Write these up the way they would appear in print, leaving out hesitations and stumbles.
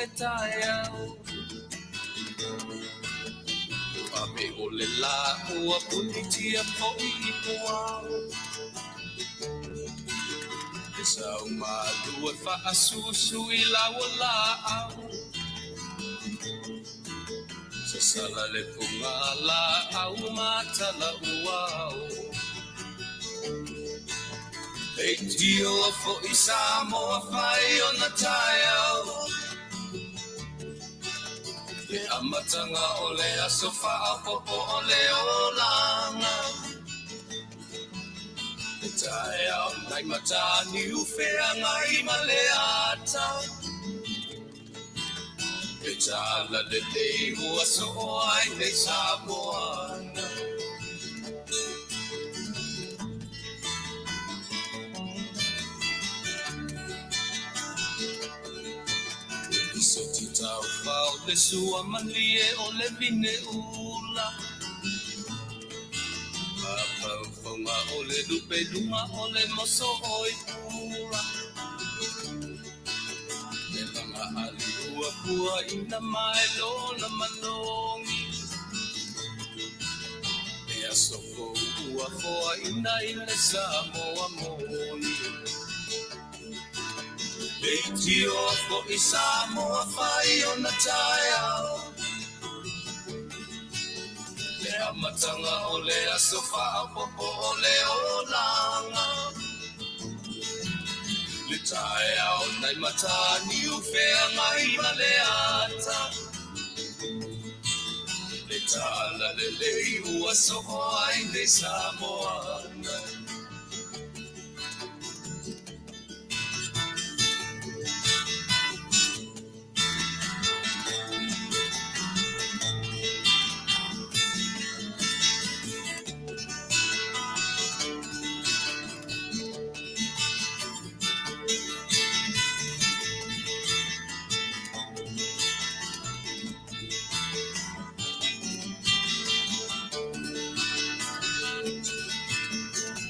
le taeao. Ave o le lā ua punitia foi i puao. Le sau malu e faasusu i lau o laau. Sasala le puga laau ma tala uao. Leitioa foi Samoa fai ona taeao. Le amataga o le aso faaopoopo o le olaga. Le taeao nai Mataniu Feagai ma le ata. Le tala lelei ua soo ai nei Samoa. Soti taufao le sua malie o le vine ula. Mafaufonga o le lupe luga o le moso oi pula. Le laga ali ua pua ina mai lona manogi. Le aso fou ua foaina i le Samoa moni. Leitioa foi Samoa fai ona taeao. Le amataga o le aso faaopoopo o le olaga. Le taeao nai Mataniu Feagai ma le ata. Le tala lelei ua soo ai nei Samoa.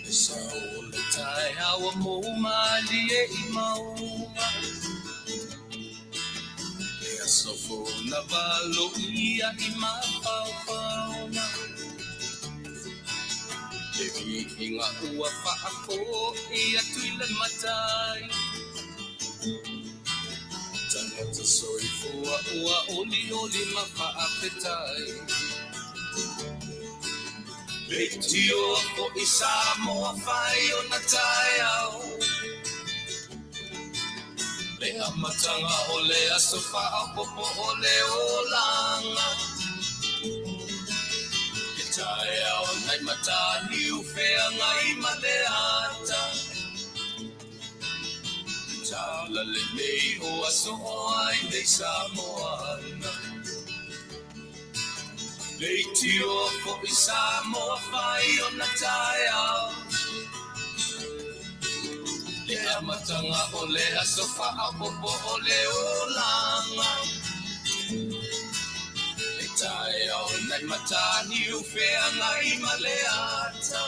Le sao o le taeao ua mou malie i mauga. Le aso fou na valoia i mafaufauga. Le viiga ua faafoi atu i le Matai. Tagata soifua ua olioli ma faafetai. Leitioa foi Samoa fai ona taeao. Le amataga o le aso faaopoopo o le olaga. Le taeao nai Mataniu Feagai ma le ata. Le tala lelei ua soo ai nei Samoa. Leitioa foi Samoa fai ona taeao. Le amataga o le aso faaopoopo o le olaga. Le taeao nai Mataniu Feagai ma le ata.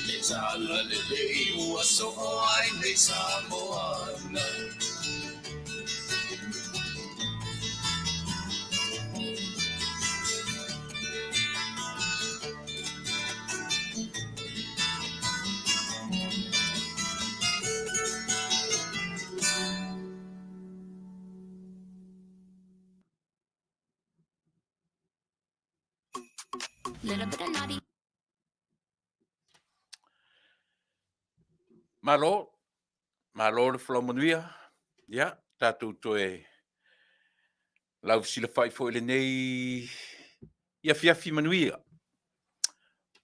Le tala lelei ua soo ai nei Samoa. Malo, malo le folau manuia. Ia, tatou toe lausilafai foi i lenei i afiafi manuia.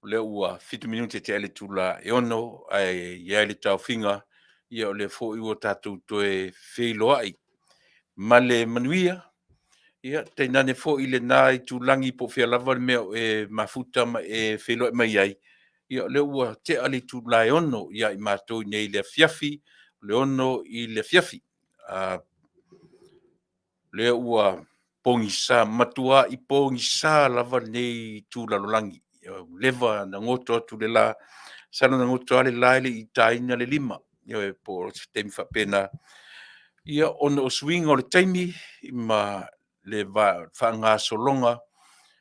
O lea ua 7 minute tea le itula e 6, ae i ai le taofiga, ia o lea foi ua tatou toe feiloai ma le manuia. Ia, tainane foi lena itulagi po o fea lava le mea o e mafuta ma e feiloai mai ai, ia o lea ua tea le itula e 6 ia i matou i nei i le afiafi, o le 6 i le afiafi. Lea ua pogisa, matuai pogisa lava lenei itu lalolagi. Ua leva na goto atu le la, masalo na goto lava le la e le i taina le 5. Ioe, po o se taimi faapena. Ia, ona o suiga o le taimi ma le faagasologa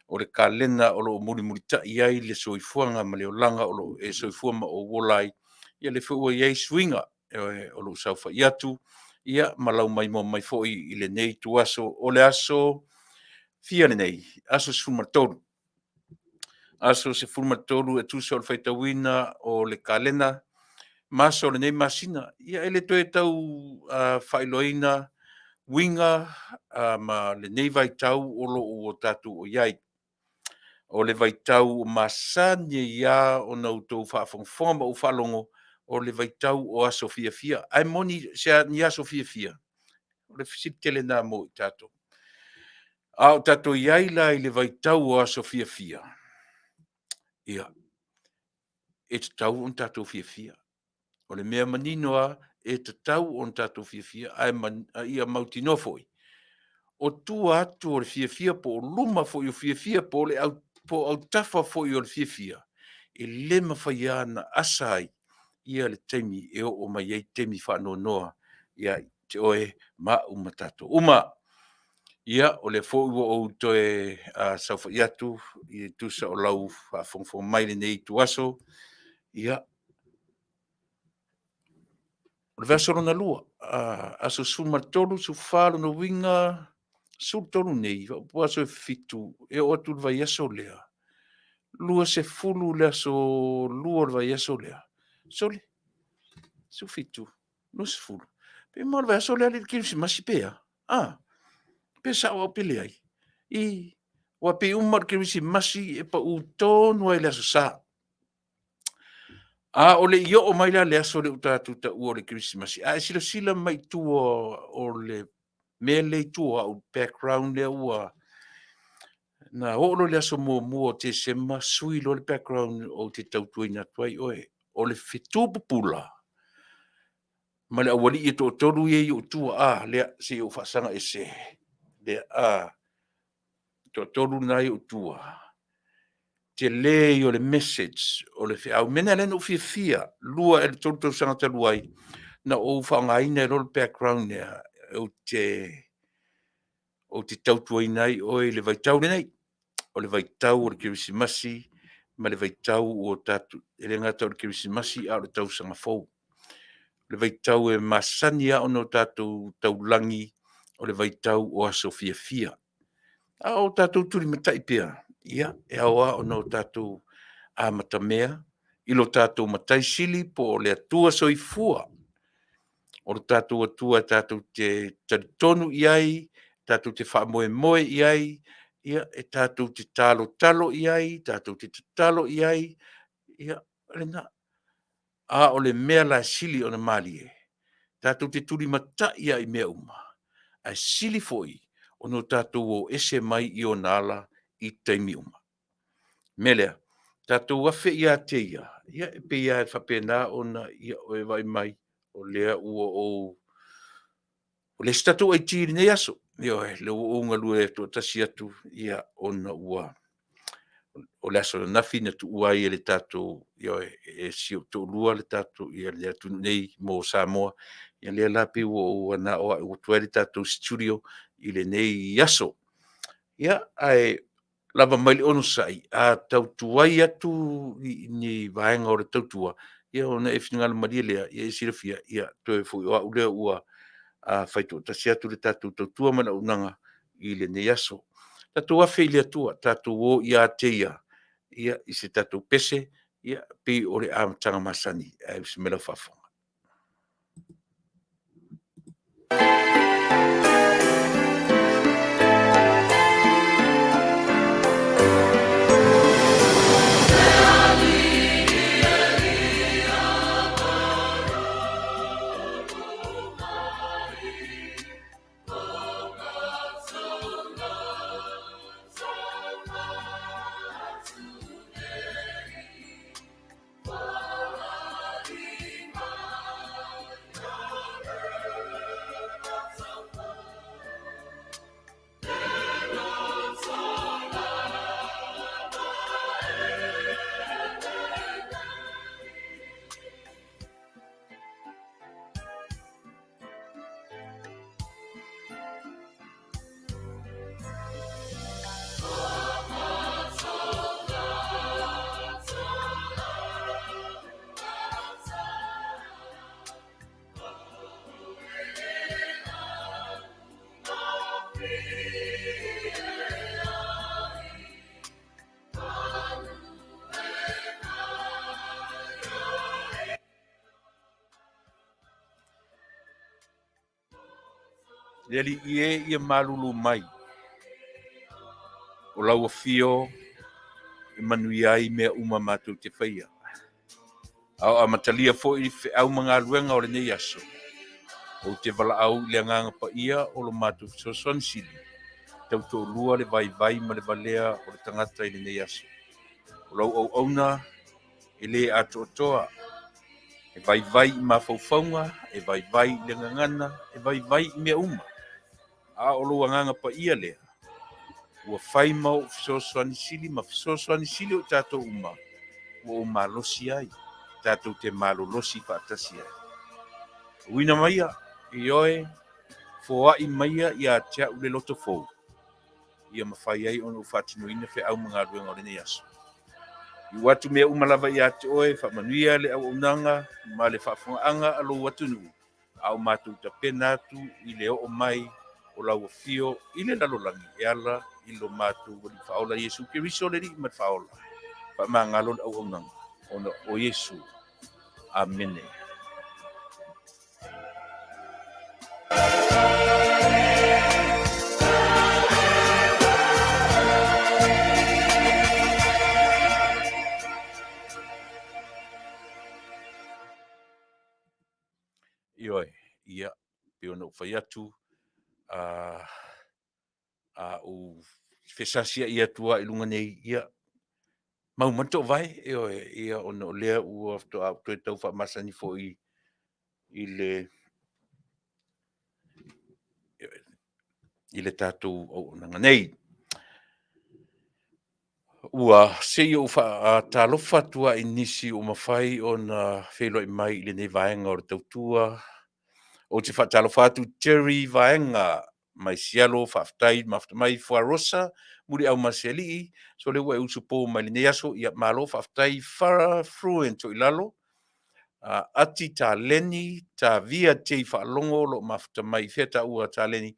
o le kalena o lo o mulimulitai ai le soifuaga ma le olaga o lo o e soifua ma ou ola ai, ia lea foi ua i ai suiga o lou saofai atu ia ma lau maimoa mai foi i lenei ituaso. O le aso fia lenei? Aso 13. Aso 13 e tusa o le faitauina o le kalena ma aso o lenei masina. Ia e le toe tau faailoaina uiga ma lenei vaitau o lo o ua tatou i ai. O le vaitau masani ai lava ona outou faafogafoga ma ou faalogo, o le vaitau o aso fiafia. Ae moni ni aso fiafia? O le fesili tele lena mo i tatou. A o tatou i ai la i le vaitau o aso fiafia, ia, e tatau ona tatou fiafia. O le mea manino lava, e tatau ona tatou fiafia, ae ia mautinoa foi, o tua atu o le fiafia po o luma foi o le fiafia po o autafa foi o le fiafia, e le mafai lava ona asa ai le taimi e oo mai ai taimi faanoanoa ia te oe ma au ma tatou uma. Ia, o lea foi ua ou toe saofai atu e tusa o lau faafogafoga mai i lenei ituaso, ia, o le vaiaso lona lua, aso 13, 14, lona uiga 13 nei, faapea aso e 7, e oo atu i le vaiaso lea, 20 le aso 2 o le vaiaso lea, sole, 17, 20, pe ma o le vaiaso lea alii le Kerisimasi pe a? A? Pe sao au pe leai? I, aua pei uma lava o le Kerisimasi e pau tonu lava i le Aso Sa. A o le i oo mai la le aso lea ua tatou taua o le Kerisimasi, a e silasila mai i tua o le mea lea i tua o au, background lea ua... Na oo loa i le aso 1 o Tesema sui loa le background ou te tautuaina atu ai oe. O le fetu pupula ma le aualii e toatolu ia e i ou tua, a lea, se i ou faasaga ese. Lea, a, toatolu na e i ou tua, tele ia o le message, o le feau. O le mea lena na ou fiafia, 2 ea i le 3 tausaga talu ai, na ou faaaogaina ai loa le background lea ou te tautuaina ai oe i le vaitau lenei, o le vaitau o le Kerisimasi ma le vaitau ua tatou, e le gata o le Kerisimasi a o le Tausaga Fou. O le vaitau e masani lava ona tatou taulagi, o le vaitau o aso fiafia. A o tatou tulimatai pea, ia, e ao lava ona tatou amatamea i lo tatou Matai Sili po o le Atua Soifua, o lo tatou Atua tatou te talitonu i ai, tatou te faamoemoe i ai, ia, e tatou te talotalo i ai, tatou te tatalo i ai, ia, o lena. A o le mea la e sili ona malie, tatou te tulimatai lava i mea uma, ae sili foi ona tatou o ese mai i ona ala i taimi uma. O le mea lea, tatou afe ia te ia, ia e pei lava e faapena ona e vaai mai, o lea ua ou... Ua leai se tatou IT i lenei aso. Ioe, o lea ua ou galue toatasi atu, ia, ona ua... O le aso ananafi na tuua ai e le tatou, ioe, e si ou toalua le tatou, le atunuu nei mo Samoa. Ia lea la pei ua ou manao au ua tuai le tatou studio i lenei aso. Ia, ae lava mai le onosai, a tau tuai atu ni vaega o le tautua, ia ona e finagalo malie lea, ia e silafia, ia toe foi o au lea ua fai toatasi atu le tatou tautua ma le auaunaga i lenei aso. Tatou afe i le Atua, tatou o ia te Ia i se tatou pese, e pei o le amataga masani. Ae usi mai lau faafofoga. Le Alii e, ia malulu mai o lau afio e manuia ai mea uma matou te faia. A o amatalia foi feau ma galuega o lenei aso, ou te valaau i le Agaga Paia o lo matou Fesoasoani Sili, tautoalua le vaivai ma le valea o le tagata i lenei aso. O lau auauna e le atoatoa, e vaivai i mafaufauga, e vaivai i le gagana, e vaivai i mea uma. A o lou Agaga Paia lea, ua fai ma ou fesoasoani sili ma fesoasoani sili o i tatou uma, ua ou malosi ai, tatou te malolosi faatasi ai. Uina maia, ioe, foai maia ia te au le loto fou, ia mafai ai ona ou faatinoina feau ma galuega o lenei aso. Iu atu mea uma lava ia te oe, faamanuia le auaunaga ma le faafofogaaga a lou atunuu, a o matou tapena atu i le oo mai o lau afio i le lalolagi e ala i lo matou Alii Faaola Iesu Keriso le Alii ma le Faaola. Faamagalo le auaunaga ona o Iesu. Amene. Ioe, ia, pei ona ou fai atu, a ou fesasiai atu lava i luga nei, ia, mau mai le toovae, ioe, ia, ona o lea ua faatoa ou toe tau faamasani foi i le i le tatou auaunaga nei. Ua se i ou faatalofa atu lava i nisi ua mafai ona feiloai mai i lenei vaega o le tautua. Ou te faatalofa atu Jerry Vaega mai Sialo, faafetai mafuta mai Fuarosa, Muliau Masealii, so lea ua e usupo mai lenei aso, ia malo faafetai Farah Fruent o i lalo, Ati Taleni, Tavia Tei Faalogo o lo o mafuta mai i fea taua Taleni,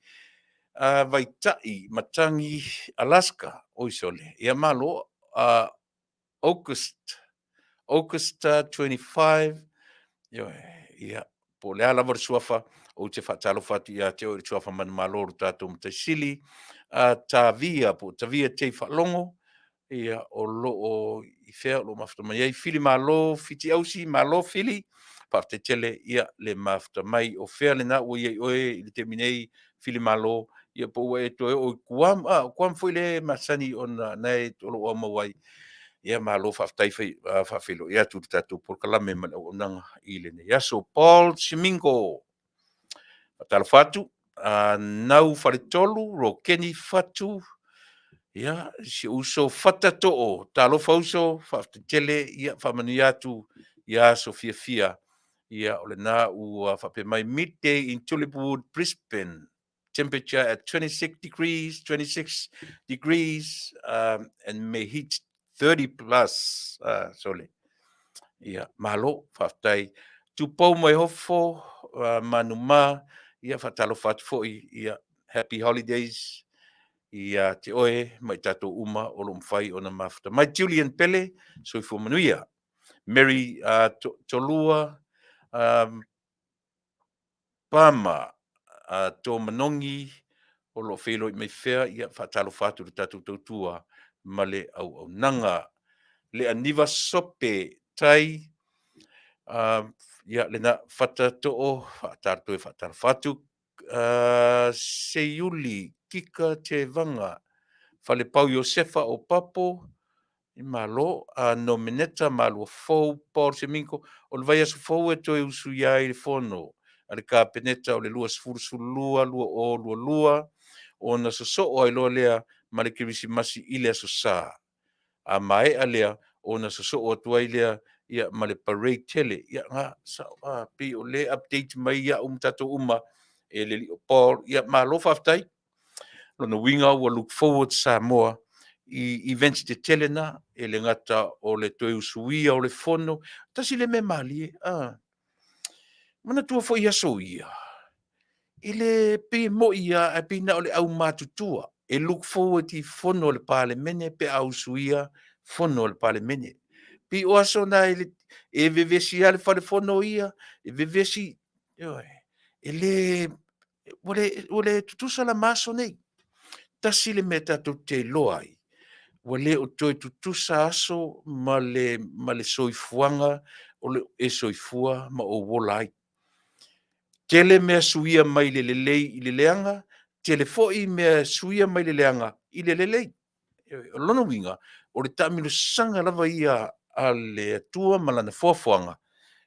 Vaitai Matagi Alaska, oi sole, ia malo, August, Augusta 25, ioe, ia, po o le a lava le suafa, ou te faatalofa atu ia te oe i le suafa manumalo o lo tatou Matai Sili, Tavia, po o Tavia Tei Faalogo, ia, o lo o i fea o lo o mafuta mai ai, Fili Malo, Fiti Ausi, malo Fili, faafetai tele, ia, le mafuta mai. O fea lena ua i ai oe i le taimi nei, Fili Malo, ia po ua e toe oo i Guam, o Guam foi lea e masani ona na e o lo o aumau ai. Ia malo faafetai faafeiloai atu i le tatou polokalame ma le auaunaga i lenei aso. Paul Simingo, faatalofa atu, Nau Faletolu, Rokeni Fatu, ia, si ou uso Fata Too, talofa uso, faafetai tele, ia faamanuia atu ia aso fiafia. Ia, o lena ua faapea mai, midday in Tulipwood, Brisbane, temperature at 26 degrees, 26 degrees, and may hit 30 plus. Sole. Ia, malo, faafetai. Tupou mai hofo, manuma, ia faatalofa atu foi, ia, happy holidays ia te oe ma i tatou uma o lo o mafai ona mafuta mai. Julian Pele, soifua manuia. Mary Tolua, Pama, Tō Manogi, o lo o feiloai mai fea, ia faatalofa atu i le tatou tautua ma le auaunaga. Le Aniva Sope Tai, ia lena Fata Too, toe faatalofa atu. Seiuli Kika Tevaga, Falepau Iosefa o Papo, i malo, a Nomeneta Malua Fou, Paul Seminko, o le vaiaso fou e toe usuia ai le fono a le Kapeneta o le 2012 2022, ona sosoo ai loa lea ma le Kerisimasi i le Aso Sa. A maea lea, ona sosoo atu ai lea ia ma le parade tele. Ia nga sao, a pei o le update mai iaʻu ma tatou uma e le alii o Paul. Ia malo faafetai. Lona uiga ua look forward Samoa i events tetele na, e le gata o le toe usuia o le fono. Tasi le mea malie, a manatua foi aso ia, e le pei e moi lava, ae pei na o le aumatutua e look forward i fono a le Palemene pe a usuia fono a le Palemene. Pei o aso na e, e vevesi lava le fale fono ia, e vevesi, ioe, e le. Ua le tutusa la ma aso nei. Tasi le mea tatou te iloa ai, ua le o toe tutusa aso ma le soifuaga o lo o e soifua ma ou ola ai. Tele mea suia mai le lelei i le leaga, tele foi mea suia mai le leaga i le lelei. O lona uiga, o le taamilosaga lava ia a le Atua ma Lana foafoaga,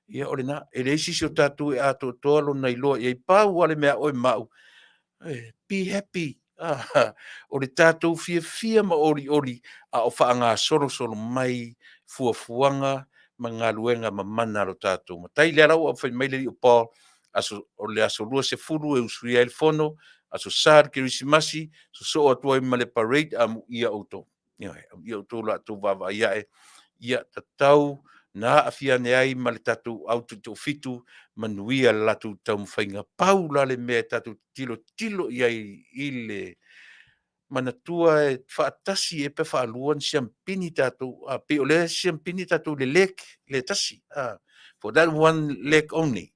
ia o lena. E leai se isi o tatou e atoatoa lona iloa i ai. Pau lava le mea a oe ma au, be happy, o le tatou fiafia ma olioli a o faagasolosolo mai fuafuaga ma galuega mamana a lo tatou Matai. O lea la ua fai mai le alii o Paul, o le aso 20 e usuia ai le fono, aso Sa le Kerisimasi, sosoo atu ai ma le parade, amuia outou. Ioe, amuia outou i la outou vaavaai ae, ia tatau ona aafia ane ai ma le tatou au Taitoafitu, manuia le latou taumafaiga. Pau la le mea tatou te tilotilo i ai i le manatua e faatasi ea pe faalua ona siamupini tatou, pei o lea e siamupini tatou i le leg lea e tasi, for that one leg only.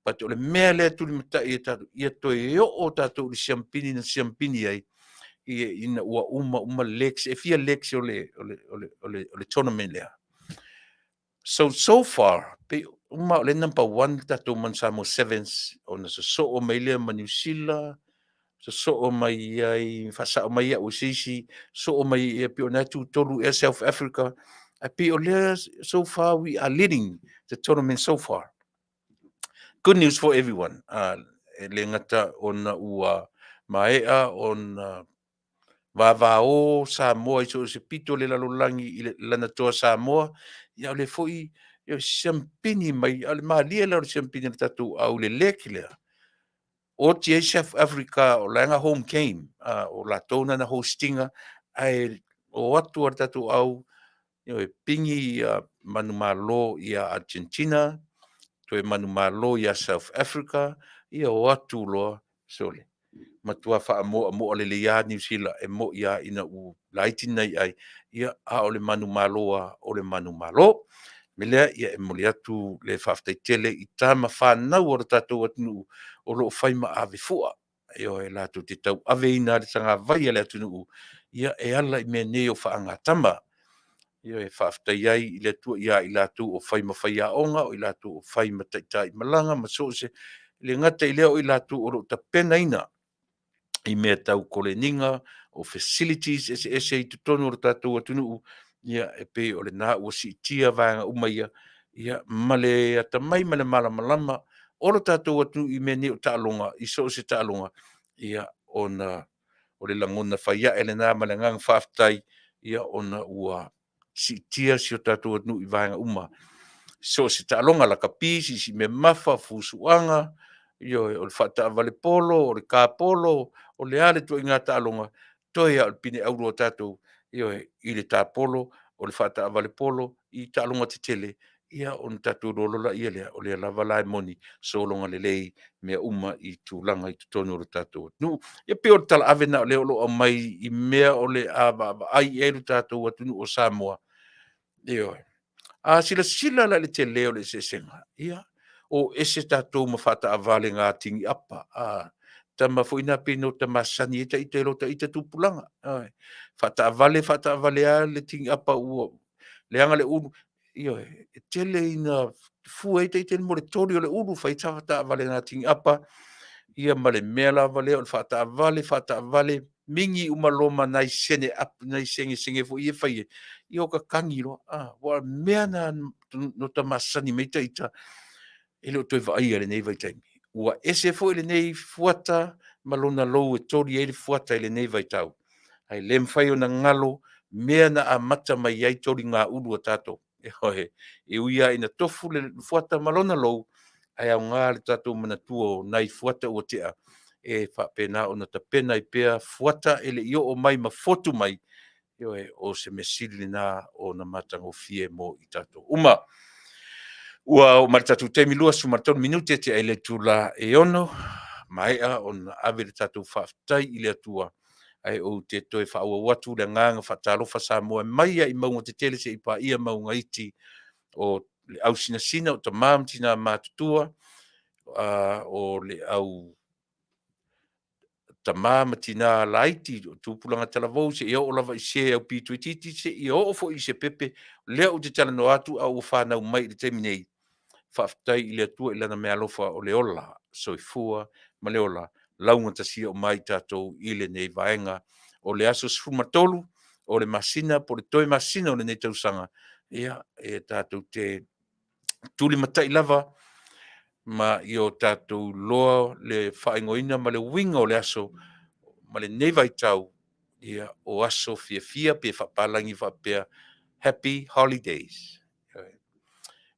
But o le mea lea e tulimatai e tatou, ia toe oo tatou i le siamupini na siamupini ai ina ua uma uma legs. E fia legs o le tournament lea? So, so far, pei uma o lea e number 1 le tatou Manu Samoa Sevens, ona sosoo mai lea ma Niu Sila, sosoo mai ai, faasao mai au e se isi, sosoo mai e pei o lena e tutolu ea South Africa, ae pei o lea so far we are leading the tournament so far. Good news for everyone. E le gata ona ua maea ona vavao Samoa i so o se pito o le lalolagi i lana toa Samoa, ia o lea foi e siamupini mai, a o le malie la o le siamupini a le tatou au i le leg lea, oti ai South Africa o la e na home game, o latou na na host ina, ae o atu lava le tatou au e pigi manumalo ia Argentina, toe manumalo ia South Africa, ia o atu loa, sole, matua faamoamoa lelei lava Niu Sila, e moni lava ina ua laiti nai ai, ia, a o le manumalo lava o le manumalo. O le mea lea, ia e momoli atu le faafetai tele i tama fanau a lo tatou atunuu o lo o fai ma ave fua, ioe, latou te tauaveina le tagavai a le atunuu e ala i mea nei o faagatama. Ioe, e faafetai ai i le Atua ia i latou o fai ma faiaoga, o i latou o fai ma taitaimalaga ma so o se… E le gata i lea o i latou o lo o tapenaina i mea tau koleniga, o facilities eseese i totonu o le tatou atunuu, ia e pei o lena ua siitia vaega uma ia, ia ma le atamai ma le malamalama o lo tatou atunuu i mea nei o taaloga i so o se taaloga, ia ona o le lagona fai ae lena ma le agaga faafetai, ia ona ua siitia si o tatou atunuu i vaega uma, so o se taaloga lakapi, siisiimemafa, fusuaga, ioe, o le faataavale polo, o le car polo, o le a le ituaiga taaloga, toe lava o le pine auro a tatou, ioe, i le tapolo, o le faataavale polo, i taaloga tetele, ia ona tatou iloa loa lea, o lea lava la e moni, sologa lelei mea uma i tulaga i totonu o le tatou atunuu. Ia pei o le talaave lena o lea o lo o aumai i mea o le a vaavaai i ai lo tatou atunuu o Samoa. Ioe. A silasila la i le tele o le eseesega, ia, o ese tatou ma faataavale na tini apa, a tama foi na pei na ota masani ai ita i lota ita tupulaga. Ioe. Faataavale, faataavale lava le tini apa ua leaga le ulu. Ioe. E tele ina fue ai ita mo le toli o le ulu, fai ai taavale tini apa, ia ma le mea lava lea o le faataavale, faataavale, migi uma loa ma nai segesege foi ia e fai ai, ia ota tagi loa. Aua o le mea lena na ota masani mai ai ita, e le o toe vaaia i lenei vaitaimi. Ua ese foi lenei fuata ma lona lou e toli ai le fuata i lenei vaitau, ae le mafai ona galo mea na amata mai ai toligaulu a tatou. Ioe. E ui lava ina tofu le fuata ma lona lou, ae aoga le tatou manatua o nai fuata ua tea e faapena ona tapena ai pea fuata e le i oo mai ma fotu mai. Ioe, o se mea sili lena ona matagofie mo i tatou uma. Ua oo mai i le tatou taimi 23 minute tea i le itula e 6, maea ona ave le tatou faafetai i le Atua, ae ou te toe faaauau atu le agaga faatalofa Samoa mai lava i mauga tetele seia paia mauga iti, o le au sinasina, o tama ma tina matutua, o le au tamā ma tinā laiti, o tupulaga talavou, seia oo lava i se aupito itiiti, seia oo foi i se pepe, lea ou te talanoa atu a ua fanau mai i le taimi nei. Faafetai i le Atua i Lana meaalofa o le ola soifua ma le ola laugatasia uma ai tatou i lenei vaega o le aso 13 o le masina po o le toe masina o lenei tausaga. Ia, e tatou te tulimatai lava ma ia o tatou iloa le faaigoaina ma le uiga o le aso ma lenei vaitau, ia, o aso fiafia pe faapalagi faapea, happy holidays.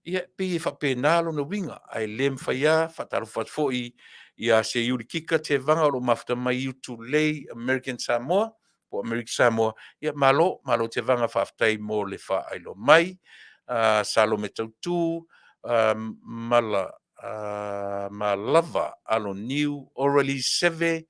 Ia, pei e faapena lona uiga, ae le mafai lava. Faatalofa atu foi ia Seiuli Kika Tevaga o lo o mafuta mai i Utulei, American Samoa po o Amerika Samoa. Ia, malo, malo Tevaga, faafetai mo le faailoa mai. Salome Tautu, Malava Aloniu, Orally Seve,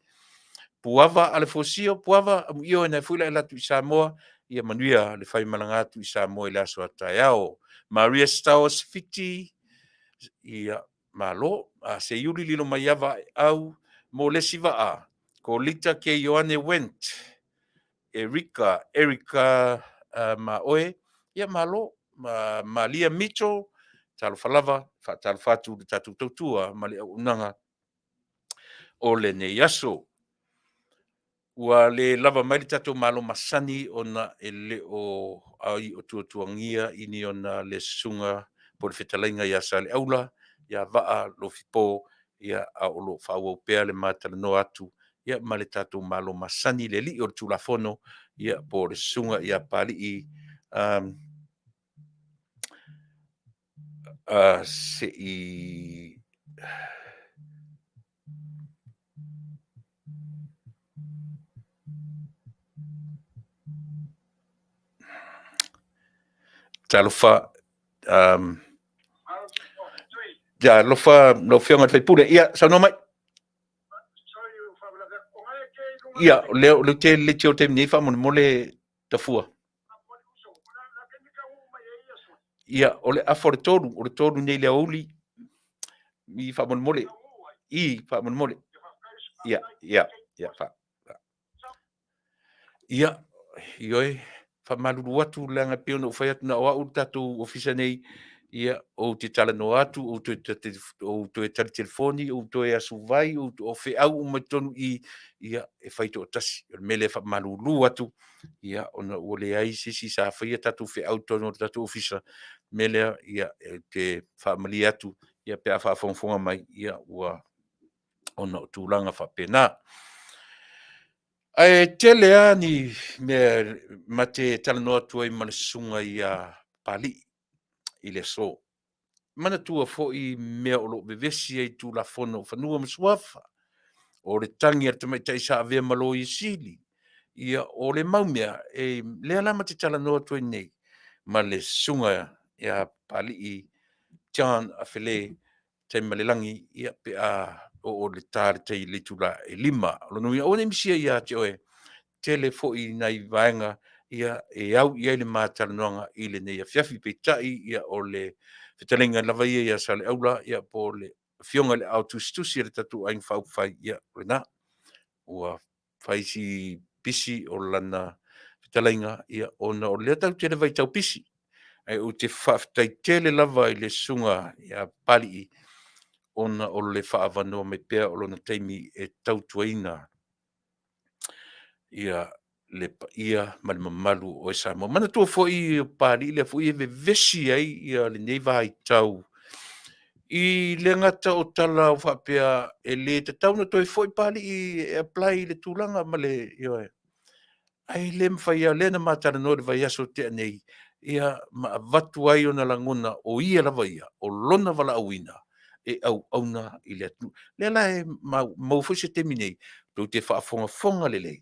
Puava Alefosio. Puava, amuia oe na e fui la e alu atu i Samoa. Ia manuia le faimalaga atu i Samoa i le aso a taeao. Maria Stowers Fiti, ia malo. Seiuli Lilomaiava Aeau, mo le isi vaa, Kolita K. Ioane Went, Erika, Erica ma oe, ia malo. Malia Mitchell, talofa lava, faatalofa atu i le tatou tautua ma le auaunaga o lenei aso. Ua le lava mai le tatou malo masani ona e le o ai o tuatuagia i ni ona le susuga po o le fetalaiga ia Saleaula ia Vaa Lofipo, ia, a o lo o faaauau pea le ma talanoa atu, ia, ma le tatou malo masani, le alii o le Tulafono, ia, po o le susuga ia Papalii, se i Talofa, talofa lau Afioga i le sui usufono. Ia, saunoa mai. Ia, o lea ou te leitioa i le taimi nei faamolemole Tafua. Ia, o le afa o le 3, o le 3 nei i le aoauli. I faamolemole. I faamolemole. Ia, ia, ia, fa. Ia, ioe, faamalulu atu leaga e pei ona ou fai atu na o au le tatou ofisa nei, ia, ou te talanoa atu, ou toe tali telefoni, ou toe asuvai, o feau uma i totonu i i, ia, e fai toatasi. O le mea lea e faamalulu atu, ia, ona ua leai se isi sa faia tatou feau i totonu o le tatou ofisa. O le mea lea, ia, ou te faamalie atu, ia, pe a faafogafoga mai, ia, ua ona o tulaga faapena. Ae tele lava ni mea ma te talanoa atu ai ma le susuga ia Papalii i le aso. Manatua foi mea o lo o vevesi ai i Tulafono o Fanua ma Suafa, o le tagi a le tamaitai sa avea ma Loia Sili, ia, o le mau mea, e, lea la ma te talanoa atu ai nei ma le susuga ia Papalii John Afelē Taemalelagi, ia, pe a oo i le ta i le itula e 5. O lona uiga, aua ne i misia ia te oe, tele foi nai vaega ia e au i ai le ma talanoaga i lenei afiafi. Peitai, ia, o le fetalaiga lava ia ia Saleaula, ia, po o le afioga i le Aao Tusitusi a le tatou Aiga Faaupufai, ia, o lena. Ua fai si pisi o lana fetalaiga, ia, ona o lea tatou te i le vaitau pisi. Ae ou te faafetai tele lava i le susuga ia Papalii ona o le faaavanoa mai pea o lona taimi e tautuaina ia le paia ma le mamalu o Samoa. Manatua foi Papalii lea foi e vevesi ai ia lenei vaitau i le gata o tala o faapea e le tatau ona toe foi Papalii e apply i le tulaga ma le, ioe. Ae le mafai lava, lea na ma talanoa i le vaiaso na tea nei, ia ma avatu ai ona lagona o ia lava ia, o lona valaauina e auauna i le atunuu. Lea la e maua foi se taimi nei, tou te faafogafoga lelei,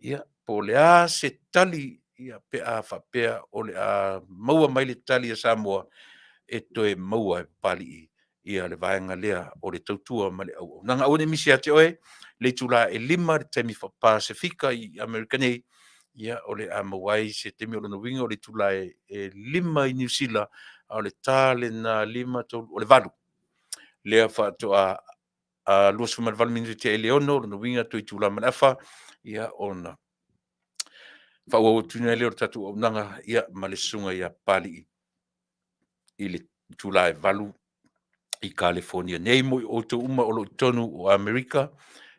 ia, po o le a se tali, ia, pe a faapea o le a maua mai le tali a Samoa e toe maua e Papalii ia le vaega lea o le tautua ma le auaunaga. Aua ne i misi ia te oe le itula e 5 i le taimi faa-Pasefika i Amerika nei, ia, o le a maua ai se taimi. O lona uiga o le itula e 5 i Niu Sila, a o le ta lena 5, 3, o le 8 lea faatoa 28 minute tea i le 6, lona uiga toe itula ma le afa, ia, ona faaauau atu ai lea o le tatou auaunaga, ia, ma le susuga ia Papalii i le itula e 8 i Kalifonia nei. Mo outou uma o lo o i totonu o Amerika,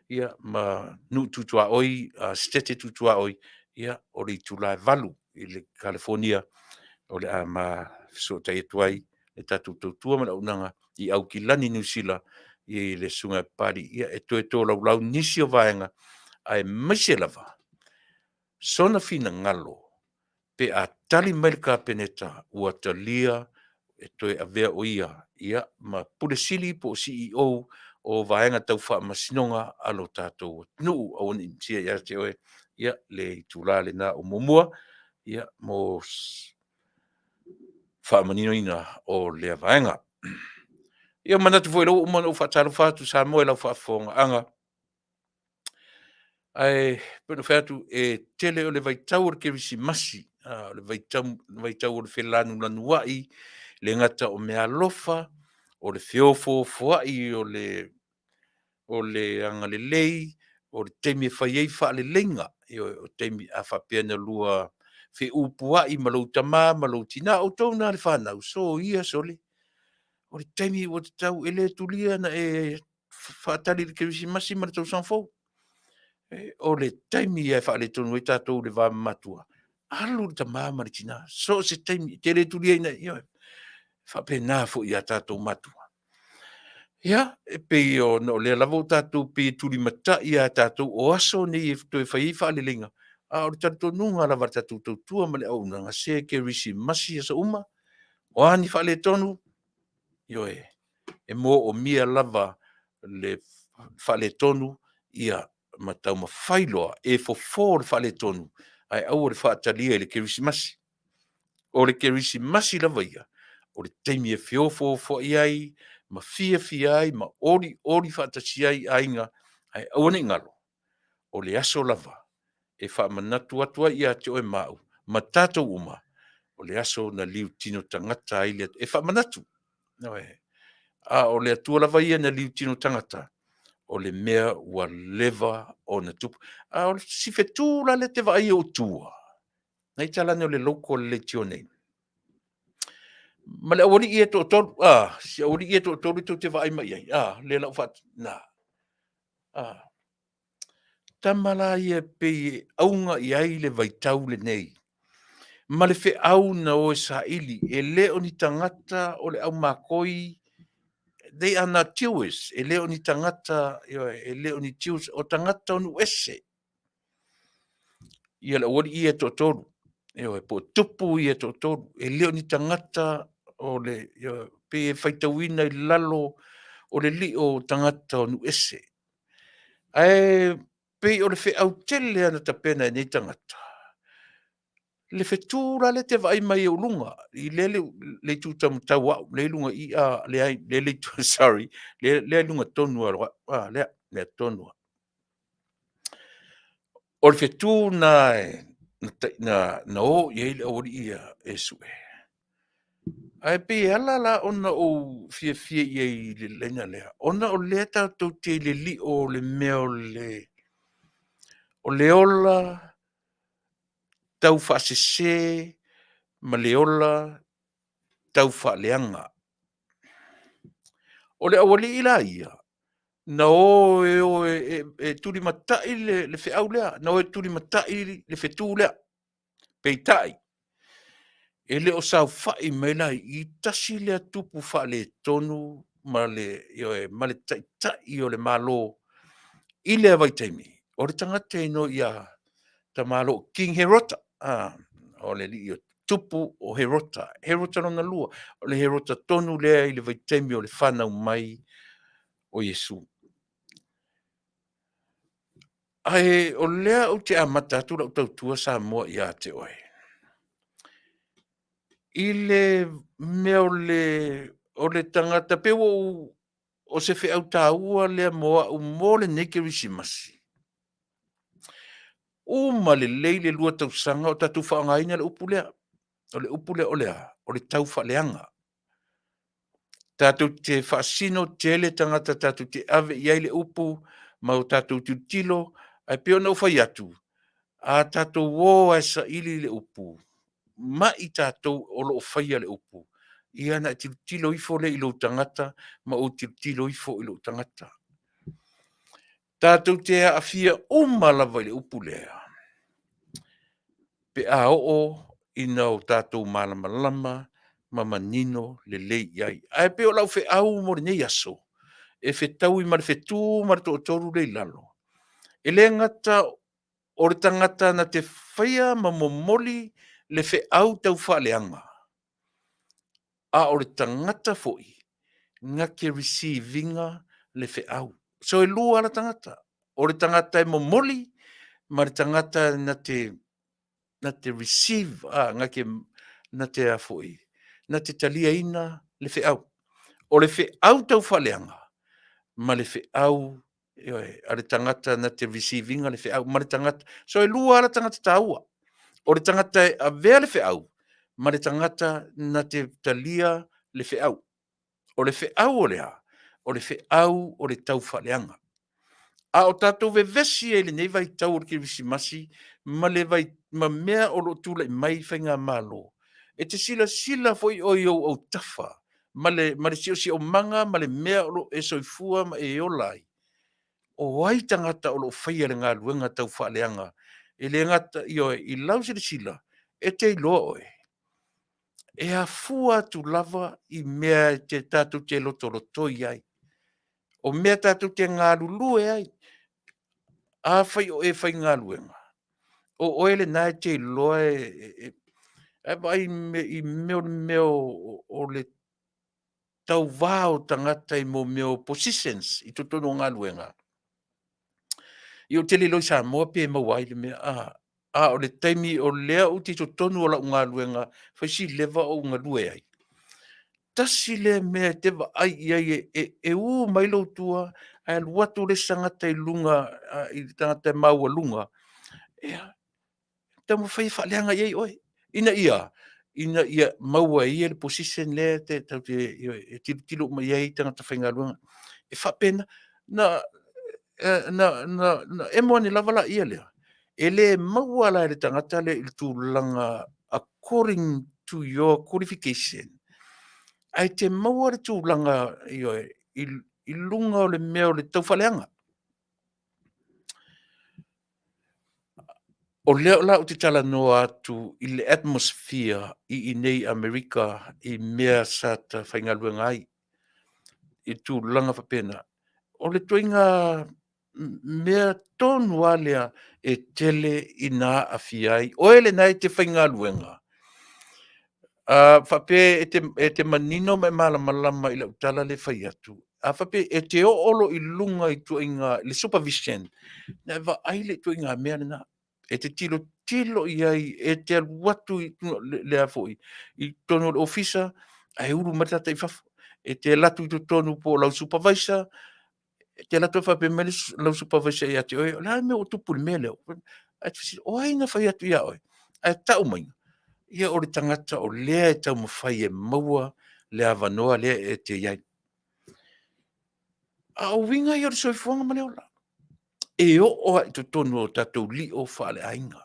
ia, ma nuu tu tuaoi, Setete tu tuaoi, ia, o le itula e 8 i le Kalifonia o le a ma fesootai atu ai le tatou tautua ma le auaunaga i Aukilani Niu Sila i le Susuga ia Papalii, ia, e toe tolaulau nisi o vaega, aemaise lava sona finagalo pe a tali mai le Kapeneta ua talia e toe avea o ia, ia, ma Pule Sili po o CEO o Vaega Tau Faamasinoga a lo tatou atunuu. Aua ne i misia ia te oe, ia, le itula lena o muamua, ia, mo le faamaninoina o lea vaega. Ia, e manatu foi o lea ua uma ona ou faatalofa atu Samoa i lau faafofogaaga, ae pei ona ou fai atu, e tele o le vaitau o le Kerisimasi, o le vaitau o le felanulanuai, e le gata o meaalofa, o le feofoofoai o le agalelei, o le taimi e fai ai faaleleiga. Ioe, o taimi a faapea na lua feupuai ma lou tama ma lou tina, o outou na le fanau, soia sole, o le taimi ua tatau, e le tulia ona e faatali i le Kerisimasi ma le Tausaga Fou. O le taimi lava e faaletonu ai tatou i le va ma matua, alu le tama ma le tina, so o se taimi, e te le tuliaina, ioe. E faapena foi i a tatou matua. Ia, e pei ona o lea lava ua tatou pei e tulimatai lava e tatou o aso nei e toe fai ai faaleleiga, a o le talitonuga lava o le tatou tautua ma le auaunaga, se kerisimasi aso uma, o a ni faaletonu, ioe, e moomia lava le faaletonu ma taumafai loa e fofo le faaletonu, ae aua le faatalia i le Kerisimasi. O le Kerisimasi lava ia, o le taimi e feofoofoai ai ma fiafia ai ma olioli faatasi ai aiga, ae aua ne i galo, o le aso lava e faamanatu atu ai ia te oe ma au ma tatou uma, o le aso na liutino tagata ai le Atua, e faamanatu. Ioe. A o le Atua lava ia na liutino tagata, o le mea ua leva ona tupu. A o si fetu la lea e te vaai i ou tua, na ita lane o le logo a le leitio nei, ma le aualii ia e toatolu, a, si aualii ia e toatolu tou te vaai mai i ai, a, lea o le a ou faatu, na, a. Tama la ia e pei e auga i ai le vaitau lenei, ma le feau na o e saili, e le o ni tagata o le aumakoi, they are not Jewish, e le o ni tagata, ioe, e le o ni Jews, o tagata o nuu ese. Ia le aualii ia e toatolu, ioe, po o tupu ia e toatolu, e le o ni tagata o le, ioe, pei e faitauina i lalo o le lio o tagata o nuu ese. Ae pei o le feau tele lava na tapena e nei tagata, le fetu la lea e te vaai mai ai i ou luga, i lea le itu taumatau au, lea i luga i i, a, leai, lea le itu, sorry, lea i luga tonu lava o au, a lea, lea tonu lava. O le fetu lena na o i ai le aualii ia e sue. Ae pei e ala la ona ou fiafia i ai i le laina lea, ona o lea tatou te i le lio o le mea o le ola taufaasese ma le ola taufaaleaga. O le aualii la ia, na o e o e tulimatai le feau lea, na o e tulimatai le fetu lea. Peitai, e le o saofai mai la i i tasi lea tupu faaletonu ma le, ioe, ma le taitai o le Malo i lea vaitaimi, o le tagata e igoa ia Tamaloa King Herota. A, o le alii o tupu o Herota, Herota lona lua, o le Herota tonu lea i le vaitaimi o le fanau mai o Iesu. Ae o lea ou te amata atu lau tautua Samoa ia te oe, i le mea o le tagata, pei ua ou, o se feau taua lea mo au mo lenei Kerisimasi. Uma lelei le 2 tausaga o tatou faaaogaina le upu lea. O le upu lea o le a? O le taufaaleaga. Tatou te faasino tele tagata tatou te ave i ai le upu ma o tatou tilotilo, ae pei ona ou fai atu, a tatou o lava e saili le upu, mai tatou o lo o faia le upu, ia ona e tilotilo ifo lea i lou tagata ma ou tilotilo ifo i lou tagata. Tatou te aafia uma lava i le upu lea pe a oo ina o tatou malamalama ma manino lelei i ai. Ae pei o lau feau mo lenei aso, e fetaui ma le fetu ma le toatolu lea i lalo, e le gata o le tagata na te faia ma momoli le feau taufaaleaga, a o le tagata foi na te receive ina le feau. So e lua lava tagata, o le tagata e momoli ma le tagata na te na te receive, na te, na te a foi, na te taliaina le feau. O le feau taufaaleaga ma le feau, ioe, a le tagata na te receive ina le feau ma le tagata. So e lua lava tagata taua, o le tagata e avea le feau ma le tagata na te talia le feau. O le feau o le a? O le feau o le taufaaleaga. A o tatou vevesi ai i lenei vaitau o le Kerisimasi ma le vai, ma mea o lo o tulai mai i faigamalo, e te silasila foi oe i ou autafa ma le, ma le siosiomaga ma le mea o lo o e soifua ma e ola ai, o ai tagata o lo o faia le galuega taufaaleaga? E le gata, ioe, i lau silasila, e te iloa oe, e afua atu lava i mea e te tatou te lotolotoi ai, o mea tatou te galulue ai. Afai o oe e faigaluega, o oe lena e te iloa e vaai i mea o le mea o le tauva o tagata i mea o positions i totonu o galuega. Ia ou te le iloa i Samoa pe maua ai le mea, a o le taimi o lea ou te i totonu o lau galuega, fai si leva o ou galue ai, tasi lea mea e te vaai i ai e u mai lou tua ae alu atu le isi tagata i luga i le tagata e maualuga, ia, taumafai e faaleaga i ai oe, ina ia maua e ia le position lea tatou te, e tilotilo uma i ai tagata faigaluega. E faapena, na emo ane lava laia lea, e le maua la e le tagata lea i le tulaga according to your qualification, ae te maua le tulaga, ioe, i luga o le mea o le taufaaleaga. O lea la ou te talanoa atu i le atmosphere i inei i Amerika i mea sa ta faigaluega ai i tulaga faapena. O le ituaiga mea tonu lava lea e tele ina aafia ai oe lena e te faigaluega. A faapea e te manino ma e malamalama i lau tala lea e fai atu, a faapea e te oo loa i luga i ituaiga le supervision, ona e vaai lea i ituaiga mea lena. E te tilotilo i ai, e te alu atu i le a foi, i totonu o le ofisa ae ulu mai le tagata i fafo. E te alu atu i totonu po o lau supervisor, e te alu atu ae faapea mai lau supervisor ia te oe, o le a le mea ua tupu i le mea lea? Ae te fesili, o ai na fai atu ia oe? Ae tau mai, ia o le tagata o lea e taumafai e maua le avanoa lea e te i ai. A o uiga ia o le soifuaga ma le ola, e oo lava i totonu o tatou lio faaleaiga.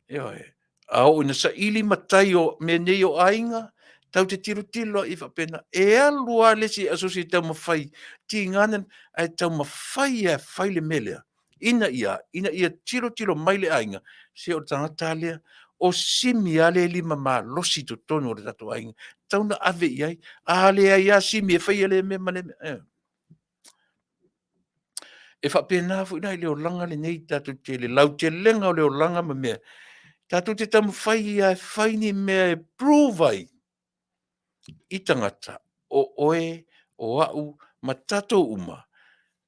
Ioe. A oo ina saili matai o mea nei o aiga, tatou te tilotilo lava i ai faapena. E alu lava le isi asosi e taumafai, tiga na, ae taumafai lava e fai le mea lea, ina ia tilotilo mai le aiga, se o le tagata lava lea, o Simi lava lea e lima malosi i totonu o le tatou aiga, e tatau ona ave i ai. A leai lava Simi e faia lea mea ma lea mea. E faapena foi la i le olaga lenei tatou te, le lautelega o le olaga ma mea, tatou te taumafai lava e fai ni mea e prove ai i tagata, o oe, o au ma tatou uma,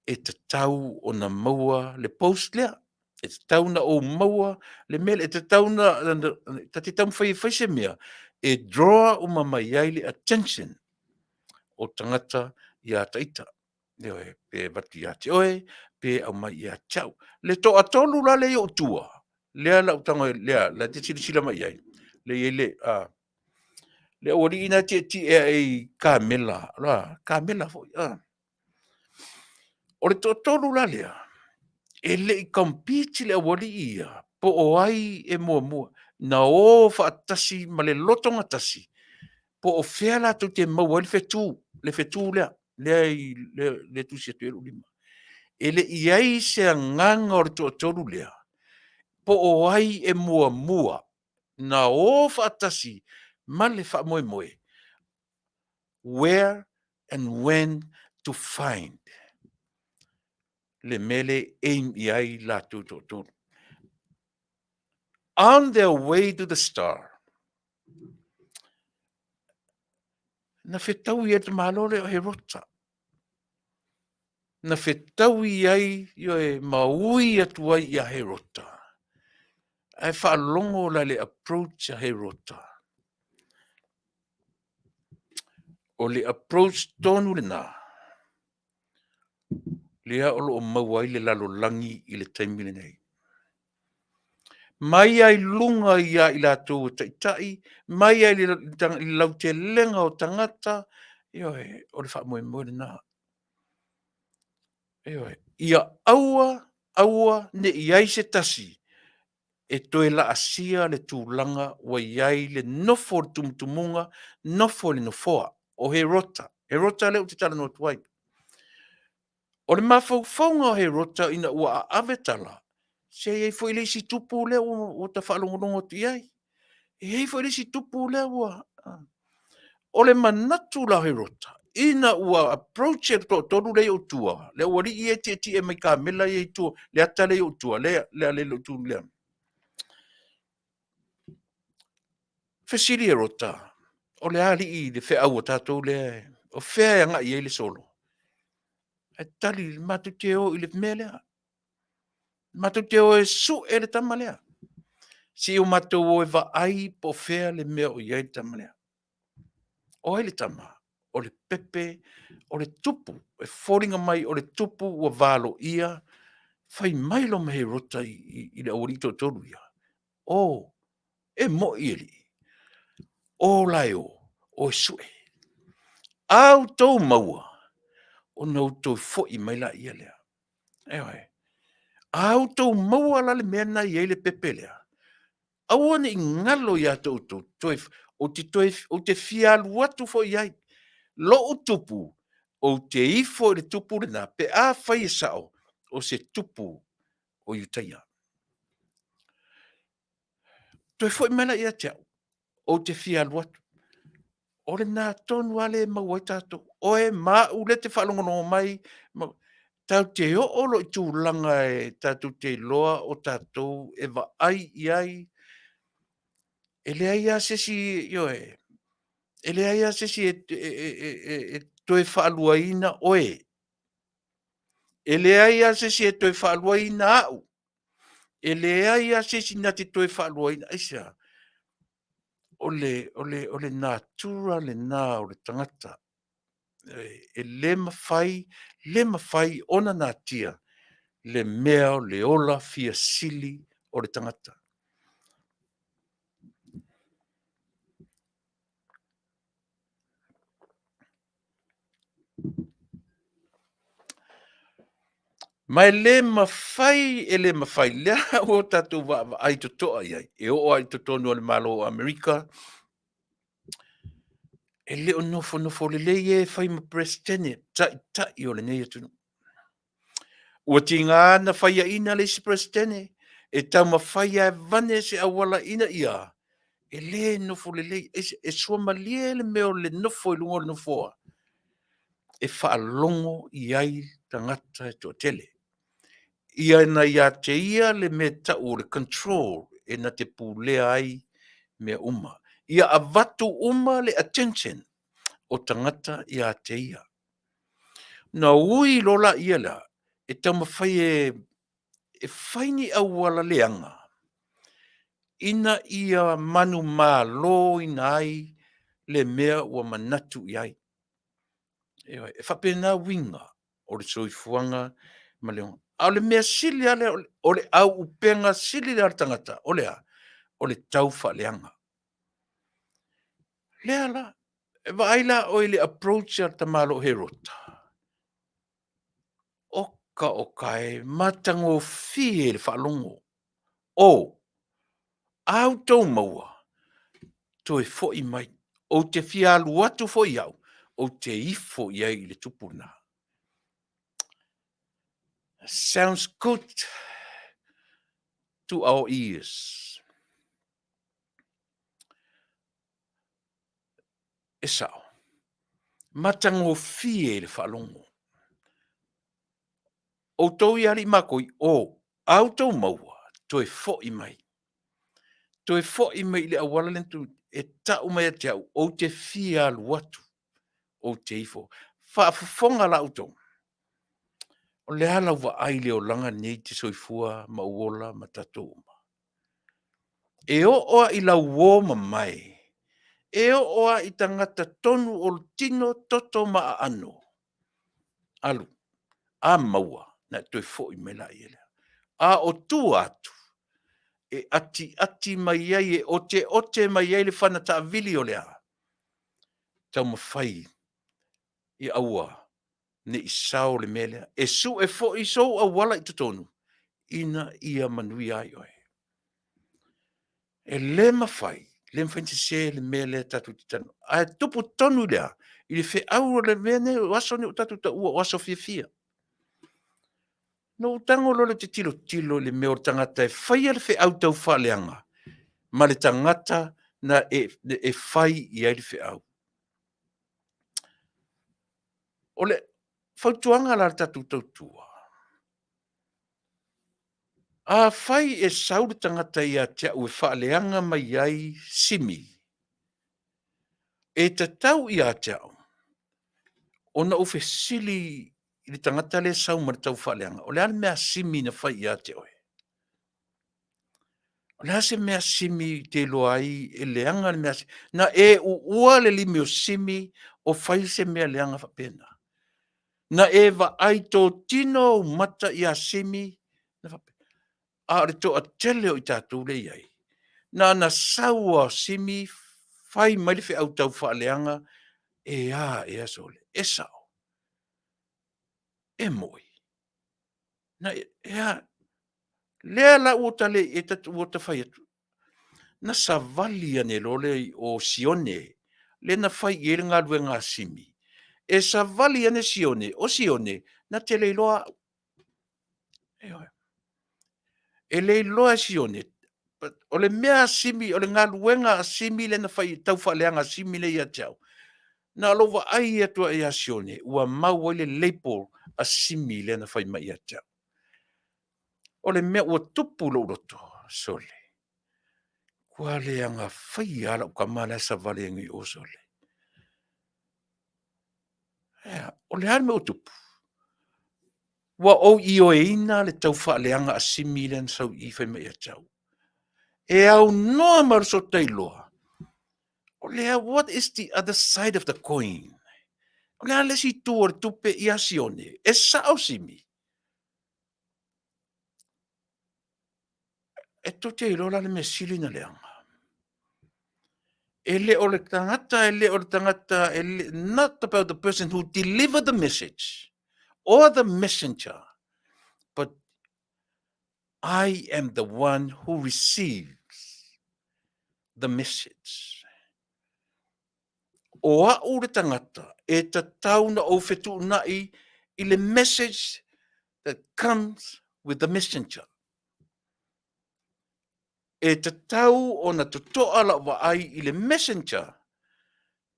e tatau ona maua le post lea, e tatau ona ou maua le mea lea, e tatau ona ta te taumafai e fai se mea e draw uma mai ai le attention o tagata ia ita, ioe, pe avatu ia te oe, pe aumai ia te au. Le toatolu la lea i ou tua, lea la ou tago lea la e te silasila mai i ai, lea e i ai le Le aualii na tietie ae i kamela, la, kamela foi. Ah. O le toatolu la lea, e le i compete le aualii ia, po o ai e muamua, na o faatasi ma le lotogatasi, po o fea latou te maua ai le fetu, le fetu lea, lea i lea, lea tusi atu ai lou lima. E le i ai se agaga o le toatolu lea, po o ai e muamua, na o faatasi ma le faamoemoe, where and when to find le mea lea e aim i ai latou toatolu. On their way to the star, na fetaui ai le tamaloa lea o Herota. Na fetaui ai, ioe, ma ui atu ai ia Herota. Ae faalogo la le approach a Herota. O le approach tonu lena, lea o lo o maua ai le lalolagi i le taimi lenei. Mai ai luga ia i latou o taitai, mai ai i le lautelega o tagata, ioe, o le faamoemoe lena. Ioe, ia aua, aua ne i ai se tasi e toe laasia le tulaga ua i ai le nofo o le tumutumuga, nofo i le nofoa o Herota. Herota lea ou te talanoa atu ai. O le mafaufauga o Herota ina ua aave tala, se i ai foi le isi tupu lea ua ta faalogologo atu i ai. E i ai foi le isi tupu lea ua... O le manatu la o Herota, ina ua approach e le toatolu lea i ou tua, le aualii ia e tietie mai kamela ia i tua, le ata lea i ou tua, lea, lea, lea, lea, lea. Fesili Herota, o le a alii le feau a tatou lea, o fea e agai i ai le solo? Ae tali, matou te o i le mea lea. Matou te o e sue le tama lea. Se i o matou o e vaai po o fea le mea o i ai le tama lea. O ai le tama? O le pepe, o le tupu. E foliga mai o le tupu ua valoia. Fai mai loa ma Herota i, i, i le aualii toatolu ia. O, e moi alii. O la e o, o e sue. A outou maua, ona outou foi mai laia lea. Ioe. A outou maua la le mea lena e i ai le pepe lea, aua ne i galo ia te outou, toe, ou te, toe, ou te fia alu atu foi i ai. Lou tupu, ou te ifo i le tupu lena, pe afai e sao, o se tupu o Iutaia. Toe foi mai la ia te au, ou te fia alu atu. O lena tonu lava lea e maua ai tatou. Oe ma au lea e te faalogologo mai, ma, tatou te oo loa i tulaga e tatou te iloa o tatou e vaai i ai, e leai lava se isi, ioe, e leai lava se isi e, e, e, e, e toe faaluaina oe. E leai lava se isi e toe faaluaina au. E leai lava se isi na te toe faaluaina. Aisea? O le, o le, o le natura lena o le tagata. E le mafai, le mafai ona natia le mea o le ola fia sili o le tagata. Ma e le mafai, e le mafai, lea ua tatou vaavaai totoa i ai, e oo lava i totonu o le Malo o Amerika, e le o nofonofo lelei e fai ma Peresetene, taitai o lenei atunuu. Ua tiga na faiaina le isi Peresetene e taumafai lava e vane se auala ina ia e le nofo lelei, e, e suamalie le mea o le nofo i luga o le nofoa e faalogo i ai tagata e toatele. Ia na ia te ia le mea e tau o le control e na te pulea ai mea uma. Ia avatu uma le attention o tagata ia te ia. Na ui loa la ia lea e taumafai e, e fai ni auala leaga ina ia manumaloina ai le mea ua manatu i ai. Ioe, e faapena uiga o le soifuaga ma le ola. A o le mea sili lava lea, o le auupega sili lea a le tagata, o le a? O le taufaaleaga. Lea la, e vaai la oe i le approach a le tamaloa Herota. Oka oka e matagofie le faalogo. O, a outou maua, toe foi mai, ou te fia alu atu foi au, ou te ifo i ai i le tupu lena. Sounds good to our ears. E sao, matagofie i le faalogo. Outou ia alii makoi, o, a outou maua, toe foi mai. Toe foi mai i le auala lea e tau mai ia te au, ou te fia alu atu, ou te ifo. Faafofoga la outou, o le a lau vaai i le olaga lenei e te soifua ma ou ola ma tatou uma? E oo lava i lau uo mamae, e oo lava i tagata tonu o le tino, toto ma aano, alu, a maua, ona e toe foi mai laia lea. A o tua atu, e atiati mai ai, e oteote mai ai le fana taavili o le a? Taumafai ia aua ne i sao le mea lea. E sue foi sou auala i totonu ina ia manuia ai oe. E le mafai, le mafai ona sese le mea lea tatou te talanoa ai. Ae tupu tonu i le a? I le feau o le mea nei, o aso nei ua tatou taua o aso fiafia. Na ou tago loa lea ou te tilotilo i le mea o le tagata e faia le feau taufaaleaga ma le tagata na e fai i ai le feau. O le fautuaga la a le tatou tautua, afai e sau le tagata ia te au e faaleaga mai ai Simi, e tatau ia te au ona ou fesili i le tagata lea e sau ma le taufaaleaga, o le a le mea a Simi na fai ia te oe? O le a se mea a Simi e te iloa ai e leaga le mea a Simi? Na e uua le limi o Simi o fai se mea leaga faapena? Na e vaai totino ou mata ia Simi? Na faapea, a o le toatele o i tatou lea e i ai, na ona sau lava o Simi fai mai le feau taufaaleaga, e a ea sole, e sao, e moi. Na, e a, lea la ua ta le, e ta, ua ta fai atu, na savali ane loa lea i o Sione, lea na fai i ai le galuega a Simi. E savali ane Sione, o Sione, na te le iloa au. Ioe. E le iloa e Sione, o le mea a Simi, o le galuega a Simi lea na fai, taufaaleaga a Simi lea ia te au, na o lou vaai atu lava ia Sione, ua mau ai le label a Simi lea na fai mai ia te au. O le mea ua tupu i lou loto, sole, ua leaga faia lava lau tama la e savali ane i o, sole. O le a le mea ua tupu? Ua ou ioeina le taufaaleaga a Simi lea na sau i i fai mai ia te au. E aunoa ma le sota iloa, o le a, what is the other side of the coin? O le a le isi itu o le tupe ia Sione? E sao Simi. E tou te iloa la le mea sili ona leaga. E le o le tagata, e le o le tagata, e le, not about the person who deliver the message or the messenger, but I am the one who receives the message. O au le tagata e tatau na ou fetuunai i le message that comes with the messenger. E tatau ona totoa lau vaai i le messenger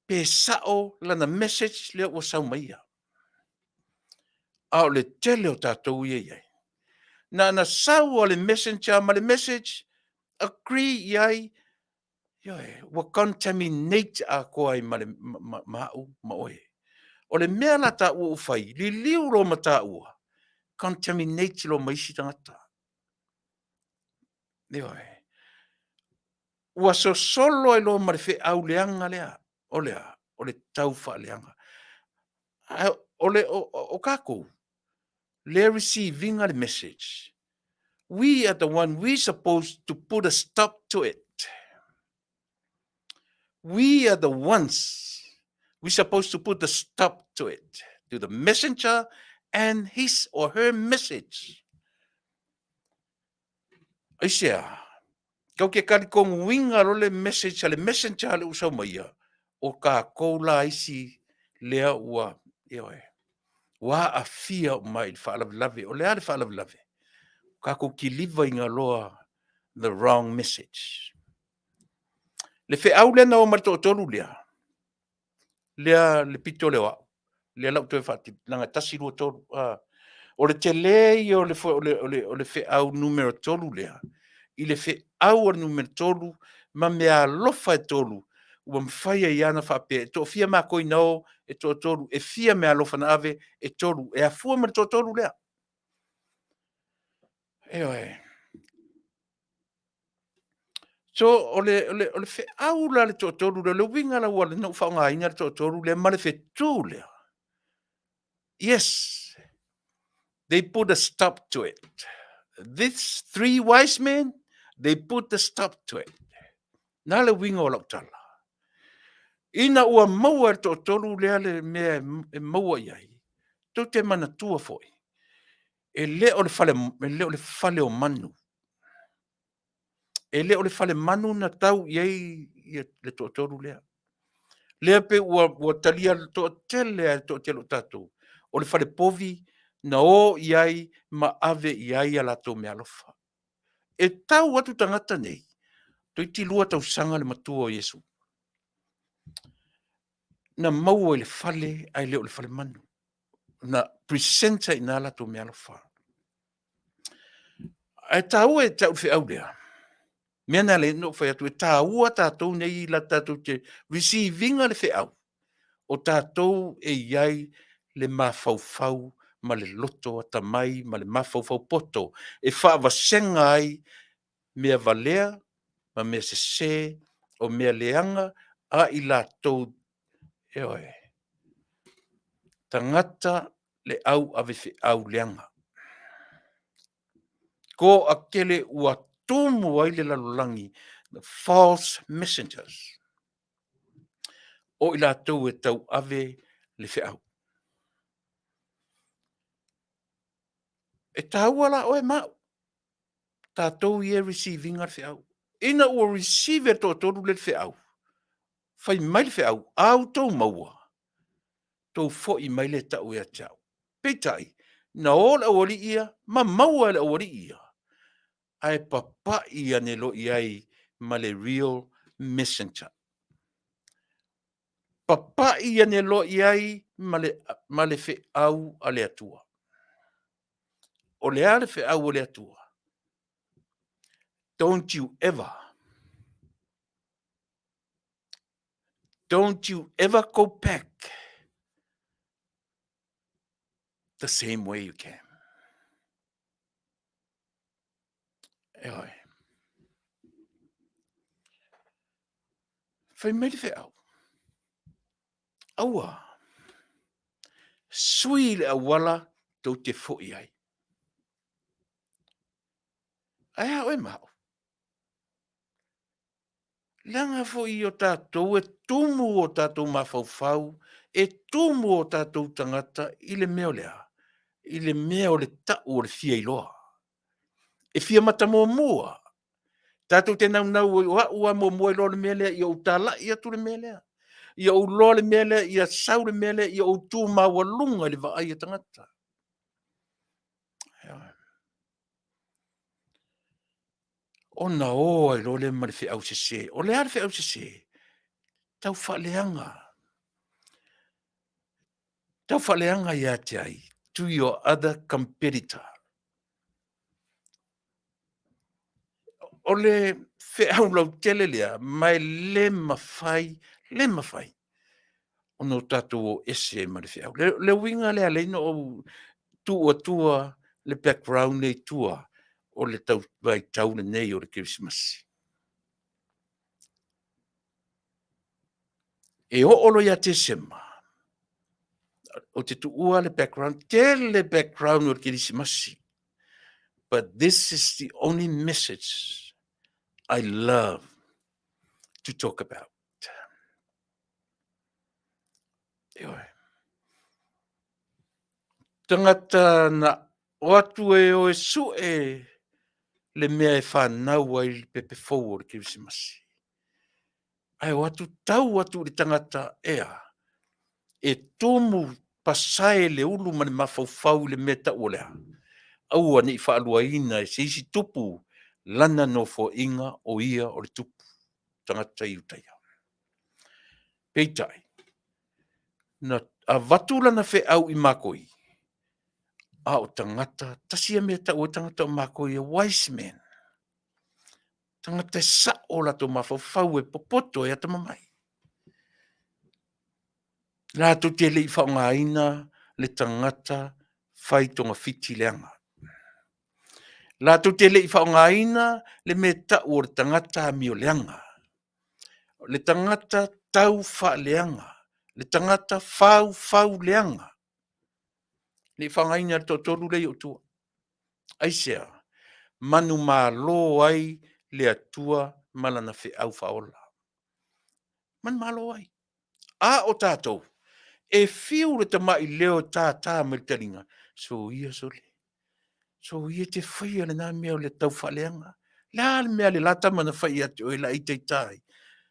pe sao lana message lea ua sau mai ia. A o le tele o tatou ia i ai. Na ona sau a le messenger ma le message, agree i ai, ioe, ua contaminate atoa ai ma, le, ma, ma au ma oe. O le mea la taua ua fai, liliu loa ma taua, contaminate loa ma isi tagata. Ioe. Ua sosolo ai loa ma le feau leaga lea, o le a? O le taufaaleaga. Ae o le o, o tatou, lea receive ina le message. We are the one we supposed to put a stop to it. We are the ones we supposed to put the stop to it, to the messenger and his or her message. Aisea, kau ke kali kong uiga lo le message a le messenger a le usau mai ia, o kākou la isi lea ua, ioe, ua aafia uma i le faalavelave. O le a le faalavelave? O kākou kiliva iga loa the wrong message. Le feau lea na o ma le toatolu lea, lea le pito lea o au, lea lau toe faatulaga, 1, 2, 3. O le tele ia o le, o le, o le, o le feau numera 3 lea, i le feau o le numera 3 ma mea alofa e tolu, ua mafai ai lava ona faapea, e toafia matou na o, e toatolu, e fia mea alofa na ave, e tolu, e afua ma le toatolu lea. Ioe. So, o le, o le, o le feau la le toatolu lea, o le uiga la ua na ou faaaogaina le toatolu lea ma le fetu lea. Yes, they put a stop to it. These three wise men, they put a stop to it. Na le uiga o lau tala. Ina ua maua e le toatolu lea le mea e maua i ai, tou te manatua foi, e le o le fale, e le o le fale o manu. E le o le fale manu na tau i ai le toatolu lea. Lea pe ua, ua talia le toatele a le toatele o tatou, o le fale povi na o i ai ma ave i ai a latou meaalofa. E tau atu tagata nei, toeitiiti 2 tausaga le matua o Iesu. Na maua i le fale ae le o le fale manu. Na present ai i ina latou meaalofa. Ae taua e te au le feau lea. Mea na le no fai atu e taua tatou nei la tatou te receive ina le feau o tatou e i ai le mafaufau ma le loto atamai ma le mafaufau poto e faavasega ai mea valea ma mea sese o mea leaga a i latou, ioe, tagata le au ave feau leaga. Toatele ua tumu ai le lalolagi, the false messengers, o i latou e tauave le feau. E taua la oe ma au, tatou ia e receive ina le feau. Ina ua receive e le toatolu lea le feau, fai mai le feau, a outou maua, tou foi mai lea tau ia te au. Peitai, na o le aualii ia ma maua e le aualii ia, ae papai ane loa i ai ma le real messenger. Papai ane loa i ai ma le, ma le feau a le Atua. O le a le feau a le Atua? Don't you ever, don't you ever go back the same way you came. Ioe. Fai mai le feau. Aua. Sui le auala tou te foi ai. Ae a oe ma au? Leaga foi o tatou e tumu o tatou mafaufau, e tumu o tatou tagata i le mea o le a? I le mea o le tau o le fia iloa. E fia mata muamua. Tatou te naunau o au a muamua iloa le mea lea, ia ou talai atu le mea lea. Ia ou iloa le mea lea, ia sau le mea lea, ia ou tu maualuga i le vaai a tagata. Ona o ai loa lea ma le feau sese. O le a le feau sese? Tau faaleaga. Tau faaleaga ia te ai, to your other competitor. O le feau lautele lea, ma e le mafai, le mafai ona o tatou o ese ma le feau. Le, le uiga lea lea na ou tuu atua le background lea i tua o le tau vaitau lenei o le Kerisimasi. E oo loa ia Tesema, ou te tuua le background, tele background o le Kerisimasi. But this is the only message I love to talk about. Ioe. Tagata na o atu e o e su'e le mea e fanau ai le pepe fou o le Kerisimasi. Ae o atu tau atu i le tagata ea e tumu pasae le ulu ma le mafaufau i le mea tau o le a? Aua ne i faaluaina e se isi tupu lana nofoaiga o ia o le tupu tagata Iutaia. Peitai, na avatu lana feau i makoi, a o tagata, tasi ia mea e tau ai tagata o makoi e wise men. Tagata e sao o latou mafaufau e popoto e atamamai. Latou te le i faaaogaina le tagata fai togafiti leaga. Latou te le i faaaogaina le mea e tau o le tagata amio leaga, le tagata tau faaleaga, le tagata faufau leaga. Le i faaaogaina e le toatolu lea i ou tua. Aisea? Manumalo ai le Atua ma lana feau faaola. Manumalo ai. A o tatou, e fiu le tamai leo e tātā mai le taliga, soia sole, soia e te faia lena mea o le taufaaleaga. Le a le mea a le la tama na fai ia te oe o le a e itaita ai?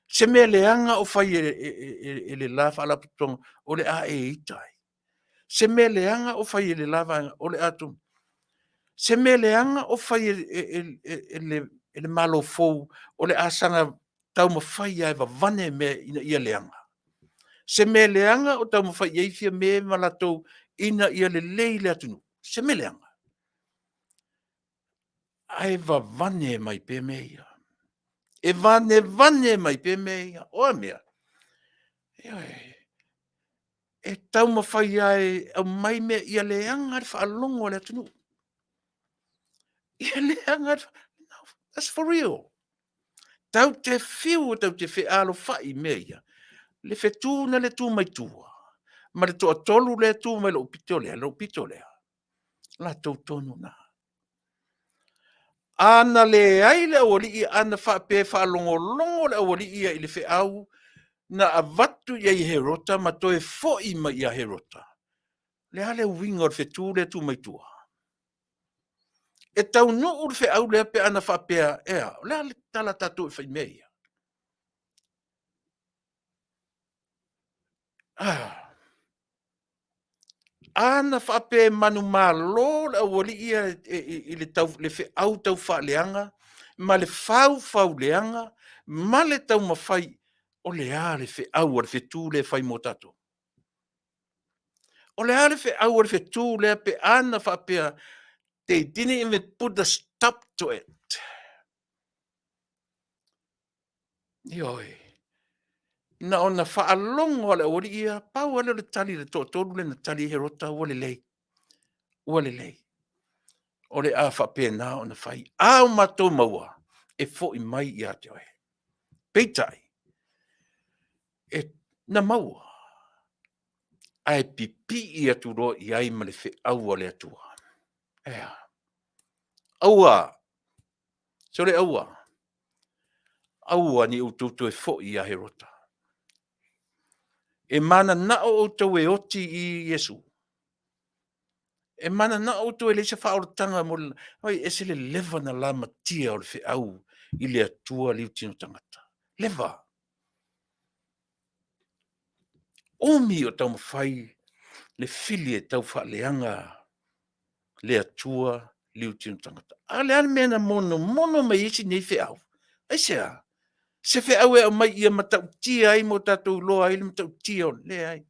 Se mea leaga o fai e le la faalapotopotoga o le a e ita ai? Se mea leaga o fai e le la vaega o le a Se mea leaga o fai e le Malo fou o le a saga taumafai lava e vavane mea ina ia leaga? Se mea leaga o taumafai i ai Fiame ma latou ina ia lelei le atunuu? Se mea leaga? Ae vavane mai pea mea ia. E vanevane mai pea mea ia. O a mea? Ioe. E taumafai lava e aumai mea ia leaga le faalogo a le atunuu. Ia leaga le... That's for real. Tatou te fiu e tatou te fealofai i mea ia, le fetu na le tu mai tua, ma le toatolu lea e tu mai lou pito lea, lou pito lea, latou tonu na. A na leai le aualii, a na faapea e faalogologo le aualii ia i le feau na avatu i ai e Herota ma toe foi mai ia Herota, o le a le uiga o le fetu lea e tu mai tua? E taunuu le feau lea pe ana faapea, e a, o le a le tala a tatou e fai i mea ia? Ah, a na faapea e manumalo le aualii ia i le, tau, le feau taufaaleaga ma le faufauleaga ma le taumafai, o le a le feau a le fetu lea e fai mo tatou? O le a le feau a le fetu lea pe a na faapea they didn't even put a stop to it? Ioe. Na ona faalogo a le aualii ia, pau lava lea o le tali a le toatolu lea na tali ai Herota, ua lelei, ua lelei. O le a faapena ona fai. A o matou maua, e foi mai ia te oe. Peitai, e, na maua, ae pipii atu loa i ai ma le feau a le Atua. Ea. Aua, sole aua, aua ne i outou toe foi ia Herota. E mananao outou e oti i Iesu. E mananao outou e leai se faaolataga mo le... Oi, e ese le leva na lamatia o le feau i le Atua liutino tagata. Leva. Umi o taumafai le fili e taufaaleaga le Atua liutino tagata. A o le a le mea na monomono mai ai si nei feau? Aisea? Se feau e aumai ia matautia ai ma o tatou iloa ai le matautia o le leai.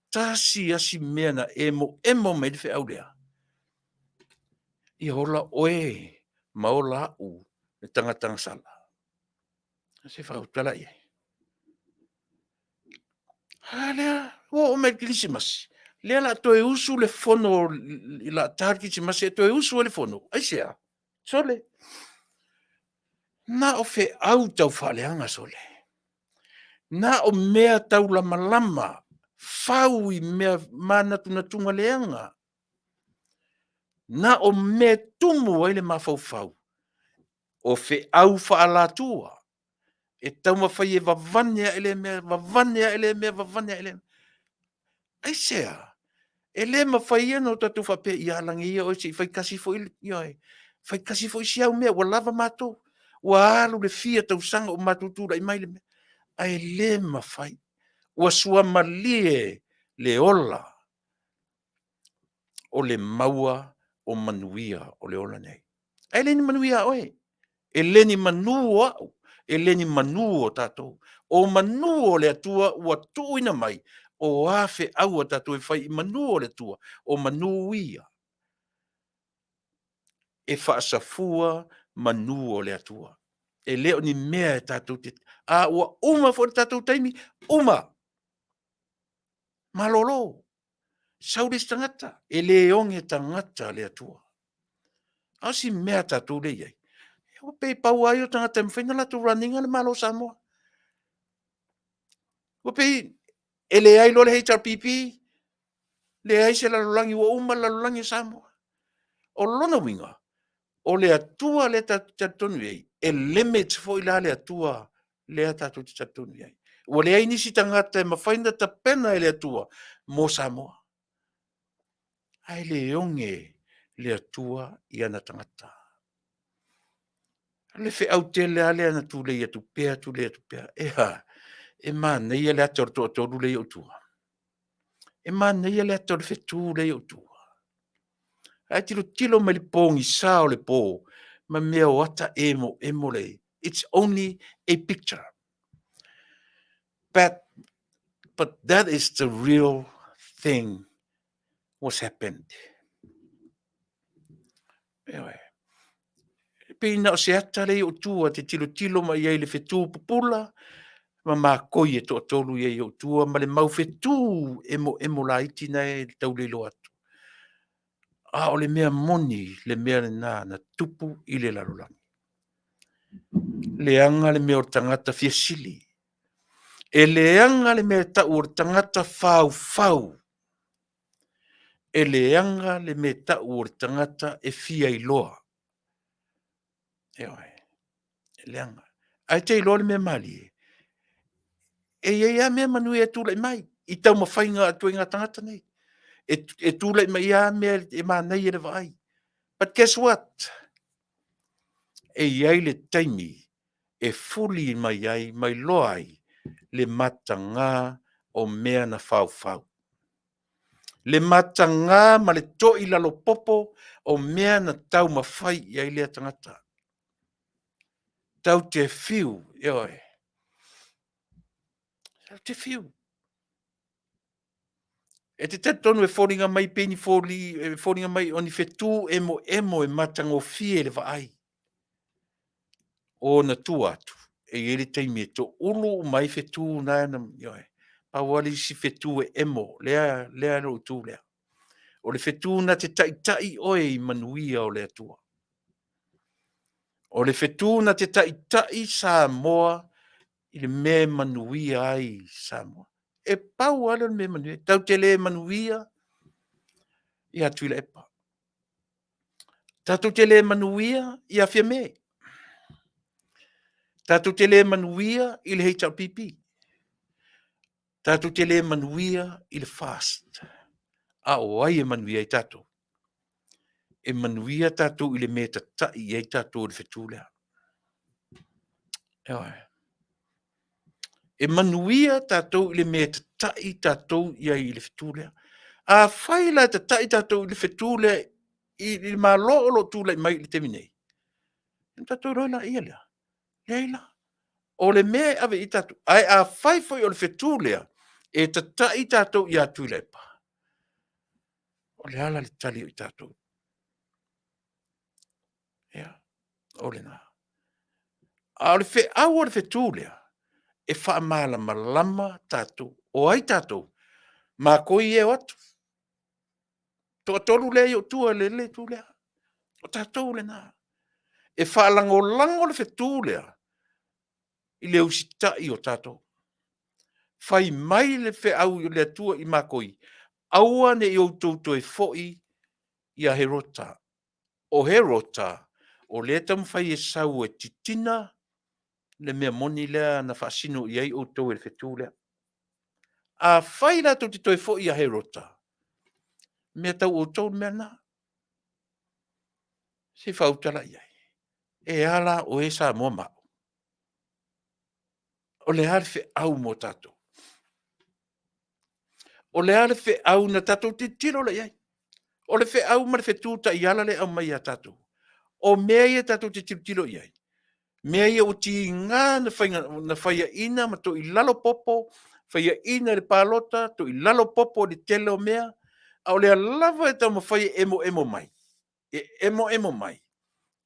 Tasi lava si mea na emoemo mai ai le feau lea, ia ola oe ma ola au le tagata gasala. Se faautala i ai. A lea, ua oo mai i le Kerisimasi, lea o le a toe usu le fono, o le a ta le Kerisimasi e toe usu ai le fono. Aisea? Sole, na o feau taufaaleaga sole. Na o mea taulamalama, fau i mea manatunatuga leaga. Na o mea e tumu ai le mafaufau o feau faaalatua e taumafai e vavane ae lea mea, vavane ae lea mea, vavane ae lea mea. Aisea? E le mafai ia ona tatou faapea, ia alagia ia oe se i fai tasi foi, ioe, fai tasi foi si au mea, ua lava matou, ua alu le fia tausaga o matou tulai mai le mea. Ae le mafai, ua suamalie le ola o le maua o manuia o le ola nei. Ae le ni manuia a oe, e le ni manu o au, e le ni manu o tatou. O manu o le Atua ua tuuina mai, o a feau a tatou e fai i manu o le Atua, o manu ia e faasafua manu o le Atua. E le o ni mea e tatou te... A ua uma foi le tatou taimi, uma, malolo, sau le isi tagata. E le oge tagata le Atua. A o si mea a tatou lea e i ai, ua pei pau lava ia o tagata e mafai ona latou run ina le Malo o Samoa. Ua pei e leai loa le HRPP, leai se lalolagi, ua uma le lalolagi o Samoa. O lona uiga, o le Atua lea tatou te talitonu i ai, e limit foi la le Atua lea tatou te talitonu i ai. Ua leai nisi tagata e mafai ona tapena e le Atua mo Samoa. Ae le oge le Atua i ana tagata. O le feau tele lava lea na tulei atu pea tulei atu pea. E a? E manaia le ata o le toatolu lea e i ou tua. E manaia le ata o le fetu lea e i ou tua. Ae tilotilo mai i le pogisa o le po ma mea o ata emoemo la e i ai. It's only a picture. But that is the real thing was happened. Ioe. E pei na o se ata lea i ou tua e te tilotilo mai ai i le fetu pupula ma makoi e toatolu ia i ou tua ma le mau fetu emoemo laiti na e tau le iloa atu. A o le mea moni le mea lena na tupu i le lalolagi. Leaga le mea o le tagata fia sili. E leaga le mea e tau o le tagata faufau. E leaga le mea e tau o le tagata e fia iloa. Ioe, e leaga. Ae te iloa le mea malie, e i ai lava mea manuia e tulai mai i taumafaiga a ituaiga tagata nei. E tulai mai lava mea e manaia i le vaai. But guess what? E i ai le taimi e fuli mai ai ma iloa ai le mataga o mea na faufau. Le mataga ma le toi lalopopo o mea na taumafai i ai lea tagata. Tau te fiu, ioe. Tau te fiu. E te talitonu e foliga mai pei ni foli, e foliga mai o ni whetū emoemo e matagofie i le vaai. O ona tua atu, e i ai le taimi e toulu uma ai whetū na, ioe. Pau lava le isi whetū e emo, lea, lea lou itu lea. O le whetū na te taitai oe i manuia o le Atua. O le whetū na te taitai Samoa i le mea e manuia ai Samoa. E pau lava lea o le mea e manuia ai. Tatou te le manuia ia Tuilaepa. Tatou te le manuia ia Fiame. Tatou te le manuia i le HRPP. Tatou te le manuia i le FAST. A o ai e manuia ai tatou? E manuia tatou i le mea e tatai i ai tatou i le fetu lea. Ioe. E manuia tatou i le mea e tatai tatou i ai i le fetu lea. Afai la e tatai tatou i le fetu lea i le Malo o lo o tulai mai i le taimi nei, ona tatou iloa laia lea. Leai la. O le mea e ave i ai tatou, ae afai foi o le fetu lea e tatai tatou ia Tuilaepa, o le a la le tali o i tatou? Ia, o lena. A o le feau o le fetu lea, e faamalamalama tatou. O ai tatou? Matou ia e o atu. Toatolu lea i ou tua i le itu lea. O tatou lena. E faalagolago le fetu lea i le usitai o tatou. Fai mai le feau i le Atua i matou, aua ne i outou toe foi ia Herota. O Herota, o lea e taumafai e sau e titina le mea moni lea na faasino i ai outou e le fetu lea. Afai latou te toe foi ia Herota, mea tau outou le mea lena. Se i faautala i ai. E a la oe Samoa ma au? O le a le feau mo tatou? O le a le feau na tatou tilotilo lea i ai? O le feau ma le fetu taiala lea e aumai ia tatou. O mea ia tatou te tilotilo i ai, mea ia ua tiga ona faiaina ma toilalo popo, faiaina i le palota, toilalo popo i le tele o mea, a o lea lava e taumafai e emoemo mai, e emoemo mai,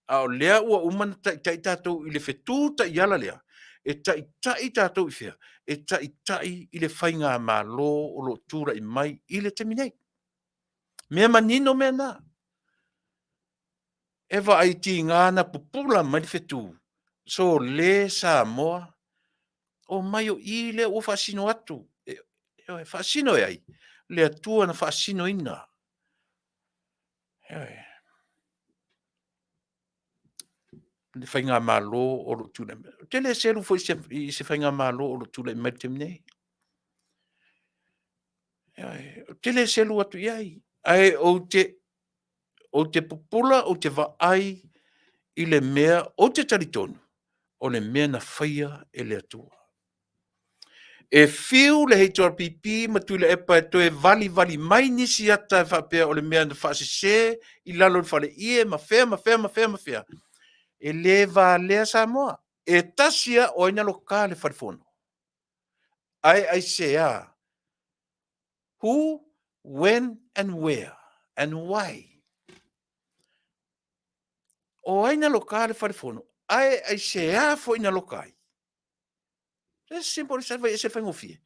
a o lea ua uma ona taitai tatou i le fetu taiala lea, e taitai tatou i fea? E taitai i le faigamalo o lo o tulai mai i le taimi nei. Mea manino mea na. E vaai tiga na pupula mai le fetu, sole Samoa, omai o i lea ua faasino atu. E faasino e ai? Le Atua na faasinoina. Ioe. Le faigamalo o lo o tulai mai. Ou te le selu foi i se faigamalo o lo o tulai mai i le taimi nei. Ioe. Ou te le selu atu i ai, ae ou te pupula, ou te vaai i le mea ou te talitonu o le mea na faia e le Atua. E fiu le HRPP ma Tuilaepa e toe valivali mai nisi ata e faapea o le mea na faasese i lalo o le faleie ma fea ma fea ma fea ma fea, e le valea Samoa. E tasi lava o ai na loka le Fale Fono? Ae aisea? Who, when and where and why? O ai na loka le Fale Fono? Ae aisea foi na loka ai? As simple as that, vai ese le faigofie.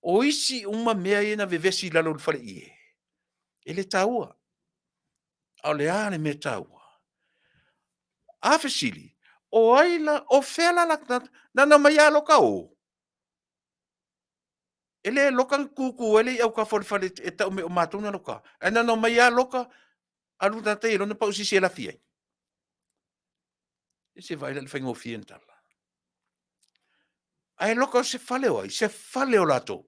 O isi uma mea ia na vevesi i lalo o le faleie, e le taua. A o le a le mea taua? A fesili, o ai la, o fea la la tagata, na ona omai lava loka o? E le loka na tutu ai le i autafa o le fale e tau mai o matou na loka. Ae na ona omai lava loka, alu le tagata ia i lona pau sisi e lafi ai. Se vaai la i le faigofie ona tala. Ae loka o se fale o ai? Se fale o latou.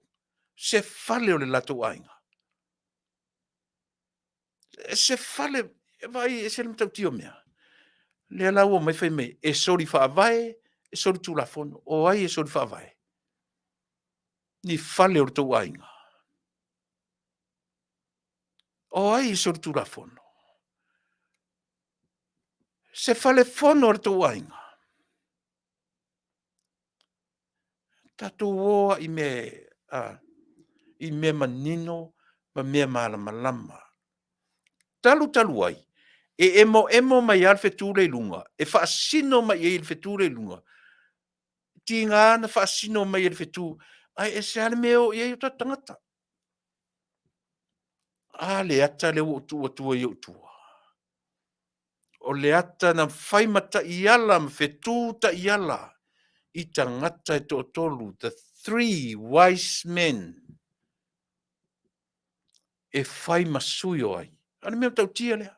Se fale o le latou aiga. Se fale, vaai e ese le matautia o mea. Lea la ua omai fai mai e soli faavae, e soli tulafono. O ai e soli faavae? Ni fale o le tou aiga. O ai e soli tulafono? Se fale fono a le tou aiga. Tatou o lava i mea, a, i mea manino ma mea malamalama. Talu talu ai, e emoemo mai lava le fetu lea i luga, e faasino mai i ai e le fetu lea i luga, tiga na faasino mai e le fetu, ae ese lava le mea e o i ai o tatou tagata. A le ata lea ua ou tuu atua i ou tua. O le ata na fai ma taiala ma fetu taiala i tagata e toatolu, the three wise men, e fai ma sui o ai? A o le mea matautia lea.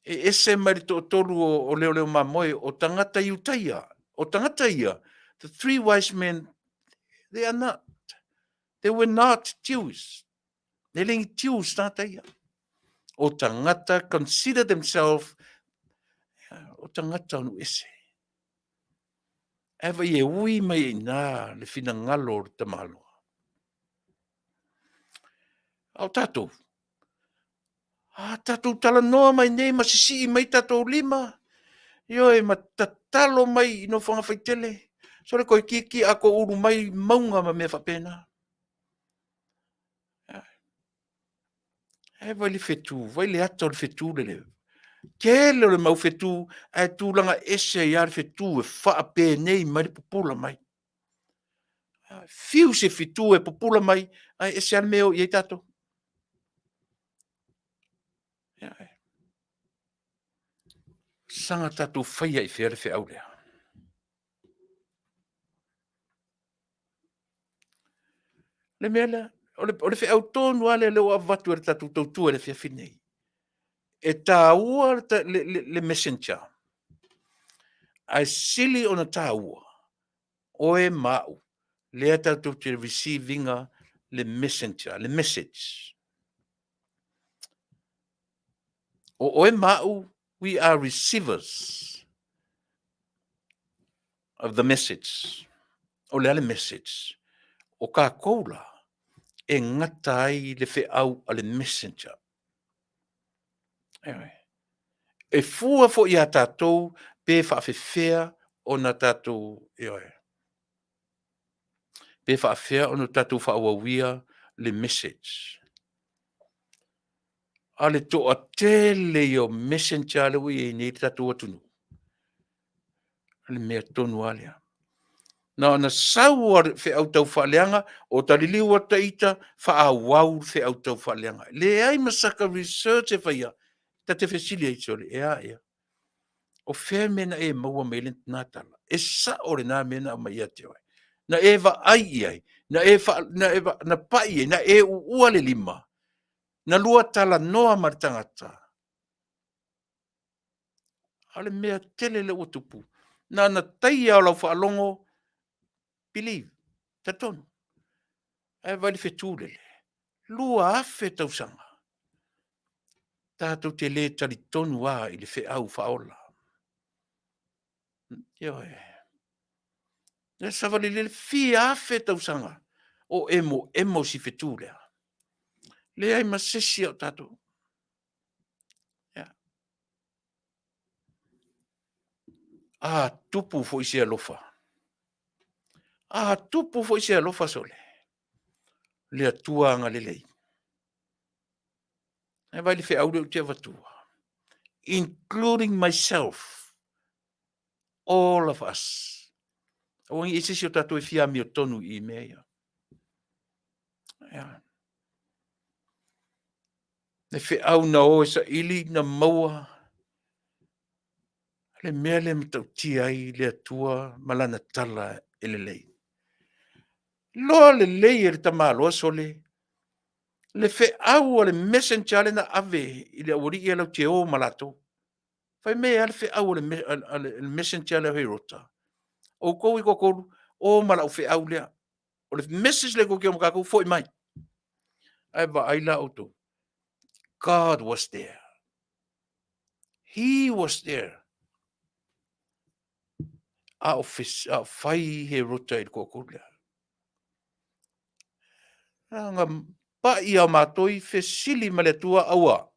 E ese mai le toatolu o leoleo mamoe, o tagata Iutaia, o tagata ia, the three wise men, they are not, they were not Jews. E le ni Jews tagata ia. O tagata consider themselves, o tagata o nuu ese. Ae vai e ui mai i ina le finagalo o le tamaloa. A o tatou, a tatou talanoa mai nei ma sisii mai tatou lima, ioe, ma tatalo mai i nofoaga faitele, sole toeitiiti a toulu mai mauga ma mea faapena. Ae vai le fetu, vai le ata o le fetu lele. Tele o le mau fetu, ae tulaga ese ai lava le fetu e faapenei mai le pupula mai. Fiu se fetu e pupula mai, ae ese lava le mea e o i ai tatou. Saga tatou faia i fea le feau lea? Le mea lea, o le feau tonu lava lea lea ua avatu e le tatou tautua i le afiafi lenei. E taua le messenger, ae sili ona taua oe ma au. Lea tatou te receive ina le messenger, le message. O oe ma au, we are receivers of the message. O le a le message? O kākou la, e gata ai le feau a le messenger. Anyway, e fua foi iā tātou pe faafefea ona tātou, ioe, pe faafefea ona tatou faaauauia le message. A le toatele ia o messenger lea ua i ai nei le tatou atunuu, o le mea tonu lava lea. Na ona sau lava o le feau taufaaleaga, o ta liliu atu ta ita, faaauau le feau taufaaleaga. Leai ma saka research e faia, ta te fesili ai, sole, e a ea? O fea le mea na e maua mai ai lena tala? E sao lena mea na aumai ia te oe? Na e vaai i ai? Na e, fa, na, e, na pai i ai? Na e uua le lima? Na lua talanoa ma le tagata? A o le mea tele lea ua tupu, na ona taia o lau faalogo, believe, talitonu. Ae vaai i le fetu lele, 2000 tausaga, tatou te le talitonu lava i le feau faaola. Ioe. Le savali lele fia afe tausaga o emoemo si fetu lea. Leai ma se isi o tatou. Yeah. A tupu foi se alofa. A tupu foi se alofa sole. Le Atua agalelei. Ae vaai le feau lea ou te avatua. Including myself. All of us. Aua ne i se isi o tatou e fia amiotonu i mea ia. Yeah. Le feau na o e saili na maua le mea lea e matautia ai le Atua ma lana tala e lelei. Loa lelei e le tamaloa sole le feau a le messenger lea na ave i le aualii ia latou te o ma latou. Fai mai e a le feau a le messenger lea o Herota? Outou e toatolu, o ma lau feau lea. O le message lea tou te o ma tatou, foi mai. Ae vaai la outou. God was there. He was there. A o, a o fai Herota i le toatolu lea. Leaga pai a matou i fesili ma le Atua, aua,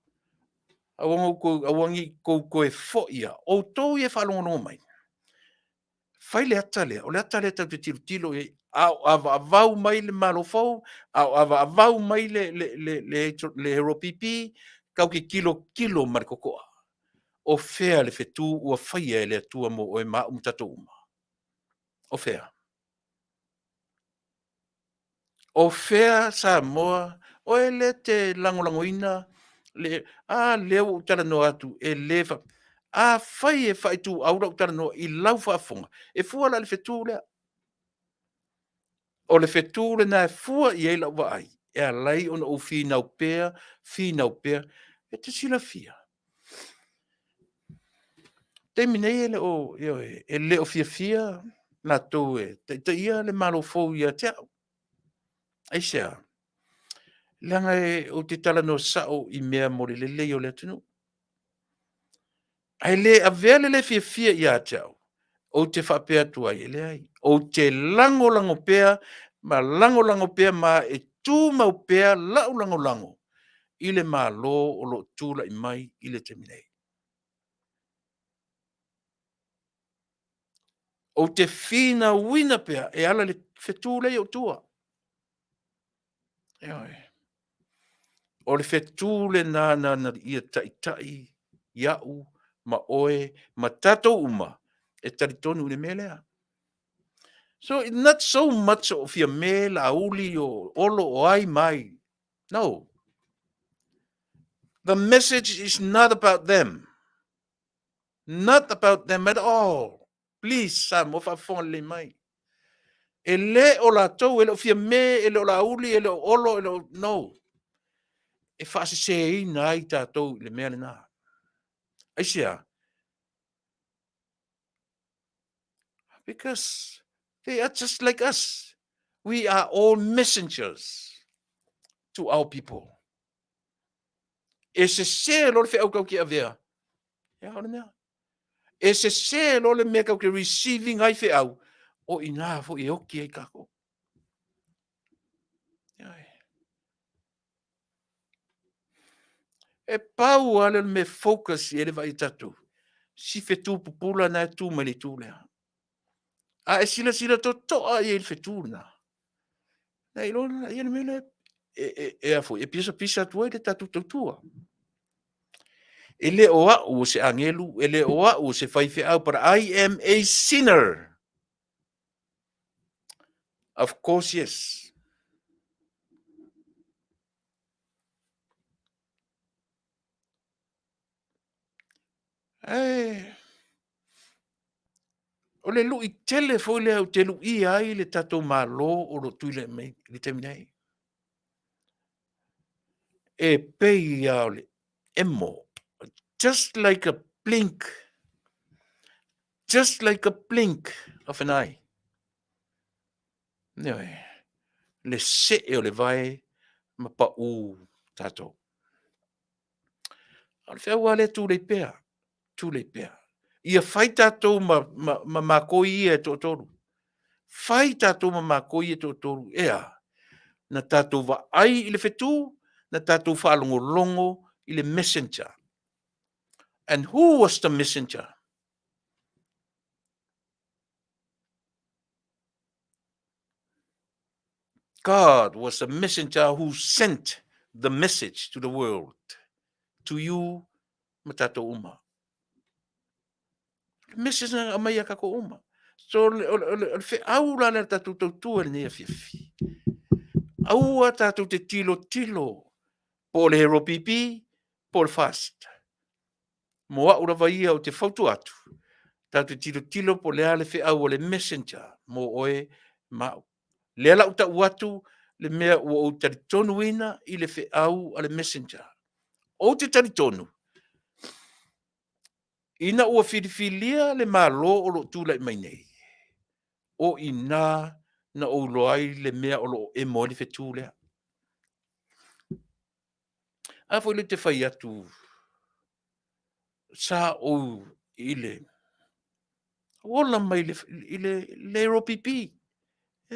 aua tou, aua ne i tou toe foi a, outou ia e faalogologo mai, fai le ata lea, o le ata lea tatou te tilotilo i ai, a o avaavau mai le Malo fou, a o avaavau mai le, le, le, le, le HRPP, tatou te tilotilo ma le totoa. O fea le fetu ua faia e le Atua mo oe ma au ma tatou uma? O fea? O fea Samoa, oe lea e te lagolagoina le, a lea ua ou talanoa atu e le fa... Afai e faaituau lau talanoa i lau faafofoga, e fua la i le fetu lea. O le fetu lena e fua i ai lau vaai, e ala ai ona ou finau pea, finau pea. E te silafia, taimi nei e le o, ioe, e le o fiafia latou e taitaia le Malo fou ia te au. Aisea? Leaga e, ou te talanoa sao i mea mo le lelei o le atunuu. Ae le avea le le fiafia ia te au, ou te faapea atu ai, e leai, ou te lagolago pea ma lagolago pea ma e tumau pea lau lagolago i le Malo o lo o tulai mai i le taimi nei. Ou te finauina pea e ala i le fetu lea i ou tua. Ioe. O le fetu lena na na ia taitai ia'u ma oe ma tatou uma e talitonu i le mea lea. So it's not so much o Fiame, Laauli, o Olo, o ai ma ai. No. The message is not about them. Not about them at all. Please, Samoa, faafofoga lelei mai. E le o latou, e le o Fiame, e le o Laauli, e le o Olo, e le o... No. E faaseseina ai tatou i le mea lena. Aisea? Because they are just like us. We are all messengers to our people. E sesē loa le feau tatou te avea, ia o le mea. E sesē loa le mea tatou te receiving ai feau, o i inā foi e oti ai tatou. E pau lava lea o le mea e focus i ai le vaai a tatou, si fetu pupula lena e tu mai le itu lea. A e silasila totoa i ai i le fetu lena, na e iloa lea le mea lea e, a foi, e pisapisa atu ai le tatou tautua. E le o au o se agelu, e le o au o se faifeau, but I am a sinner. Of course, yes. Ae, o le lui tele foi lea ou te luia ai le tatou Malo o lo o tuilai mai i le taimi nei. E pei lava o le emo, just like a blink, just like a blink of an eye. Ioe, le see o le vae ma pau tatou. A o le feau lava lea tulei pea, tulei pea. Ia fai tatou ma, ma, ma makou ia e toatolu. Fai tatou ma makou ia e toatolu, e a? Na tatou vaai i le fetu, na tatou faalogologo i le messenger. And who was the messenger? God was the messenger who sent the message to the world, to you ma tatou uma. Le message na aumai ia tatou uma. So, o le, o le, o le, o le feau la lea le tatou tautua i lenei afiafi. Aua tatou te tilotilo po o le Hero PP po o le Fast. Mo au lava ia ou te fautua atu, tatou te tilotilo po o le a le feau a le messenger mo oe ma au. Lea la ou tau atu le mea ua ou talitonuina i le feau a le messenger. Ou te talitonu, ina ua filifilia le Malo o lo o tulai mai nei, o i ina na ou iloa ai le mea o lo o emo ai le fetu lea. A foi lea ou te fai atu, sa ou i le ola mai i le, le LPP.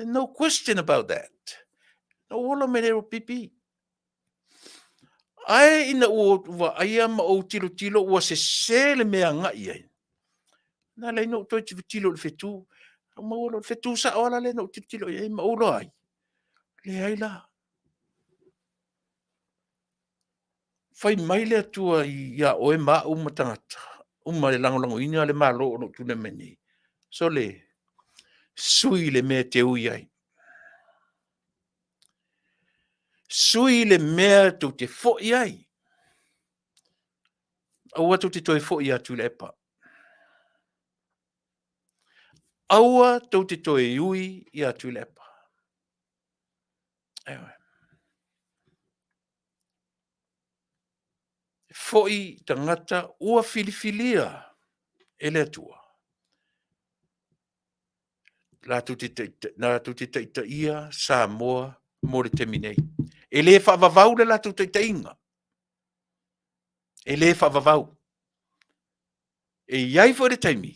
No question about that. Na ou ola mai le LPP. Ae ina ua ou vaaia ma ou tilotilo ua sese le mea agai ai, na ala ai ona ou toe tilotilo i le fetu. Na ou maua loa le fetu sao lava lea na ou tilotilo i ai ma ou iloa ai, leai la. Fai mai le Atua ia oe ma au ma tagata uma e lagolagoina le Malo o lo o tulai mai nei. Sole, sui le mea e te ui ai. Sui le mea tou te foi ai. Aua tou te toe foi atu i le epa. Aua tou te toe ui ia Tuilaepa. Ioe. Foi tagata ua filifilia e le Atua. Latou te, latou te taitaia Samoa mo le taimi nei. E le faavavau le latou taitaiga. E le faavavau. E i ai foi le taimi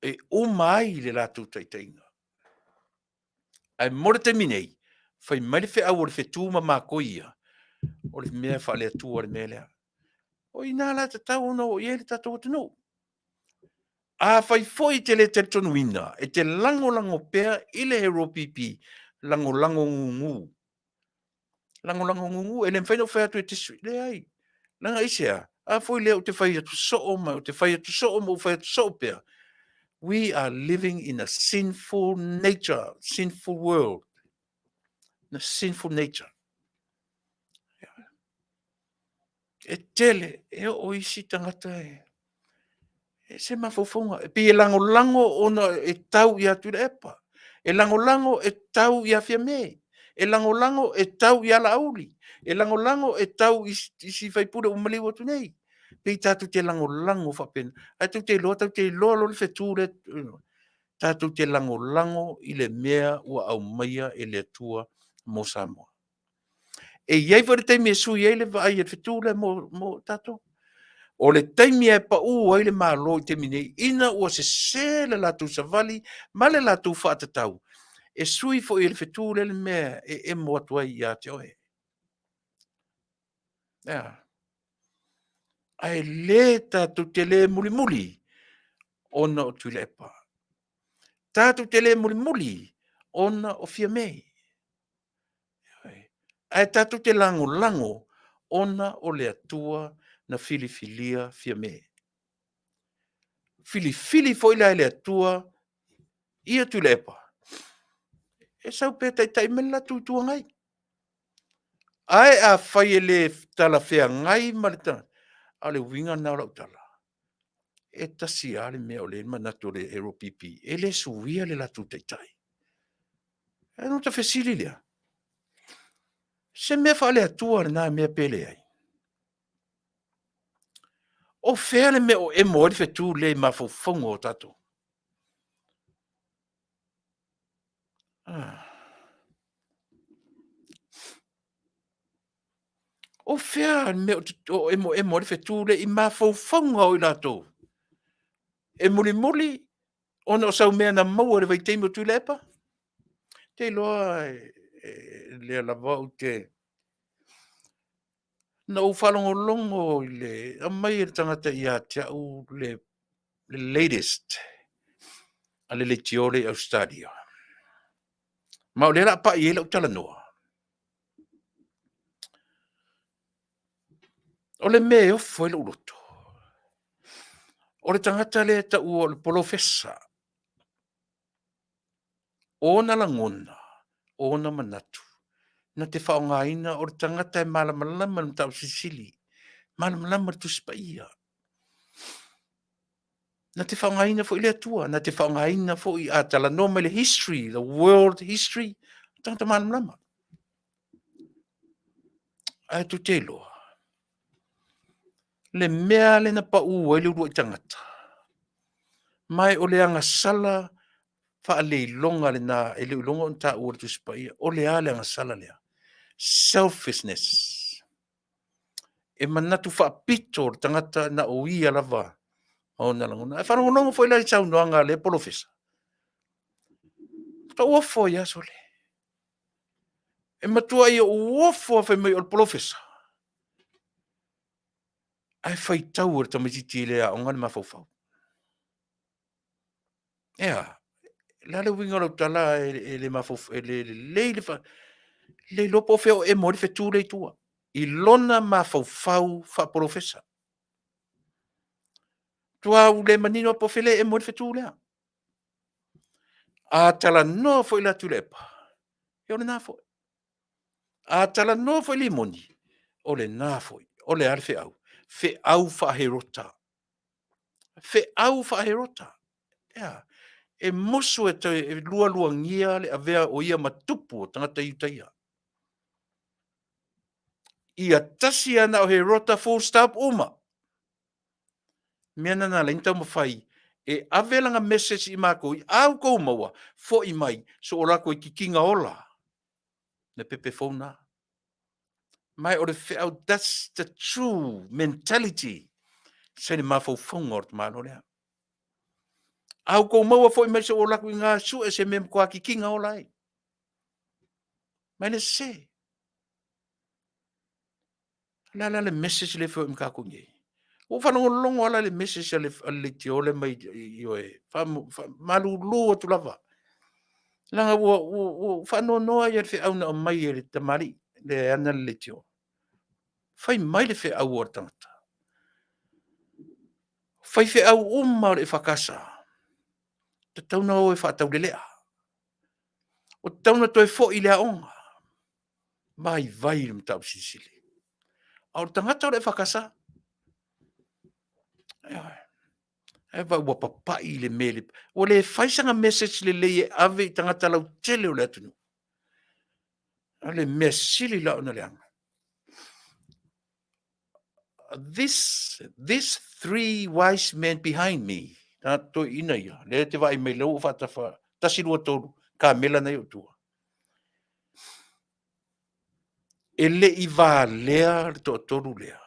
e uma ai le latou taitaiga. Ae mo le taimi nei, fai mai le feau o le fetu ma matou ia, o le mea faale-Atua le mea lea. O i ina la e tatau ona oo i ai le tatou atunuu. Afai foi e te le talitonuina, e te lagolago pea i le Hero PP, lagolago gugu. Lagolago gugu, e le mafai ona ou fai atu e te sui, leai. Leaga aisea? A foi lea ou te fai atu soo ma ou te fai atu soo ma ou fai atu soo pea. We are living in a sinful nature, sinful world. In a sinful nature. E tele, e oo isi tagata e, e se mafaufauga. E pei e lagolago ona e tau ia Tuilaepa. E lagolago e tau ia Fiame. E lagolago e tau ia Laauli. E lagolago e tau i si faipule ua maliu atu nei. Pei tatou te lagolago faapena. Ae tou te iloa, tou te iloa loa le fetu lea. Tatou te lagolago i le mea ua aumaia e le Atua mo Samoa. E i ai foi le taimi e sui ai le vaai a le fetu lea mo tatou. O le taimi e pau ai le Malo i taimi nei, ina ua sese le latou savali ma le latou faatatau, e sui foi e le fetu lea le mea e emo atu ai ia te oe. Ae le tatou te le mulimuli ona o Tuilaepa. Tatou te le mulimuli ona o Fiame. Ae tatou te lagolago ona o le Atua na filifilia Fiame. Filifili foi la e le Atua ia Tuilaepa e sau pea e taitai mai le latou Itu Agai. Ae afai e le talafeagai ma le a o le uiga lena o lau tala, e tasi lava le mea o lea e manatu le LPP, e le suia le latou Taitai. Ona ota fesili lea, se mea faale-Atua lena mea pe leai? O fea le mea o emo ai le fetu lea i mafaufauga o tatou? O fea le mea o emoemo ai le fetu lea i mafaufauga o i latou? E mulimuli ona o sau mea na maua i le vaitaimi o Tuilaepa? Ou te iloa o lea lava ou te... Na ou faalogologo i le aumai e le tagata ia te au le latest a le leitio lea i Ausetalia, ma o lea o le a pai i ai lau talanoa. O le mea e ofo ai lou loto, o le tagata lea e taua o le polofesa. O ona lagona, o ona manatu, na te faaaogaina, o le tagata e malamalama i le Mataupu Silisili, malamalama i le Tusi Paia. Na te faaaogaina foi le Atua, na te faaaogaina foi a talanoa mai i le history, the world history, o le tagata malamalama. Ae tou te iloa, le mea lava lea na pau ai le uluai tagata, ma o le agasala faaleiloga lena e le o iloga ona taua i le Tusi Paia. O le a le agasala lea? Selfishness. E manatu faapito le tagata na o ia lava ma ona lagona. Ae faalogologo foi la i le saunoaga a lea polofesa, matua ou ofo ai lava sole. E matuai ou ofo lava fai mai o le polofesa, ae faitau e le tamaitiiti e le aoga le mafaufau. E a? O le a le uiga o lau tala e le lelei le le iloa po o fea o emo ai le fetu lea i tua i lona mafaufau faapolofesa. Matua ou le manino lava po o fea lea e emo ai le fetu lea. A talanoa foi la Tuilaepa, ia o lena foi. A talanoa foi Rimoni, o lena foi. O le a le feau? Feau faa-Herota, feau faa-Herota. E a? E musu e lualuagia le avea o ia ma tupu o tagata Iutaia. Ia tasi lava na o Herota full stop, uma. Mea lena na ala ai ona taumafai e ave lana message i matou, a outou maua, foi mai, so o latou titina ola. Le pepe fou lena. Ma o le feau, that's the true mentality sa i le mafaufauga o le tamaloa lea. A outou maua foi mai se i ou alu atu i ina sue se mea e matua titina ola ai. Ma e le sese. O le a la le message lea e feoai ma tatou nei? Ua ou faalogologo lava la i le message a le leitio lea mai i o e faamalulu atu lava, leaga ua ou faanoanoa ia i le feau na aumai e le tamalii lea e ana le leitio. Fai mai le feau a le tagata, o faifeau uma lava o le EFKS, e tatau ona o e faataulelea, ua tatau ona toe foi i le aoga. Vaivai le Mataupu Silisili. A o le tagata o le EFKS. Ioe. Ae vaai ua papai le mea, ua le fai sana message lelei e ave i tagata lautele o le atunuu. O le mea sili la ona leaga, this three wise men behind me. Tagata toeaiina ia, lea e te vaai mai lea ua ou faatafa, 1, 2, 3, kamela na e i ou tua. E le i valea le toatolu lea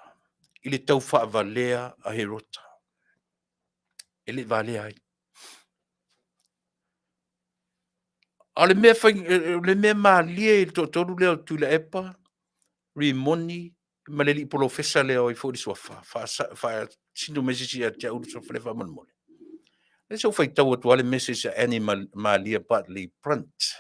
i le tau faavalea a Herota. E le i valea ai. A o le mea, fai, le mea malie i le toatolu lea o Tuilaepa, Rimoni ma le alii polofesa lea o ai foi le suafa, faasino mai se isi ia te au le suafa lea faamolemole. Lea se i ou faitau atu lava le message a Annie Malia Bartley Brunt.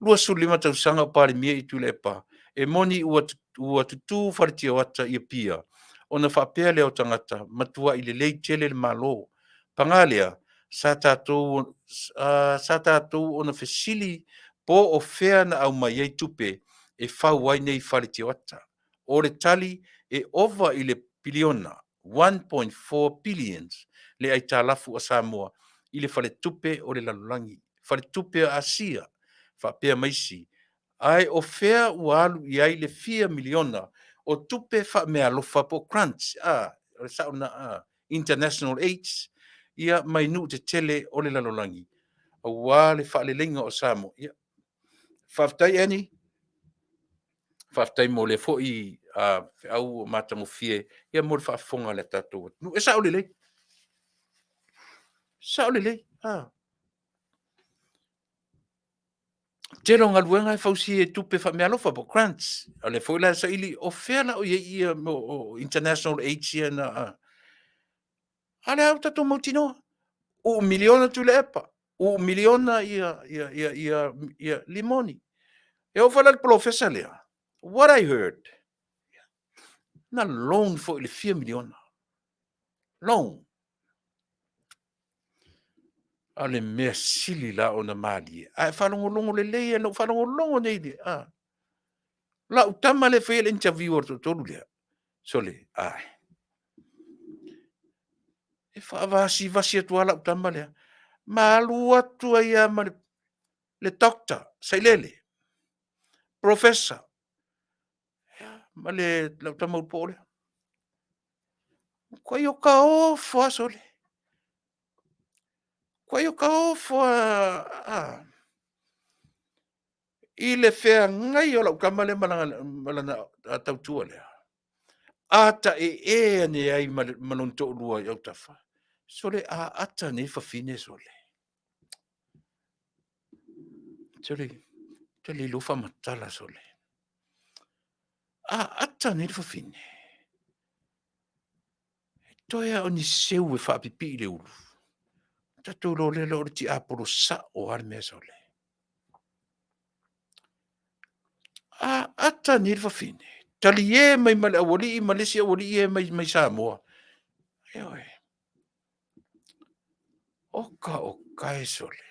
25 tausaga o Palemia i Tuilaepa, e moni ua, ua tutū faletioata i Apia, ona faapea lea o tagata, matuai lelei tele le Malo. Paga lea, sa tatou, sa tatou ona fesili po o fea na aumai ai tupe e fau ai nei fale tioata. O le tali, e ova i le piliona, 1.4 billions, le aitalafu a Samoa i le Faletupe o le Lalolagi, Faletupe o Asia, faapea ma isi. Ae o fea ua alu i ai le fia miliona o tupe faameaalofa po o grants, a, o le sao lena, a, international aids, ia mai nuu tetele o le lalolagi aua le faaleleiga o Samoa. Ia, faafetai Annie, faafetai mo lea foi feau matagofie ia mo le faafofoga a le tatou atunuu. E sao lelei, sao lelei. A. Tele o galuega e fausia i tupe faameaalofa po o grants. O lea foi la e saili o fea la o i ai ia mo o international aids ia na a. A lea ua tatou mautinoa, uu miliona Tuilaepa, uu miliona ia, ia, ia, ia, ia Rimoni. E oo foi la i le polofesa lea, what I heard, na loan foi i le fia miliona. Loan. A o le mea sili la ona malie, a e faalogologo lelei lava, na ou faalogologo nei i le, a, lau tama lea e faia le interview a le toatolu lea, sole, ae, e faavasivasi atu lava lau tama lea, ma alu atu ai lava ma le doctor Sailele, Professor, ma lau tama ulupoo lea. Matuai ota ofo lava sole, matuai ota ofo lava i le feagai o lau tama lea ma lana tautua lea, ata ee ane ai ma lona toalua i autafa, sole, a ata nei le fafine sole, sole, ou te le iloa faamatala sole. A ata nei le fafine, e toe lava o ni seu e faapipii i le ulu, ona tatou iloa lea o le tiapolo sao lava le mea sole. A ata nei le fafine, talie mai ma le aualii ma le isi aualii ia mai Samoa. Ioe. Oka oka e sole.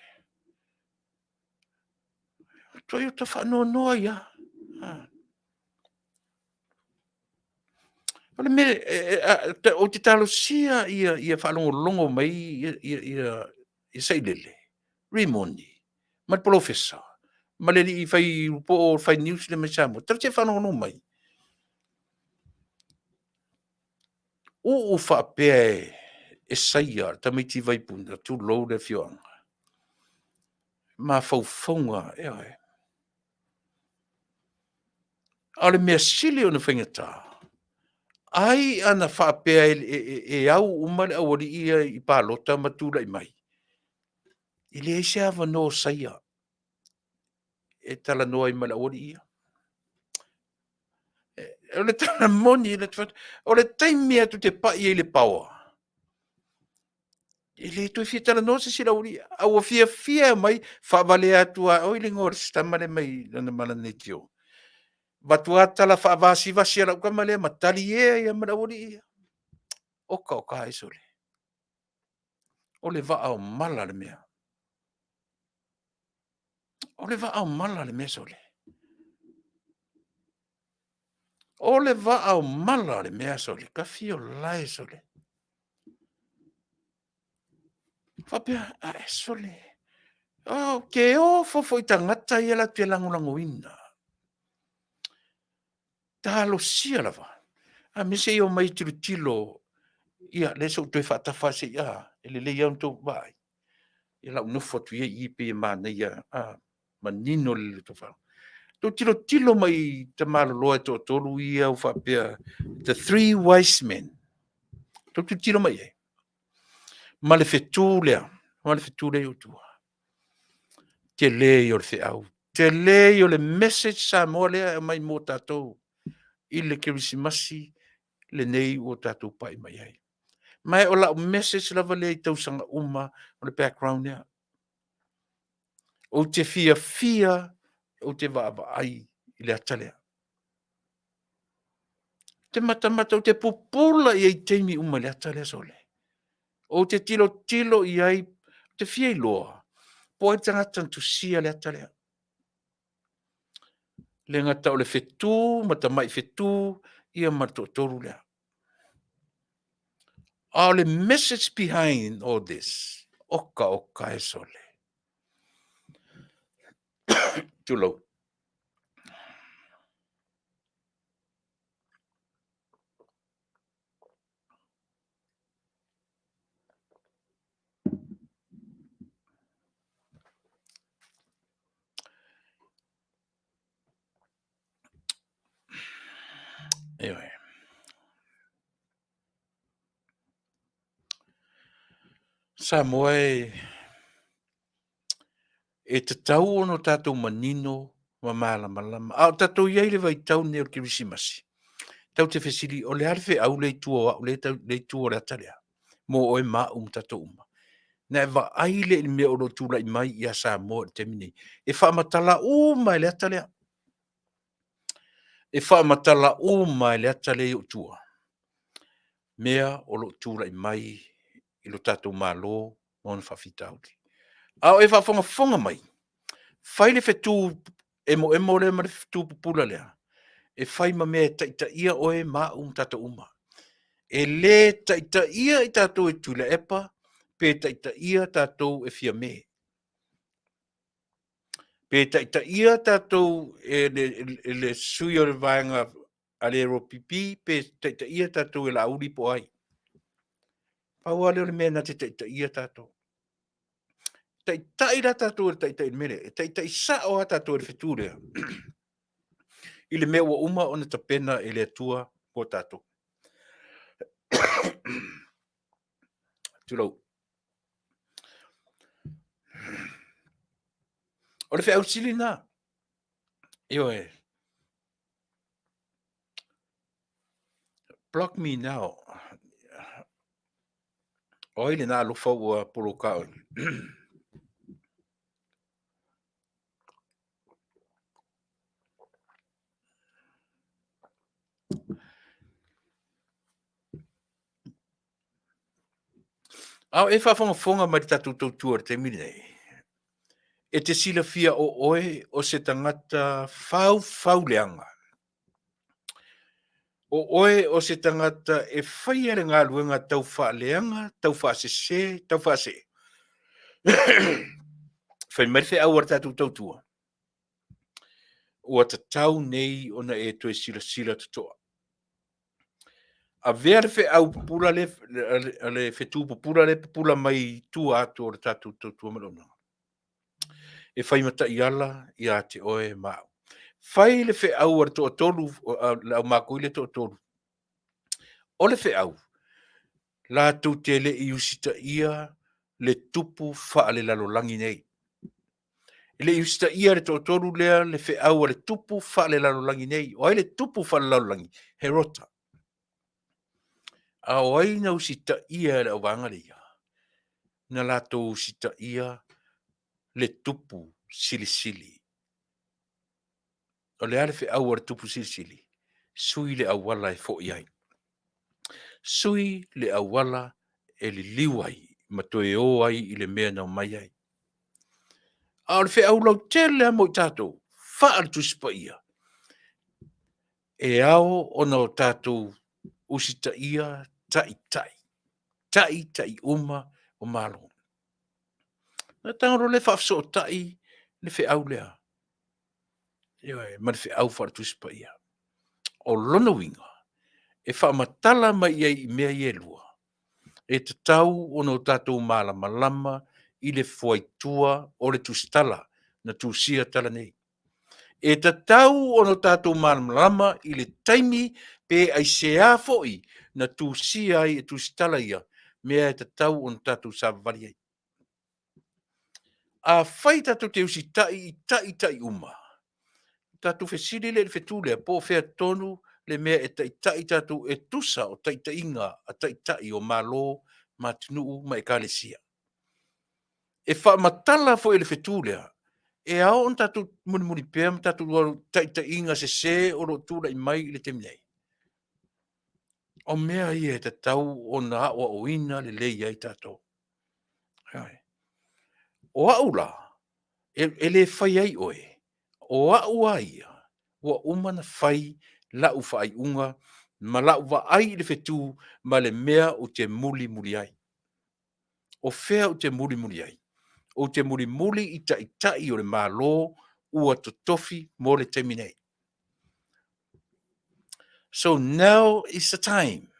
Matuai ota faanoanoa ai lava. O le mea, ou te talosia ia faalogologo mai ia Sailele, Rimoni ma le Polofesa ma le alii fai po o fai news lea mai Samoa, talosia ia faalogologo mai. Uu faapea e Saia le tamaitiiti Vaipuna, tulou le afioaga, mafaufauga, ioe. A o le mea sili ona faigata, ai ana faapea e au uma le aualii ia i palota ma tulai mai, e leai se avanoa o Saia e talanoa ai ma le aualii ia. O le tala moni, o le taimi lava tou te pai ai i le power, e le toe fia talanoa se isi i le aualii ia. A ua fiafia e omai faavalea atu lava, oi le igoa o le isi tama lea mai lana ma lana leitio. Avatu lava tala faavasivasi a lau tama lea ma talie ai lava ma le aualii ia. Oka oka e sole. O le vaa o mala le mea. O le vaa o mala le mea sole. O le vaa o mala le mea sole. Tafio lae sole. Faapea, ae sole, ou te ofo foi i tagata ia latou te lagolagoina. Talosia lava, a mea se i omai e tilotilo. Ia, lea se i ou toe faatafa se i, a, e lelei lava ona outou vaai. Ia o le a ou nofo atu ia i i pei e manaia, a, manino lelei i la outou faalogo. Tou tilotilo mai i tamaloloa e toatolu ia ua faapea, the three wise men. Tou tilotilo mai i ai. Ma le fetu lea, ma le fetu lea i ou tua. Tele ia o le feau, tele ia o le message Samoa lea e aumai mo tatou i le Kerisimasi lenei ua tatou pai mai ai. Ma o lau message lava lea i tausaga uma, o le background lea. Ou te fiafia, ou te vaavaai i le ata lea. Ou te matamata, ou te pupula i ai i taimi uma i le ata lea sole. Ou te tilotilo i ai, ou te fia iloa, po o ai le tagata na tusia le ata lea. E le gata o le fetu ma tamai fetu, ia ma le toatolu lea. A o le message behind all this, oka oka e sole. Tulou. Ioe. Samoa e, e tatau ona tatou manino ma malamalama. A o tatou i ai i le vaitau lenei o le Kerisimasi, tatou te fesili, o le a le feau lea i tua o au, lea i tua o le ata lea? Mo oe ma au ma tatou uma. Na e vaai lea i le mea o lo o tulai mai ia Samoa i le taimi nei. E faamatala uma e le ata lea. E faamatala uma e le ata lea i ou tua mea o lo o tulai mai i lo tatou Malo ma ona faafitauli. A o e faafogafoga mai, fai le fetu emoemo lea ma le fetu pupula lea, e fai ma mea e taitaia oe ma au ma tatou uma. E le taitaia i tatou e Tuilaepa pe taitaia tatou e Fiame. Pe taitaia tatou e le sui o le vaega a le LPP pe taitaia tatou e Laauli po o ai. Pau lava lea o le mea na te taitaia tatou. Taitai la tatou e le taitai i le mea lea, e taitai sao lava tatou e le fetu lea i le mea ua uma ona tapena e le Atua mo tatou. Tulou. O le feau sili lena. Ioe. Block me now. O ai lena alofa ua poloka oe? A o e faafogafoga mai le tatou tautua i le taimi lenei, e te silafia o oe o se tagata faufauleaga. O oe o se tagata e faia le galuega tau faaleaga, tau faasese, tau faasee. Fai mai le feau a le tatou tautua, ua tatau nei ona e toe silasila totoa. Avea le feau pupula le, le fetu pupula le pupula mai i tua atu o le tatou tautua ma le auaunaga. E fai ma taiala ia te oe ma au. Fai le feau a le toatolu, le aumakui le toatolu. O le feau, latou te le i usitaia le tupu faalelalolagi nei. E le i usitaia le toatolu lea le feau a le tupu faalelalolagi nei. O ai le tupu faalelalolagi? Herota. A o ai na usitaia e le auvaega lea? Na latou usitaia le tupu silisili. O le a le feau a le tupu silisili? Sui le auala e foi ai. Sui le auala e liliu ai ma toe o ai i le mea na omai ai. A o le feau lautele lava mo i tatou, faa le Tusi Paia, e ao ona o tatou usitaia taitai, taitai uma o Malo. Na tago loa lea faafesootai le feau lea, ioe, ma le feau faale-Tusi Paia. O lona uiga, e faamatala mai i ai i mea ia e lua. E tatau ona o tatou malamalama i le fuaitua o le tusitala na tusia tala nei. E tatau ona o tatou malamalama i le taimi pe aisea foi na tusia ai e tusitala ia mea e tatau ona tatou savavali ai. Afai tatou te usitai i taitai uma, tatou fesili lea i le fetu lea, po o fea tonu le mea e taitai tatou e tusa o taitaiga a taitai o Malo ma atunuu ma Ekalesia. E faamatala foi e le fetu lea, e ao ona tatou mulimuli pea ma tatou alu i taitaiga sese o lo o tulai mai i le taimi nei. O mea ia e tatau ona aoaoina lelei ai tatou. O au la, e le fai ai oe, o au a ia, ua uma ona fai lau faaiuga ma lau vaai i le fetu ma le mea ou te mulimuli ai. O fea ou te mulimuli ai? Ou te mulimuli i taitai o le Malo ua totofi mo le taimi nei. So now is the time.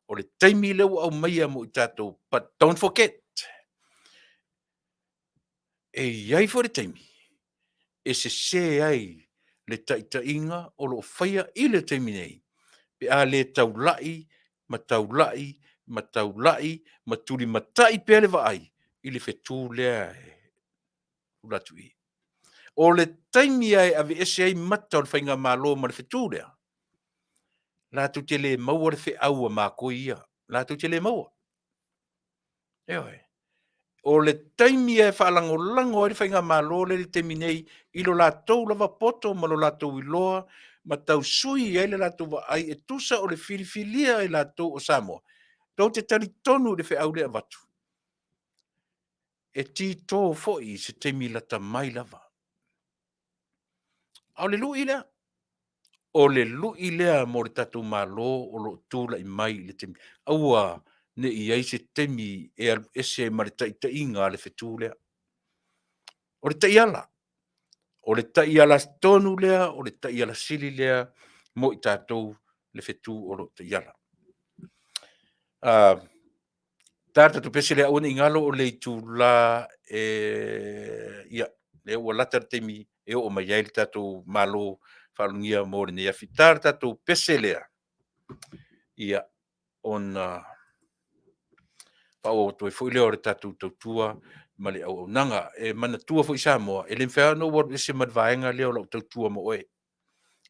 O le taimi lea ua aumaia mo i tatou, but don't forget, e i ai foi le taimi e sese ai le taitaiga o lo o faia i le taimi nei, pe a le taulai ma taulai ma taulai ma tulimatai pea le vaai i le fetu lea e tula atu i i. O le taimi lava e aveese ai mata o le faigamalo ma le fetu lea, latou te le maua le feau a matou ia, latou te le maua. Ioe. O le taimi lava e faalagolago ai le faigamalo lea i le taimi nei i lo latou lava poto ma lo latou iloa ma tau sui ai le latou vaai e tusa o le filifilia e latou o Samoa, tou te talitonu i le feau lea e avatu, e tito foi i se taimi lata mai lava. A o le lui lea, o le lui lea mo le tatou Malo o lo o tulai mai i le taimi. Aua ne i i ai se taimi e alu ese ai ma le taitaiga a le fetu lea. O le taiala, o le taiala tonu lea, o le taiala sili lea mo i tatou le fetu o lo o taiala. Ta le tatou pese lea, aua ne i galo o le itula e... ia, lea ua lata le taimi e oo mai ai le tatou Malo faalogia mo lenei afi. Ta le tatou pese lea, ia, ona faaauau atu ai foi lea o le tatou tautua ma le auaunaga. E manatua foi Samoa, e le mafai lava ona ou alu ese ma le vaega lea o lau tautua ma oe.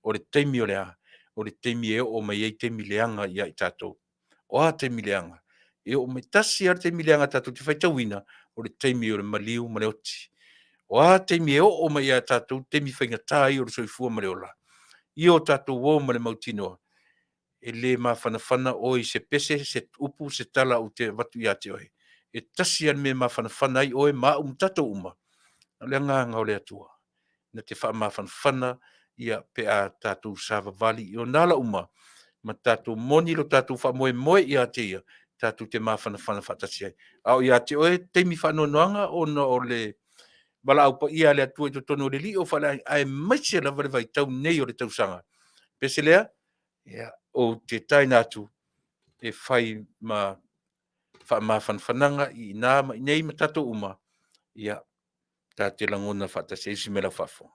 O le taimi o le a? O le taimi e oo mai ai taimi leaga ia i tatou. O a taimi leaga? E oo mai, tasi lava le taimi leaga tatou te faitauina, o le taimi o le maliu ma le oti. O a taimi e oo mai ia tatou taimi faigata ia o le soifua ma le ola, ia o tatou o ma le mautinoa, e le mafanafana oe i se pese, se upu, se tala ou te avatu ia te oe. E tasi lava le mea e mafanafana ai oe ma au ma tatou uma, o le agaga o le Atua na te faamafanafana ia pe a tatou savavali i ona ala uma ma tatou moni lo tatou faamoemoe ia te ia, tatou te mafanafana faatasi ai. A o ia te oe taimi faanoanoaga ona o le valaau paia a le Atua i totonu o le lii o faaleaiga, aemaise lava le vaitau nei o le tausaga. Pese lea, ia, ou te taina atu e fai ma faamafanafanaga i ina ma inei ma tatou uma, ia, ta te lagona faatasi ai si mea lau faafofoga.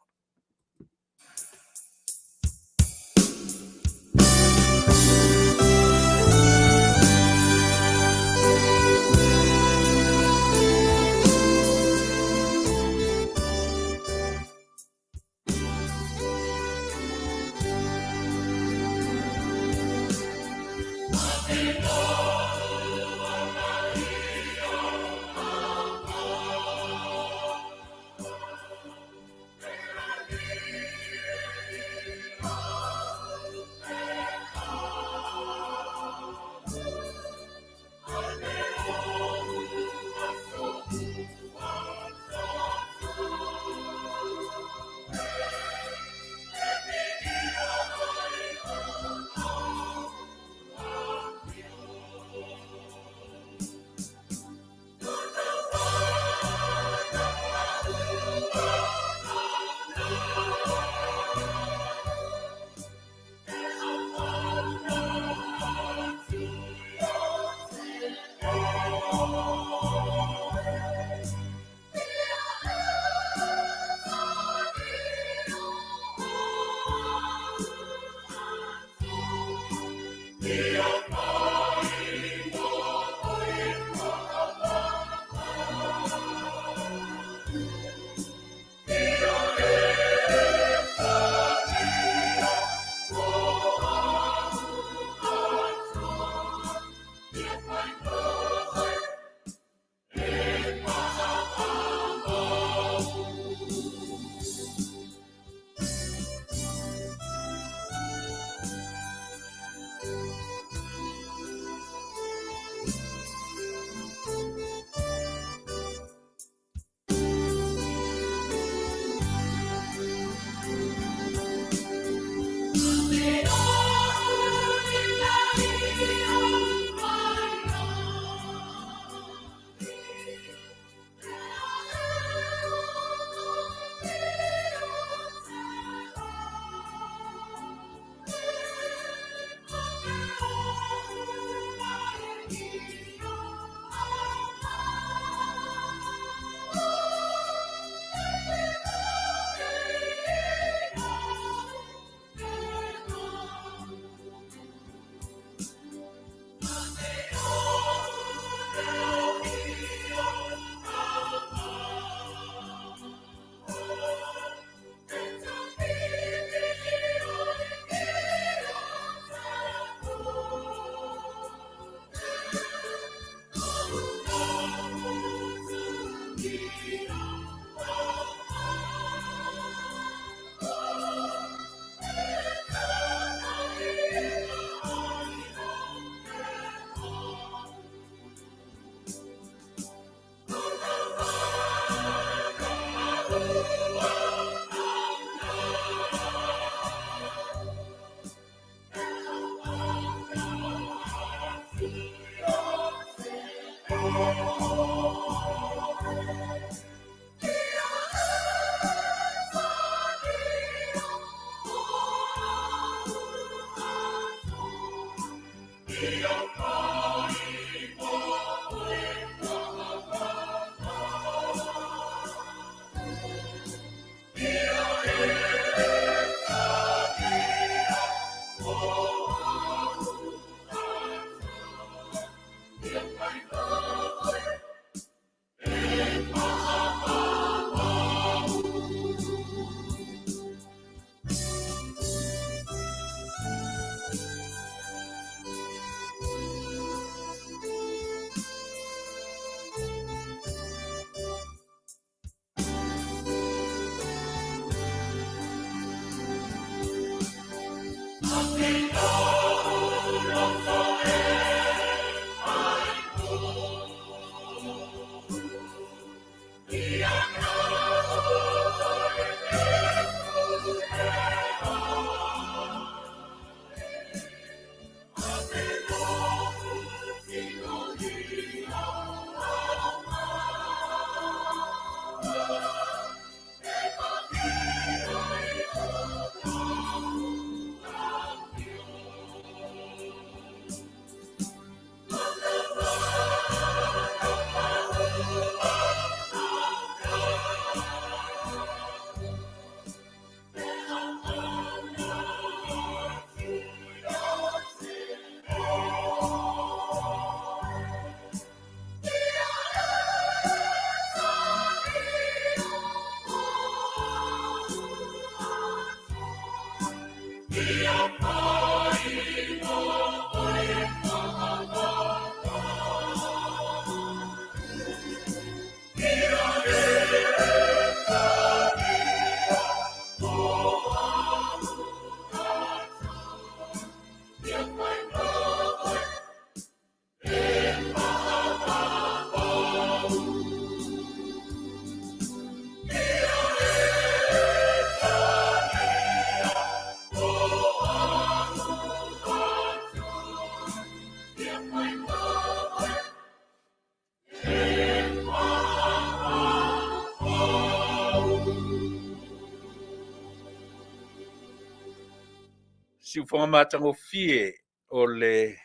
Siufoga matagofie o le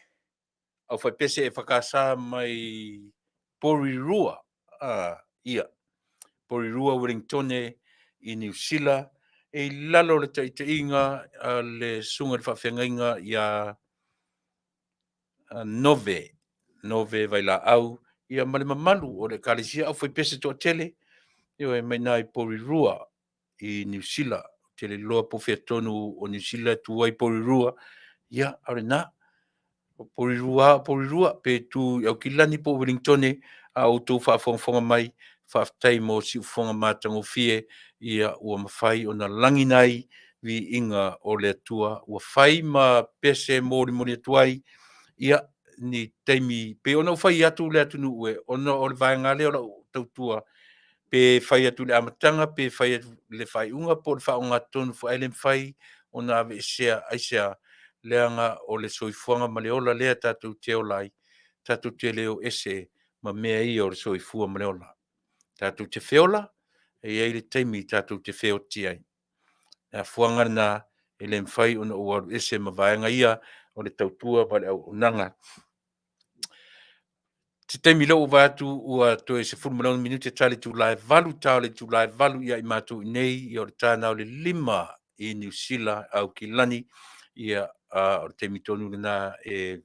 aufaipese EFKS mai Porirua, ia, Porirua Uelintone i Niu Sila, e i lalo o le taitaiga a le Susuga i le Faafeagaiga ia Nove, Nove Vailaau, ia ma le mamalu o le Ekalesia Aufaipese toatele, ioe, mai i ina i Porirua i Niu Sila. Ou te le iloa po o fea tonu o Niu Sila e tu ai Porirua, ia, a o lena. O Porirua lava o Porirua, pe tu i Aukilani po o Uelintone, a o outou faafogafoga mai, faafetai mo siufofoga matagofie, ia ua mafai ona lagiina ai viiga o le Atua, ua fai ma pese molimoli atu ai, ia, ni taimi pei ona ou fai atu le atunuu e, ona o le vaega lea o lau tautua, pe fai atu i le amataga pe fai atu i le faaiuga po o le faaogatotonu foi, ae le mafai ona aveesea. Aisea? Leaga o le soifuaga ma le ola lea tatou te ola ai, tatou te le o ese ma mea ia o le soifua ma le ola. Tatou te feola, e i ai le taimi tatou te feoti ai. O le afuaga lena e le mafai ona ou alu ese ma vaega ia o le tautua ma le auaunaga. I se taimi o lea ua ou vaai atu ua toe 16 minute ta le itula e 8, ta o le itula e 8 ia i matou i inei, ia o le ta lena o le 5 i Niu Sila, Aukilani, ia o le taimi tonu lena e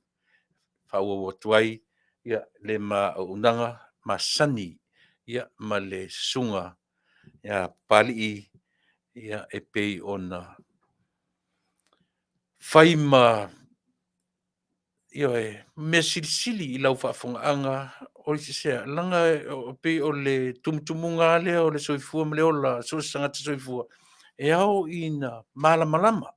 faaauau atu ai ia le ma auaunaga masani ia ma le susuga ia Papalii ia e pei ona fai ma ioe, mea silisili i lau faafofogaaga, leaga e pei o le tumutumuga lava lea o le soifua ma le ola, so o se tagata soifua, e ao ina malamalama.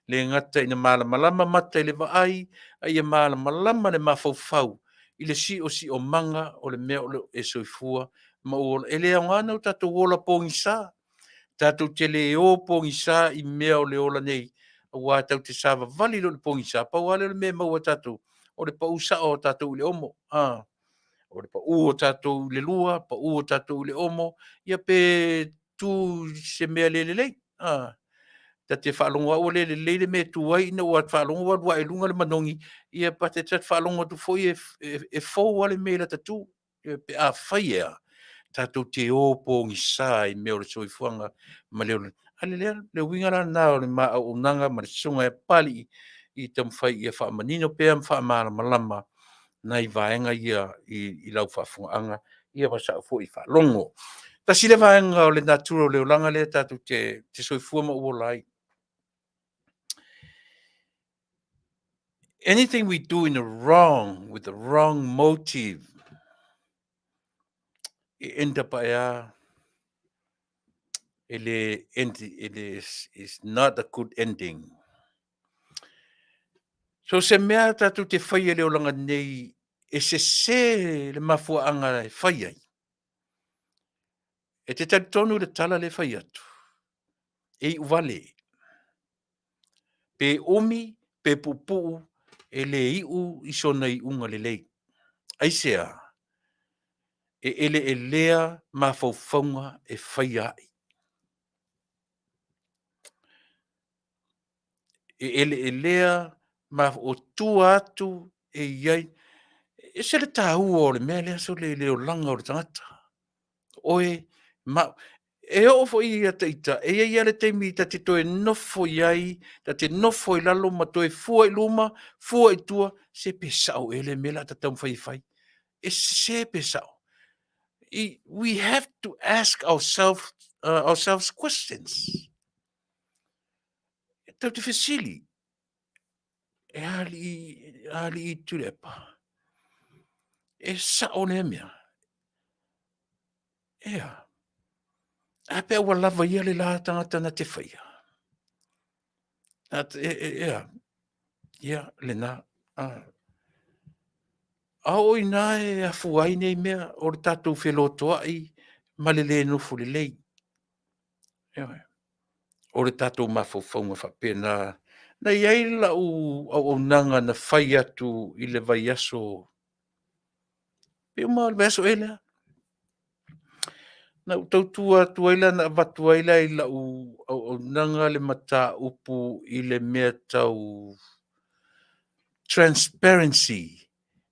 E le gata ina malamalama mata i le vaai, a ia malamalama le mafaufau i le siosiomaga o le mea o lo o e soifua ma ou ola. E le aoga ona tatou ola pogisa, tatou te le o pogisa i mea o le ola nei, aua tatou te savavali loa i le pogisa, pau lava lea o le mea e maua e tatou, o le pau sao o tatou i le omo. O le pau o tatou i le lua, pau o tatou i le omo, ia pe tu i se mea le lelei. Ta te faalogo lava ua le lelei le mea e tu ai ina ua faalogo ua alu ae i luga le manogi, ia pa ta te faalogo atu foi e fou lava le mea i lata tu. Pe afai e a tatou te o pogisa i mea o le soifuaga ma le ola nei, a o le uiga la lena o le ma auaunaga ma le susuga ia Papalii i taumafai ia faamanino pea ma faamalamalama nai vaega ia i lau faafofogaaga ia ma sau foi faalogo. Tasi lea vaega o le natura o le olaga lea tatou te soifua ma ou ola ai. Anything we do in the wrong, with the wrong motive, e end up ae lava e le end, it is not a good ending. So se mea tatou te faia i le olaga nei e sese le mafuaaga e fai ai, e te talitonu i le tala lea e fai atu, e iu vale. Pe umi, pe puupuu, e le iu i sona iuga lelei. Aisea? E eleelea mafaufauga e faia ai. E eleelea ma o tua atu e i ai. E ese le taua o le mea lea sole i le olaga o le tagata. Oe ma au. E oo foi ia te ita, e i ai lava le taimi ta te toe nofo i ai, ta te nofo i lalo ma toe fua i luma, fua i tua, se pe sao ea le mea lea ta te taumafai e fai. E sese pe sao. We have to ask ourselves, ourselves questions. E tatou te fesili, e alii, alii Tuilaepa, e sao lea mea? Ea, a pea ua lava ia le la tagata na te faia? A, e, e, ea, ia, lena. A, a o i nā e afua ai nei mea o le tatou felotoai ma le le nofo lelei. Ioe. O le tatou mafaufauga faapena. Na i ai lau auaunaga na fai atu i le vaiaso, pe uma le vaiaso ea lea. Na ou tautua atu ai la, na avatu ai la i lau auaunaga le mataupu i le mea tau transparency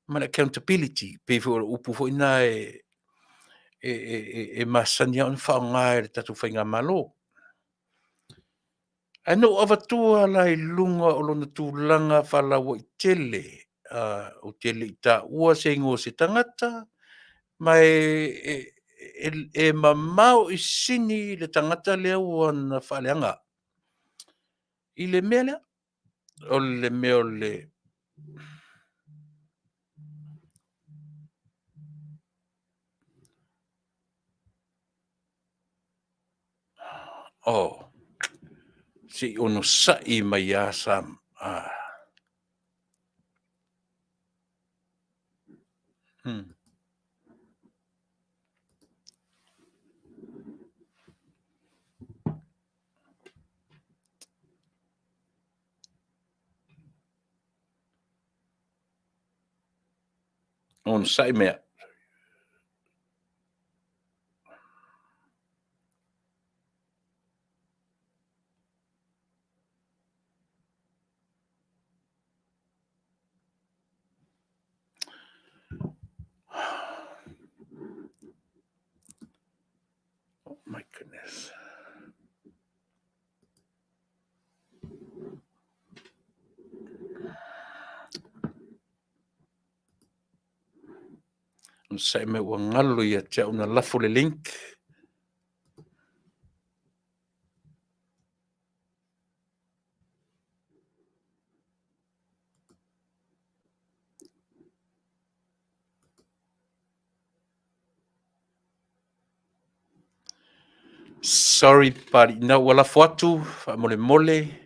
ma le accountability, pei foi o le upu foi lena e masani lava ona faaaoga e le tatou faigamalo. Ae na ou avatua la i luga o lona tulaga faalauaitele, ou te le i taua se igoa o se tagata, ma e mamao i sini le tagata lea ua na faaleaga i le mea lea, o le mea o le Oh, se i onosai mai lava sa... Onosai mai lava. Oh my goodness. Onosai mai ua galo ia te au na lafo le link. Sorry Papalii, na ua lafo atu, faamolemole.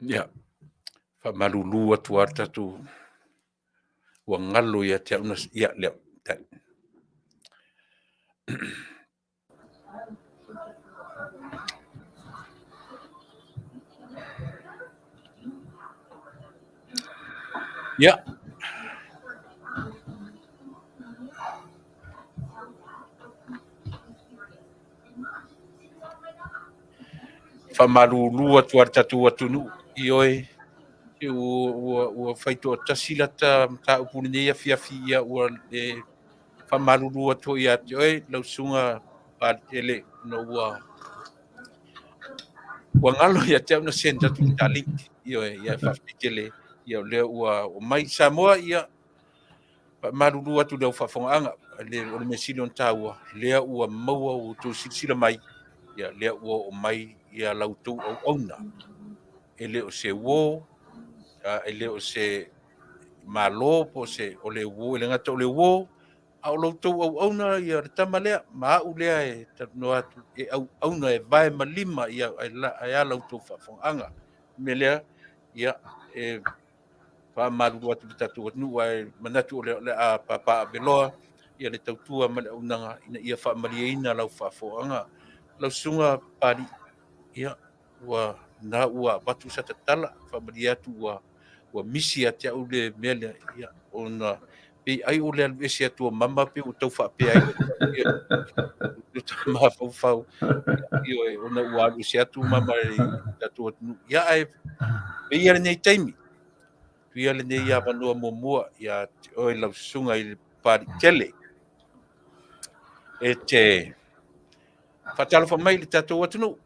Ia, faamalulu atu lava le tatou ua galo ia te au na... Ia, lea. Ia. Faamalulu atu lava i le tatou atunuu, ioe, ua faitoatasi lata mataupu i lenei afiafi, ia ua e faamalulu atu foi ia te oe lau susuga Papaliitele, ona ua galo ia te au na send atu le ta link. Ioe, ia faafetai tele, ia o lea ua oo mai Samoa, ia faamalulu atu i lau faafofogaaga. O le mea sili ona taua, lea ua maua ua outou silasila mai, ia lea ua oo mai ia la outou auauna. E le o se uo, e le o se Malo po o se, o le uo, e le gata o le uo, a o la outou auauna ia le tama lea, ma au lea e talanoa atu, e auauna e vae ma lima ia, ae a la outou faafofogaaga. O le mea lea, ia, e faamalulu atu i le tatou atunuu, ae manatu o le a papaaveloa ia le tautua ma le auaunaga ina ia faamalieina lau faafofogaaga. Lau susuga Papalii, ia, ua na ua avatu sa tatala, faamalie atu ua misi ia te au le mea lea, ia, ona Pei ai o le alu ese atu o mama pei ua tau faapea ai le mafaufau. Ioe, ona ua alu ese atu mama i le tatou atunuu. Ia ae pei lenei taimi, tuia lenei avanoa muamua ia te oe lau susuga i le Papaliitele e te faatalofa mai i le tatou atunuu.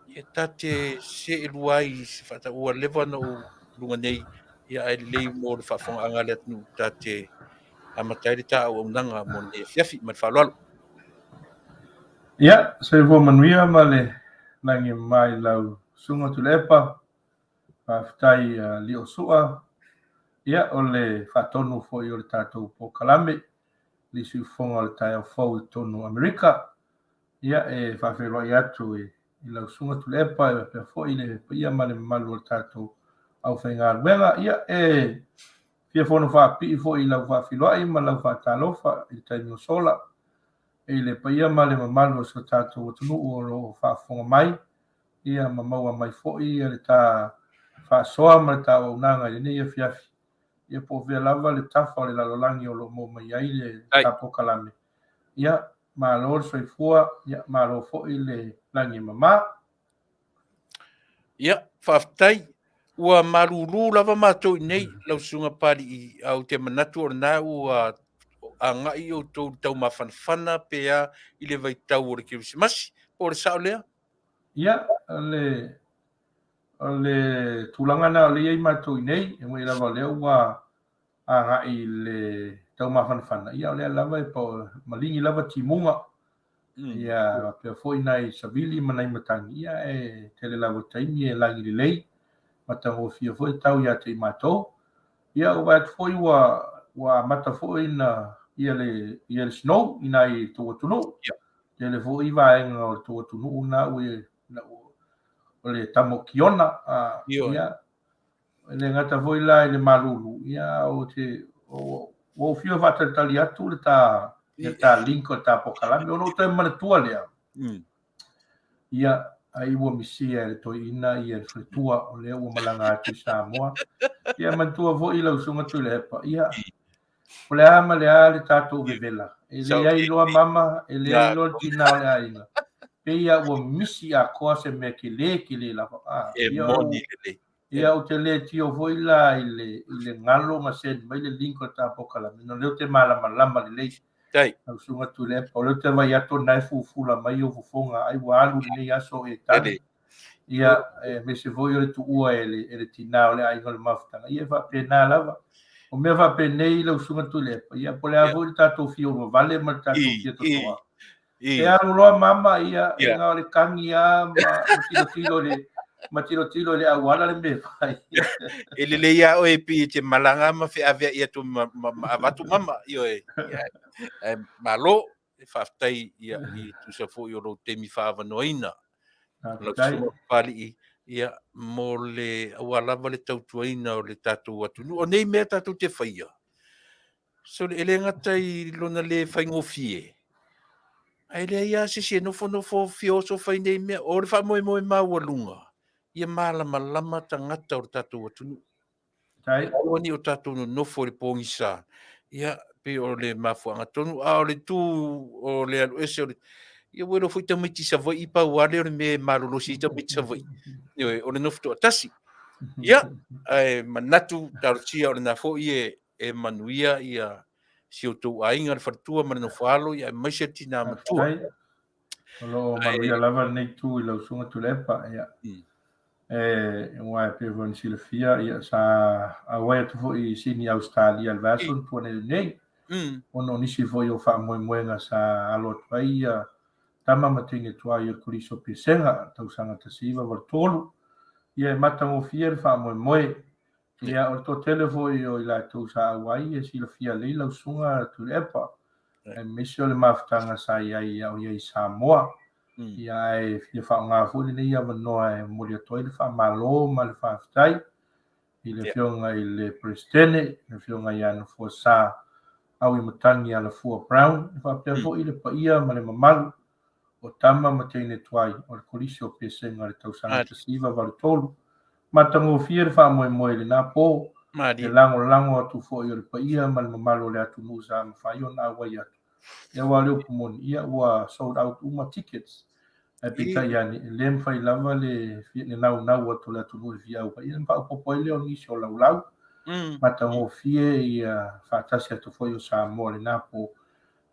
Ia ta te seelua ai i se faata ua leva ona ou luga nei, ia ae lelei mo le faafofogaaga a le atunuu ta te amata ai le ta auaunaga mo lenei afiafi. Ma le faaaloalo. Ia, soifua manuia ma le lagi e mama i lau Susuga Tuilaepa. Faafetai ia Lio Sua. Ia, o le faatonu foi o le tatou polokalame, le siufofoga o le taeao fou i totonu o Amerika. Ia, e faafeiloai atu i lau Susuga Tuilaepa e faapea foi le paia ma le mamalu o le tatou aufaigaluega. Ia, e fia fono faapipii foi i lau faafeiloai ma lau faatalofa i le taimi ua sola i le paia ma le mamalu o si o tatou atunuu o lo o faafofoga mai, ia ma maua mai foi le ta faasoa ma le ta auaunaga i lenei afiafi. Ia po o fea lava le tafa o le lalolagi o lo o maua mai ai le ta polokalame. Ia, malo le soifua, ia, malo foi le lagi e mama. Ia, faafetai. Ua malulu lava matou i nei, lau Susuga Papalii, ae ou te manatu o lena ua agai outou i le taumafanafana pe a i le vaitau o le Kerisimasi. Po o le sao lea? Ia, o le tulaga lena o lea e i ai matou i nei, e moni lava o lea ua agai i le taumafanafana, ia o lea lava e maligi lava timuga, ia faapea foi nai savili ma nai matagi, ia e tele lava taimi e lagi lelei, matagofie foi tau ia te i matou. Ia ua vaai atu foi ua amata foi na ia le ia le snow i nai tou atunuu. Tele foi vaega o le tou atunuu na ua o le tama o Kiona, ia E le gata foi la i le malulu, ia o te ua ou fia faatalitali atu le ta le ta link o le ta polokalame ona ou toe manatua lea. Ia, ai ua misia e le toeaina ia le faletua o lea ua malaga atu i Samoa. Ia manatua foi lau Susuga Tuilaepa, ia o le a ma le a le tatou vevela. E leai loa mama, e leai loa le tina o le aiga. Pei lava ua misi atoa se mea tele tele lava. E moni lelei. Ia ou te le tio foi la i le galo ma send mai le link o le ta polokalame, ona o lea ou te malamalama lelei. Lau Susuga Tuilaepa, o lea ou te vaai atu o lena e fufula mai ou fofoga, ai ua alu lenei aso o e tali. Ia, aemaise foi o le tuua e le tina o le aiga o le mafutaga. Ia e faapena lava. O mea faapenei lau Susuga Tuilaepa, ia po o le a foi le tatou fia uluvale ma le tatou fia totoa. E alu loa mama, ia, e na o le kagi lava ma tilotilo i le ma tilotilo i le auala le mea e fai. E lelei lava oe pei e te malaga ma feaveai atu ma avatu mama, ioe. Ae malo, faafetai ia i tusa foi o lou taimi faaavanoaina. Lau Susuga Papalii, ia, mo le aua lava le tautuaina o le tatou atunuu. O nei mea tatou te faia, sole, e le gata i lona le faigofie, ae leai lava se isi e nofonofo fia oso fai nei mea. O le faamoemoe maualuga, ia malamalama tagata o le tatou atunuu. Aua ne i o tatou nonofo i le pogisa, ia, pei o le mafuaaga tonu. A o le tu o le alu ese o le... Ia ua iloa foi tamaiti Savaii, pau lava lea o le mea e malolosi ai tamaiti Savaii, ioe, o le nofo toatasi. Ia, ae manatu talosia o lena foi e manuia ia si outou aiga, le faletua ma le nofoalo, ia aemaise le tina matua. O lo o manuia lava lenei itu i lau Susuga Tuilaepa. Ia. Aua e pei foi ona silafia, ia, sa auai atu foi i Sini Ausetalia i le vaiaso na tuanai nei, ona o nisi foi o faamoemoega sa alo atu ai ia tama ma teine tuai o le Kolisi o Pesega, tausaga 1983. Ia, e matagofie le faamoemoe. Ia, o le toatele foi o i latou sa auai e silafia lelei lau Susuga Tuilaepa, aemaise o le mafutaga sa i ai a o i ai i Samoa. Ia, ae fia faaaoga foi lenei avanoa e momoli atu ai le faamalo ma le faafetai i le Afioga i le Peresetene, le Afioga ia Nofoasā Auimatagi Alafua Brown, e faapea foi le paia ma le mamalu o tama ma teine tuai o le Kolisi o Pesega i le tausaga 1983. Matagofie le faamoemoe i lena po. Le lagolago atu foi o le paia ma le mamalu o le atunuu sa mafai ona auai atu. Ia aua o le upu moni, ia ua sold out uma tickets. Ae peitai ane, e le mafai lava le le naunau atu o le atunuu e fia auai, ia ona faaopoopo ai lea o nisi o laulau, matagofie ia faatasi atu foi o Samoa i lena po,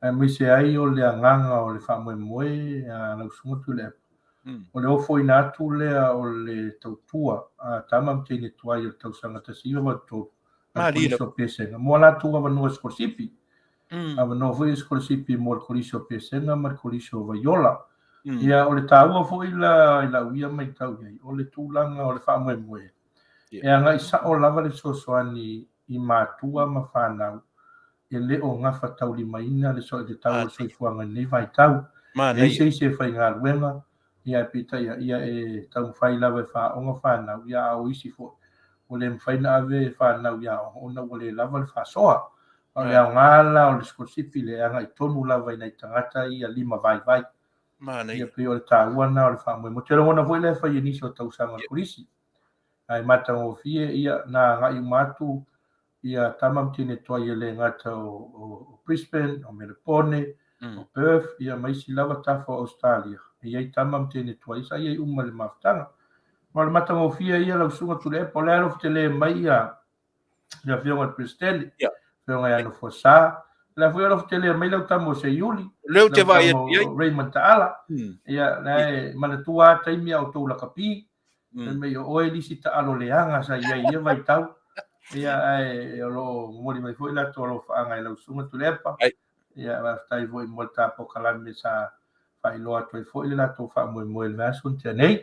aemaise ai o le agaga o le faamoemoe a lau Susuga Tuilaepa, o le ofoina atu lea o le tautua a tama ma teine tuai o le tausaga 1983 a le Kolisi o Pesega mo a latou avanoa sikolasipi. Avanoa foi sikolasipi mo le Kolisi o Pesega ma le Kolisi o Vaiola. Ia, o le taua foi la i lau ia matau i ai, o le tulaga o le faamoemoe, e agai sao lava le fesoasoani i matua ma fanau e le o gafataulimaina le tau o le soifuaga i lenei vaitau. E leai se isi e faigaluega, ia ae peitai ia e taumafai lava e faaaoga fanau, ia a o isi foi ua le mafai ona ave fanau i aoga ona ua le lava le faasoa. A o le aoga la o le sikolasipi lea e agai tonu lava i nai tagata ia lima vaivai. Ia pei o le taua lena o le faamoemoe. Ou te lagona foi la e fai e nisi o tausaga o le Kolisi. Ae matagofie, ia, na agai uma atu ia tama ma teine tuai e le gata o Brisbane, o Melepone, o Perth, ia ma isi lava tafa o Ausetalia. E i ai tama ma teine tuai, sa i ai uma i le mafutaga. Ma o le matagofie ia lau Susuga Tuilaepa, o lea e alofa tele mai ia le Afioga i le Peresetene, Afioga ia Nofoasā, o lea foi e alofa tele mai lau tama o Seiuli, Lea ou te vaai atu i ai. Raymond Taala, ia, la e manatua lava taimi a outou lakapi, Fai mai o oe le isi taalo leaga sa i ai i ia vaitau. Ia, ae o lo o momoli mai foi latou alofaaga i lau Susuga Tuilaepa. Ia, faafetai foi mo le ta polokalame sa faailoa atu ai foi le latou faamoemoe i le vaiaso na tea nei.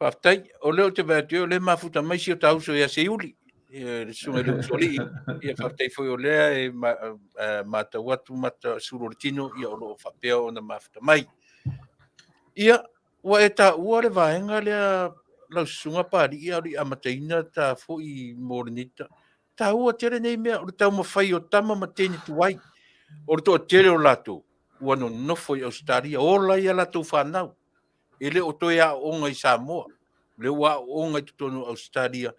Faafetai. O lea ou te vaai atu ai o lea e mafuta mai si o ta uso ia Seiuli, le susuga i le Usoalii. Ia faafetai foi o lea e matau atu mata sulu o le tino, ia o lo o faapea ona mafuta mai. Ia, Ua e taua le vaega lea lau Susuga Papalii a o le i amataina ta foi mo lenei ta. Taua tele nei mea o le taumafai o tama ma teine tuai. O le toatele o latou ua nonofo i Ausetalia, ola ai a latou fanau. E le o toe aooga i Samoa, o lea ua aooga i totonu o Ausetalia,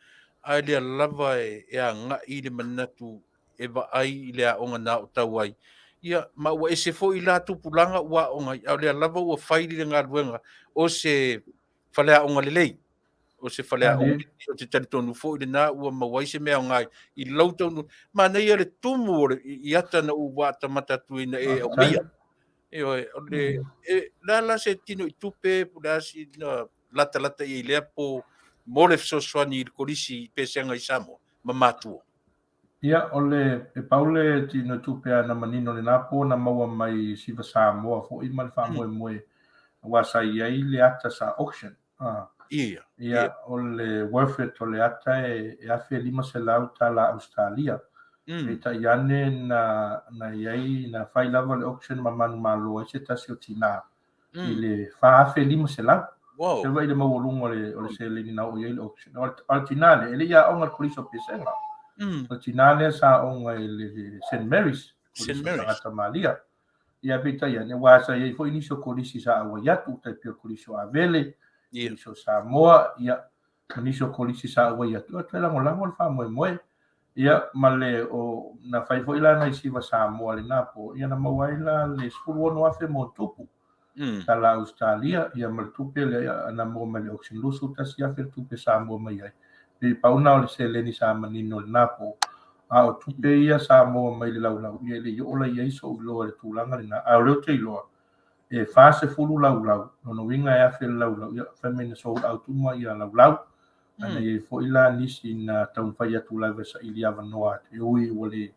ae lea lava e agai le manatu e vaai i le aoga na aotau ai. Ia, ma ua ese foi la tupulaga ua aoga ai, a o lea lava ua fai le galuega o se faleaoga lelei, o se faleaoga lelei. Ou te talitonu foi lena ua maua ai se mea aoga i lou taunuu. Manaia le tumu o le i ata na ou atamata atu ina e aumaia. Ioe, o le, e, le a la se tino i tupe, po o le a sina latalata i ai lea po mo le fesoasoani i le Kolisi i Pesega i Samoa ma matua. Ia, o le, e pau le tino tupe a na manino lena po na maua mai Siva Samoa foi ma le faamoemoe aua sa i ai le ata sa auction. Ah. Ia. Ia, o le worth it o le ata e, e $1,500 tala Australia. Peitai ane na, na i ai, na fai lava le auction ma manumalo ai se tasi o tinā i le $4,500. Wow. Se vaai le maualuga o le, o le seleni na oo i ai le auction. O le, o le tinā lea, e le i aoga i le Kolisi o Pesega. O le tinā lea sa aoga i le St. Mary's, St. Kolisi o Mary's. Tagata Malia. Ia, peitai ane, aua sa i ai foi nisi o kolisi sa auai atu, tai pei o le Kolisi o Avele, Kolisi o Samoa, ia, ma nisi o kolisi sa auai atu, ia, toe lagolago le faamoemoe. Ia, ma le, o, na fai foi la nai Siva Samoa i lena po, ia na maua ai la le 16,000 mo tupu. Tala Ausetalia, ia ma le tupe lea, ia, na maua mai le auction 21,000 le tupe sa maua mai ai. Pei pau na o le seleni sa manino i lena po. A o tupe ia sa maua mai le laulau, ia e le i oo la i ai sou iloa i le tulaga lena, a o lea ou te iloa, e 40 laulau, lona uiga e 1,000 le laulau, ia fai mai na sold out uma ia laulau. Ae na i ai foi la nisi na taumafai atu lava e saili avanoa atu, e ui ua le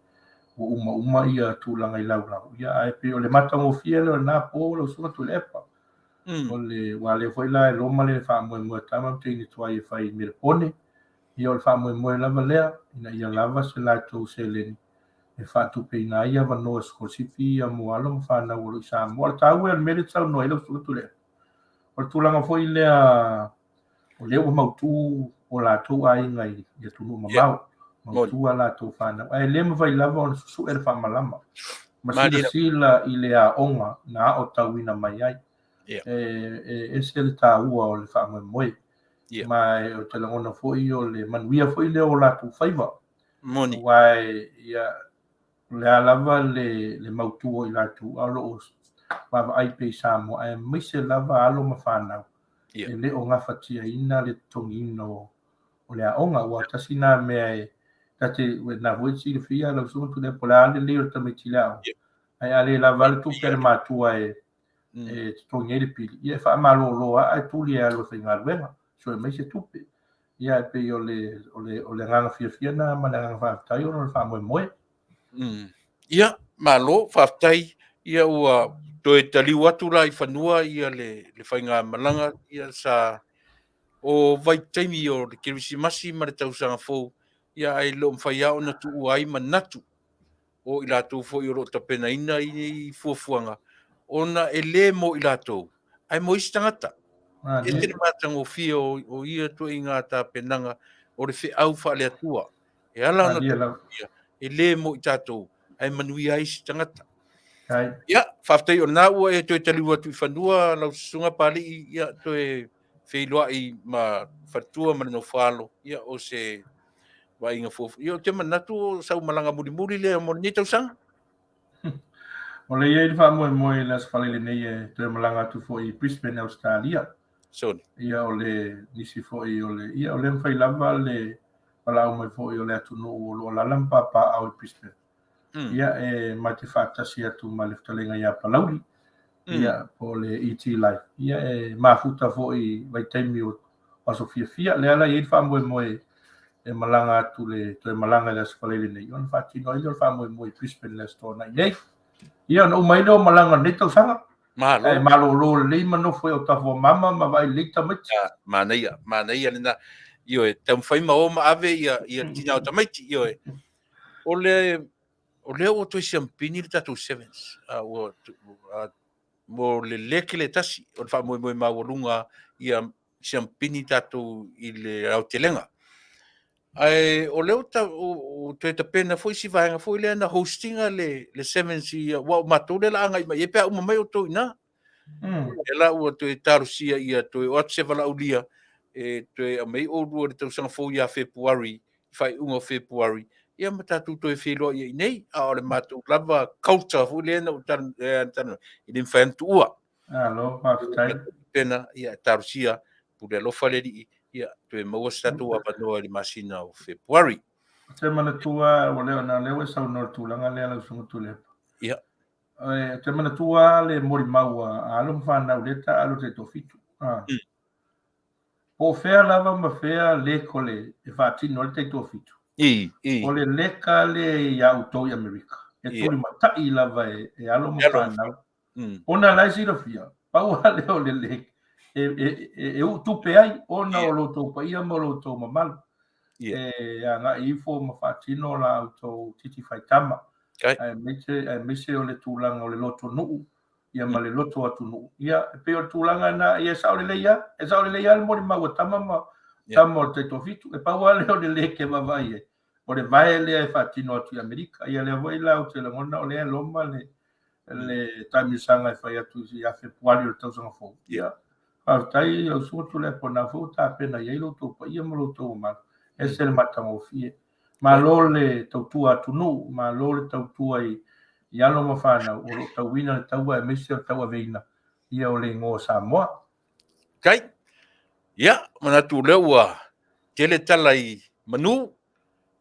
ua umauma ia tulaga i laulau, ia ae pei o le matagofie lea o lena po lau Susuga Tuilaepa. O le aua lea foi la e loma le faamoemoe a tama ma teine tuai e fai i Melepone, ia o le faamoemoe lava lea ina ia lava se latou seleni e faatupeina ai avanoa sikolasipi ia mo alo ma fanau o lo o i Samoa. O le taua ia o le mea lea e te saunoa ai lau Susuga Tuilaepa, o le tulaga foi lea o lea ua mautu o latou aiga i atunuu mamao, mautu a latou fanau, ae le mafai lava ona susue le faamalama ma silasila i le aoga na aotauina mai ai. E ese le taua o le faamoemoe. Yeah. Ma ou te lagona foi o le manuia foi lea o latou faiva. Moni. Aua ia, o le a lava le, le mautu o i latou, a o lo o vaavaai pea i Samoa, aemaise lava alo ma fanau, Yeah. e le o gafatiaina le totogiina o, o le aoga. Aua tasi na mea e, ta te, na foi silafia lau susuga Tuilaepa, po o le a le lelei o le tamaiti i le aoga, Yeah. ae a le lava le tupe a le matua e, e totogi ai le pili, ia e faamalolo lava ae tuli e alu e faigaluega, sue mai se tupe. Ia e pei o le, o le, o le agaga fiafia lena ma le agaga faafetai ona o le faamoemoe. Ia, malo, faafetai. Ia ua toe taliu atu la i fanua ia le, le faigamalaga ia sa o vaitaimi o le Kerisimasi ma le tausaga fou, ia ae le o mafai lava ona tuua ai manatu o i latou foi o lo o tapenaina i fuafuaga, ona e le mo i latou, ae mo isi tagata. E ese le matagofie o ia ituaiga tapenaga o le feau faale-Atua. E ala ona tapenaina, e le mo i tatou, ae manuia ai isi tagata. Ia, faafetai o lena ua e toe taliu atu i fanua lau susuga Papalii, ia toe feiloai ma faletua ma le nofoalo, ia o se vaaiga fuafua. Ia, ou te manatu o sau malaga mulimuli lea mo lenei tausaga. O lea e i ai le faamoemoe i le Aso Faraile nei e toe malaga atu foi i Brisbane, Ausetalia. Soni. Ia, o le nisi foi o le, ia, o lea mafai lava le valaau mai foi o le atunuu o lo o alaala ma papaaao i Brisbane. Ia, e ma te faatasi atu ma le fetalaiga ia Palauli, ia, po o le ET Life. Ia, e mafuta foi i vaitaimi o aso fiafia. Lea la e i ai le faamoemoe e malaga atu le toe malaga i le Aso Faraile nei, ona faatino ai lea o le faamoemoe i Brisbane i le Aso Toonai nei. Ia, ona uma ai lea o malaga o lenei tausaga. Malo. Ae malolo lelei ma nofo i autafa o mama ma vaai lelei tamaiti. Ia, manaia, manaia lena. Ioe, taumafai ma o ma ave ia, ia tina o tamaiti, ioe. O le, o lea ua toe siampini le tatou sevens. Ua, mo le leke le tasi o le faamoemoe maualuga ia siampini tatou i le aotelega. Ae o lea ua toe tapena foi si vaega foi lea na host ina le sevens i, aua o matou lea o le a agai mai i ai pe a uma mai outou i ina. Lea la ua toe talosia ia toe oo atu se valaaulia e toe aumai oulua i le tausaga fou ia Fepuari, i faaiuga o Fepuari, ia ma tatou toe feiloai ai i inei. A o le matou lava culture foi lea na ou talanoa, e le mafai ona tuua. Malo, faafetai. Pena, ia talosia, pule alofa le Alii, ia toe maua se tatou avanoa i le masina o Fepuari. Ou te manatua, ua leo, na o lea ua e saunoa i le tulaga lea lau Susuga Tuilaepa. Ia. Ou te manatua le molimau a alo ma fanau lea taaalo i le taitoafitu. Po o fea lava ma fea lekole e faatino ai le taitoafitu. O le leka lea ia outou i Amerika, e tulimatai lava e alo ma fanau. Ona la e silafia, pau lava lea o le lek e uu tupe ai ona o lo outou paia ma lo outou mamalu. E agai ifo ma faatino la outou titi faitama. Aemaise o le tulaga o le loto nuu, ia ma le loto atunuu. Ia, e pei o le tulaga lena, ia e sao lelei lava, e sao lelei lava le molimau a tama ma tama o le taitoafitu. E pau lava lea o le leke e vaavaai ai, o le vae lea e faatino atu i Amerika. Ia lea foi la ou te lagona o lea e loma le le taamilosaga e fai atu ia Fepuari o le tausaga fou. Ia, faafetai lau Susuga Tuilaepa, o lena foi ua tapena i ai lo outou paia ma lo outou mamalu. E ese le matagofie. Malo le tautua atunuu, malo le tautua i alo ma fanau o lo o tauina le taua aemaise o le tauaveina ia o le igoa o Samoa. Kai. Ia, manatu lea ua tele tala i manu,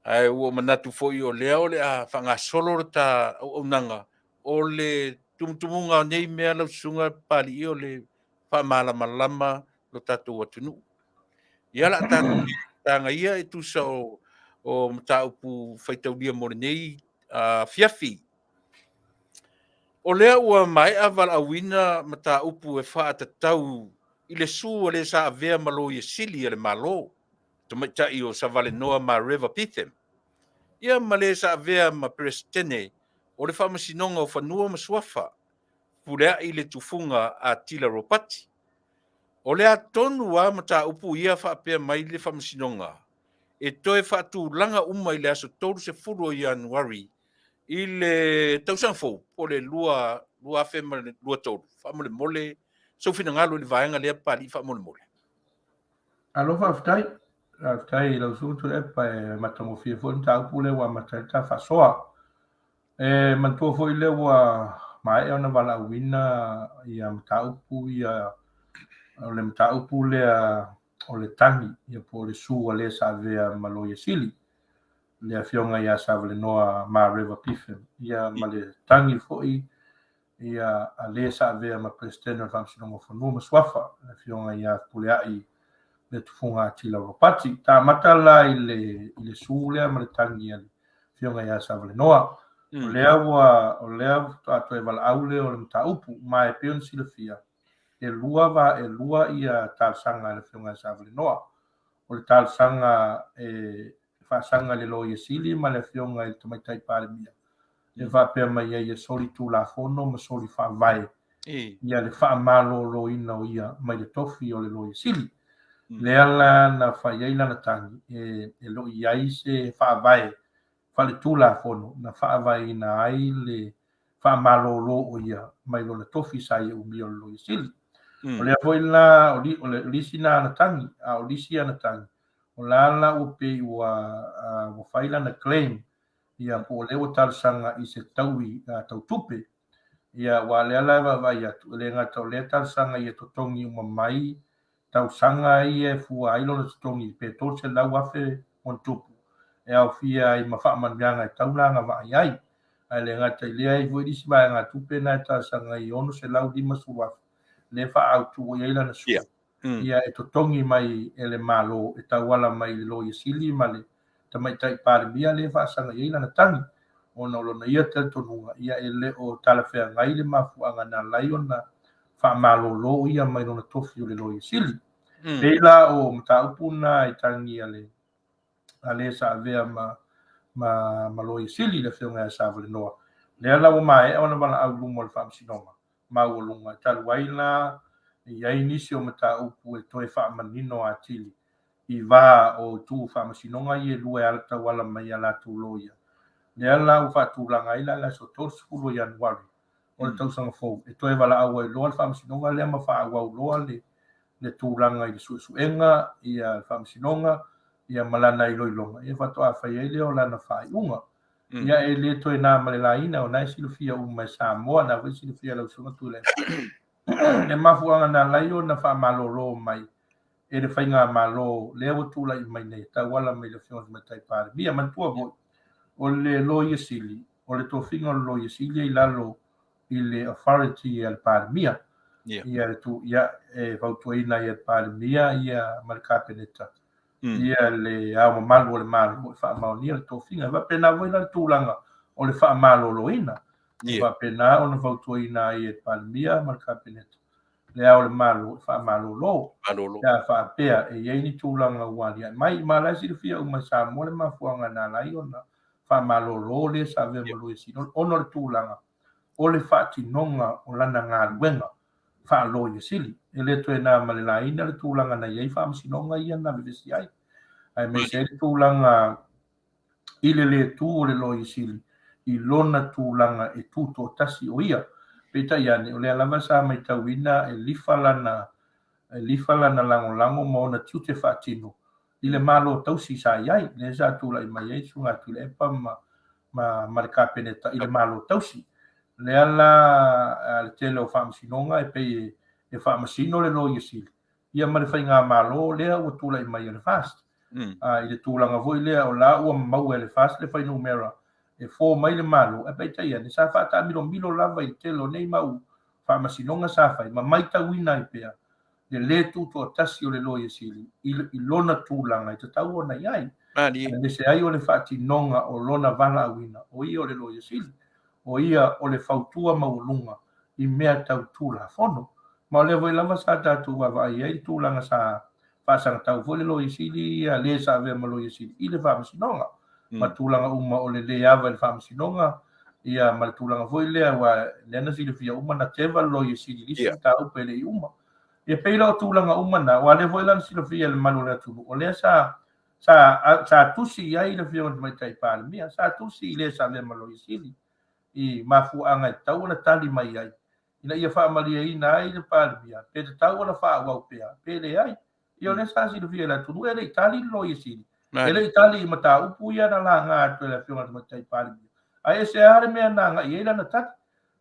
ae ua manatu foi o lea o le a faagasolo le ta auaunaga o le tumutumuga o nei mea lau Susuga Papalii o le faamalamalama lo tatou atunuu. Ia la tatou taga ia e tusa o mataupu faitaulia mo lenei afiafi. O lea ua maea valaauina mataupu e faatatau i le su a le sa avea ma Loia Sili a le Malo, tamaitai o Savalenoa Mareva Betham, ia ma le sa avea ma Peresetene o le Faamasinoga o Fanua ma Suafa, Fepuleai le Tufuga a Tila Ropati. O le a tonu a mataupu ia faapea mai le Faamasinoga e toe faatulaga uma i le aso 30 o Ianuari i le tausaga fou po o le 2023. Faamolemole sou finagalo i le vaega lea, Papalii, faamolemole. Alo faafetai. Faafetai i lau Susuga Tuilaepa e matagofie foi le mataupu lea ua amata ai le ta faasoa. E manatua foi lea ua maea ona valaauina ia mataupu ia o le mataupu lea o le tagi ia po o le sue a le sa avea ma Loia Sili le Afioga ia Savalenoa Mareva Biffen ia ma le tagi foi ia a le sa avea ma Peresetene o le Faamasinoga o Fanua ma Suafa, le Afioga ia Fepuleai Letofoga Atila Ropati. Ta amata la i le sue lea ma le tagi a le Afioga ia Savalenoa. O lea ua o lea faatoa toe valaau lea o le mataupu, ma e pei ona silafia, e lua ia talosaga a le Afioga ia Savalenoa. O le talosaga e faasaga i le Loia Sili ma le Afioga i le Tamaitai Palemia, e faapea mai ai e soli tulafono ma soli faavae ia le faamaloloina o ia mai le tofi o le Loia Sili. Lea la na fai ai lana tagi e le o i ai se faavae faaletulafono na faavaeina ai le faamalolo o ia mai lona tofi sa ia umia o le Loia Sili. O lea foi la o le isi na ana tagi, a o le isi ana tagi, o la la ua pei ua fai lana claim ia po o lea ua talosaga i se taui tau tupe. Ia aua o lea la e vaavaai atu, e le gata o lea talosaga ia totogi uma mai tausaga ia e fua ai lona totogi pe $300,000 ona tupu e aofia ai ma faamanuiaga e tatau ona agavaa i ai. Ae le gata i lea, e i ai foi nisi vaegatupe na e talosaga ai $650,000 lea e faaautu i ai lana sue. Ia e totogi mai e le Malo e tauala mai i le Loia Sili ma le Tamaitai Palemia lea e faasaga i ai lana tagi, ona o lona ia talitonuga ia e le o talafeagai le mafuaaga na ala ai ona faamalolo ia mai lona tofi o le Loia Sili. Pei la o mataupu na i tagi a le a le sa avea ma Loia Sili le Afioga ia Savalenoa, lea la ua maea ona valaau i luma o le Faamasinoga Maualuga, talu ai la e i ai nisi o mataupu e toe faamanino atili i va o itu faamasinoga ia e lua e tauala mai i a latou loia. Lea la ua faatulaga ai la le aso 30 o Ianuari o le tausaga fou e toe valaau ai loa le faamasinoga lea ma faaauau loa le tulaga i le suesuega ia le faamasinoga ia ma lana iloiloga ia faatoa fai ai lea o lana faaiuga. Ia e le toe na ma le laina, o na e silafia uma e Samoa, na foi silafia e lau Susuga Tuilaepa. Le mafuaaga na ala ai ona faamalolo mai e le faigamalo lea ua tulai mai nei, tauala mai le Afioga i le Tamaitai Palemia. Manatua foi, o le Loia Sili, o le tofiga o le Loia Sili e i lalo i le authority a le Palemia. Ia, le tu, ia, e fautuaina ai e le Palemia ia ma le Kapeneta ia le Ao Mamalu o le Malo e faamaonia le tofiga. E faapena foi la le tulaga o le faamaloloina. E faapena ona fautuaina ai e le Palemia ma le Kapeneta le Ao o le Malo e faamalolo. Malolo. Pe a faapea e i ai ni tulaga ua aliae mai. Ma o la e silafia uma e Samoa le mafuaaga na ala ai ona faamalolo le sa avea ma Loia Sili, ona o le tulaga o le faatinoga o lana galuega faa-Loia Sili. E le toe na ma le laina le tulaga na i ai faamasinoga ia na vevesi ai, aemaise ai le tulaga i le le tu o le Loia Sili i lona tulaga e tutoatasi o ia. Peitai ane, o lea lava sa matauina e lifa lana e lifa lana lagolago ma ona tiute faatino i le Malo tausi sa i ai, lea sa tulai mai ai Susuga Tuilaepa ma le Kapeneta i le Malo tausi. Lea la le tele o faamasinoga e pei e faamasino le Loia Sili ia ma le faigamalo lea ua tulai mai e le FAST. I le tulaga foi lea o la ua maua e le FAST le fuainumera e fo mai le Malo, ae peitai ane sa faataamilomilo lava i le tele o nei mau faamasinoga sa fai ma maitauina ai pea le lē tutoatasi o le Loia Sili i lona tulaga e tatau ona i ai, aemaise ai o le faatinoga o lona valaauina o ia o le Loia Sili, o ia o le fautua maualuga i mea tau Tulafono. Ma o lea foi lava sa tatou vaavaai ai i le tulaga sa faasagatau foi le Loia Sili ia le sa avea ma Loia Sili i le Faamasinoga, ma tulaga uma o le lē ava i le Faamasinoga, ia ma le tulaga foi lea aua lea na silafia uma na teva le Loia Sili i le isi mataupu e le i uma. Ia pei la o tulaga uma na, aua lea foi la na silafia e le mamalu o le atunuu, o lea sa tusi i ai le Afioga i le Tamaitai Palemia, sa tusi i le sa avea ma Loia Sili i mafuaaga e tatau ona tali mai ai, ina ia faamalieina ai le Palemia, pe tatau ona faaauau pea, pe leai. Ia o lea sa silafia e le atunuu, e le i tali le Loia Sili. E le i tali i mataupu ia na laga atu e le Afioga i le Tamaitai Palemia. Ae ese lava le mea na agai i ai lana tali.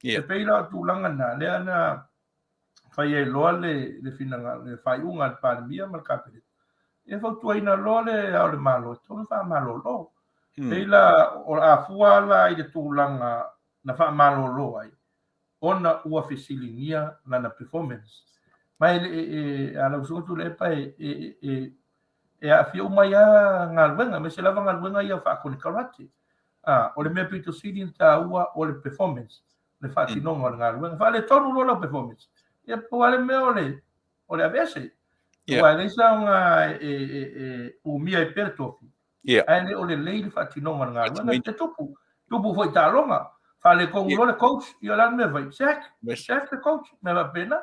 E pei la o le tulaga lena, lea na fai ai loa le, le finagalo, le faaiuga a le Palemia ma le Kapeneta. E fautuaina loa le Ao o le Malo e tatau ona faamalolo. Pei la o le a fua la i le tulaga na faamalolo ai, ona ua fesiligia lana performance. Ma e, e, e, a lau Susuga Tuilaepa e, e, e, e aafia uma ai lava galuega, aemaise lava galuega ia faakonekarate. Ah, o le mea pito sili ona taua o le performance, le faatinoga o le galuega. Faaletonu loa lau performance, ia pau lava le mea o le, o le aveese. Aua e leai se aoga e, e, e umia ai pea le tofi, Ae le o lelei le faatinoga o le galuega, e tupu, tupu foi i taaloga. Faaletonu loa le coach, ia o le a le mea e fai? Sack, sack le coach, mea faapena.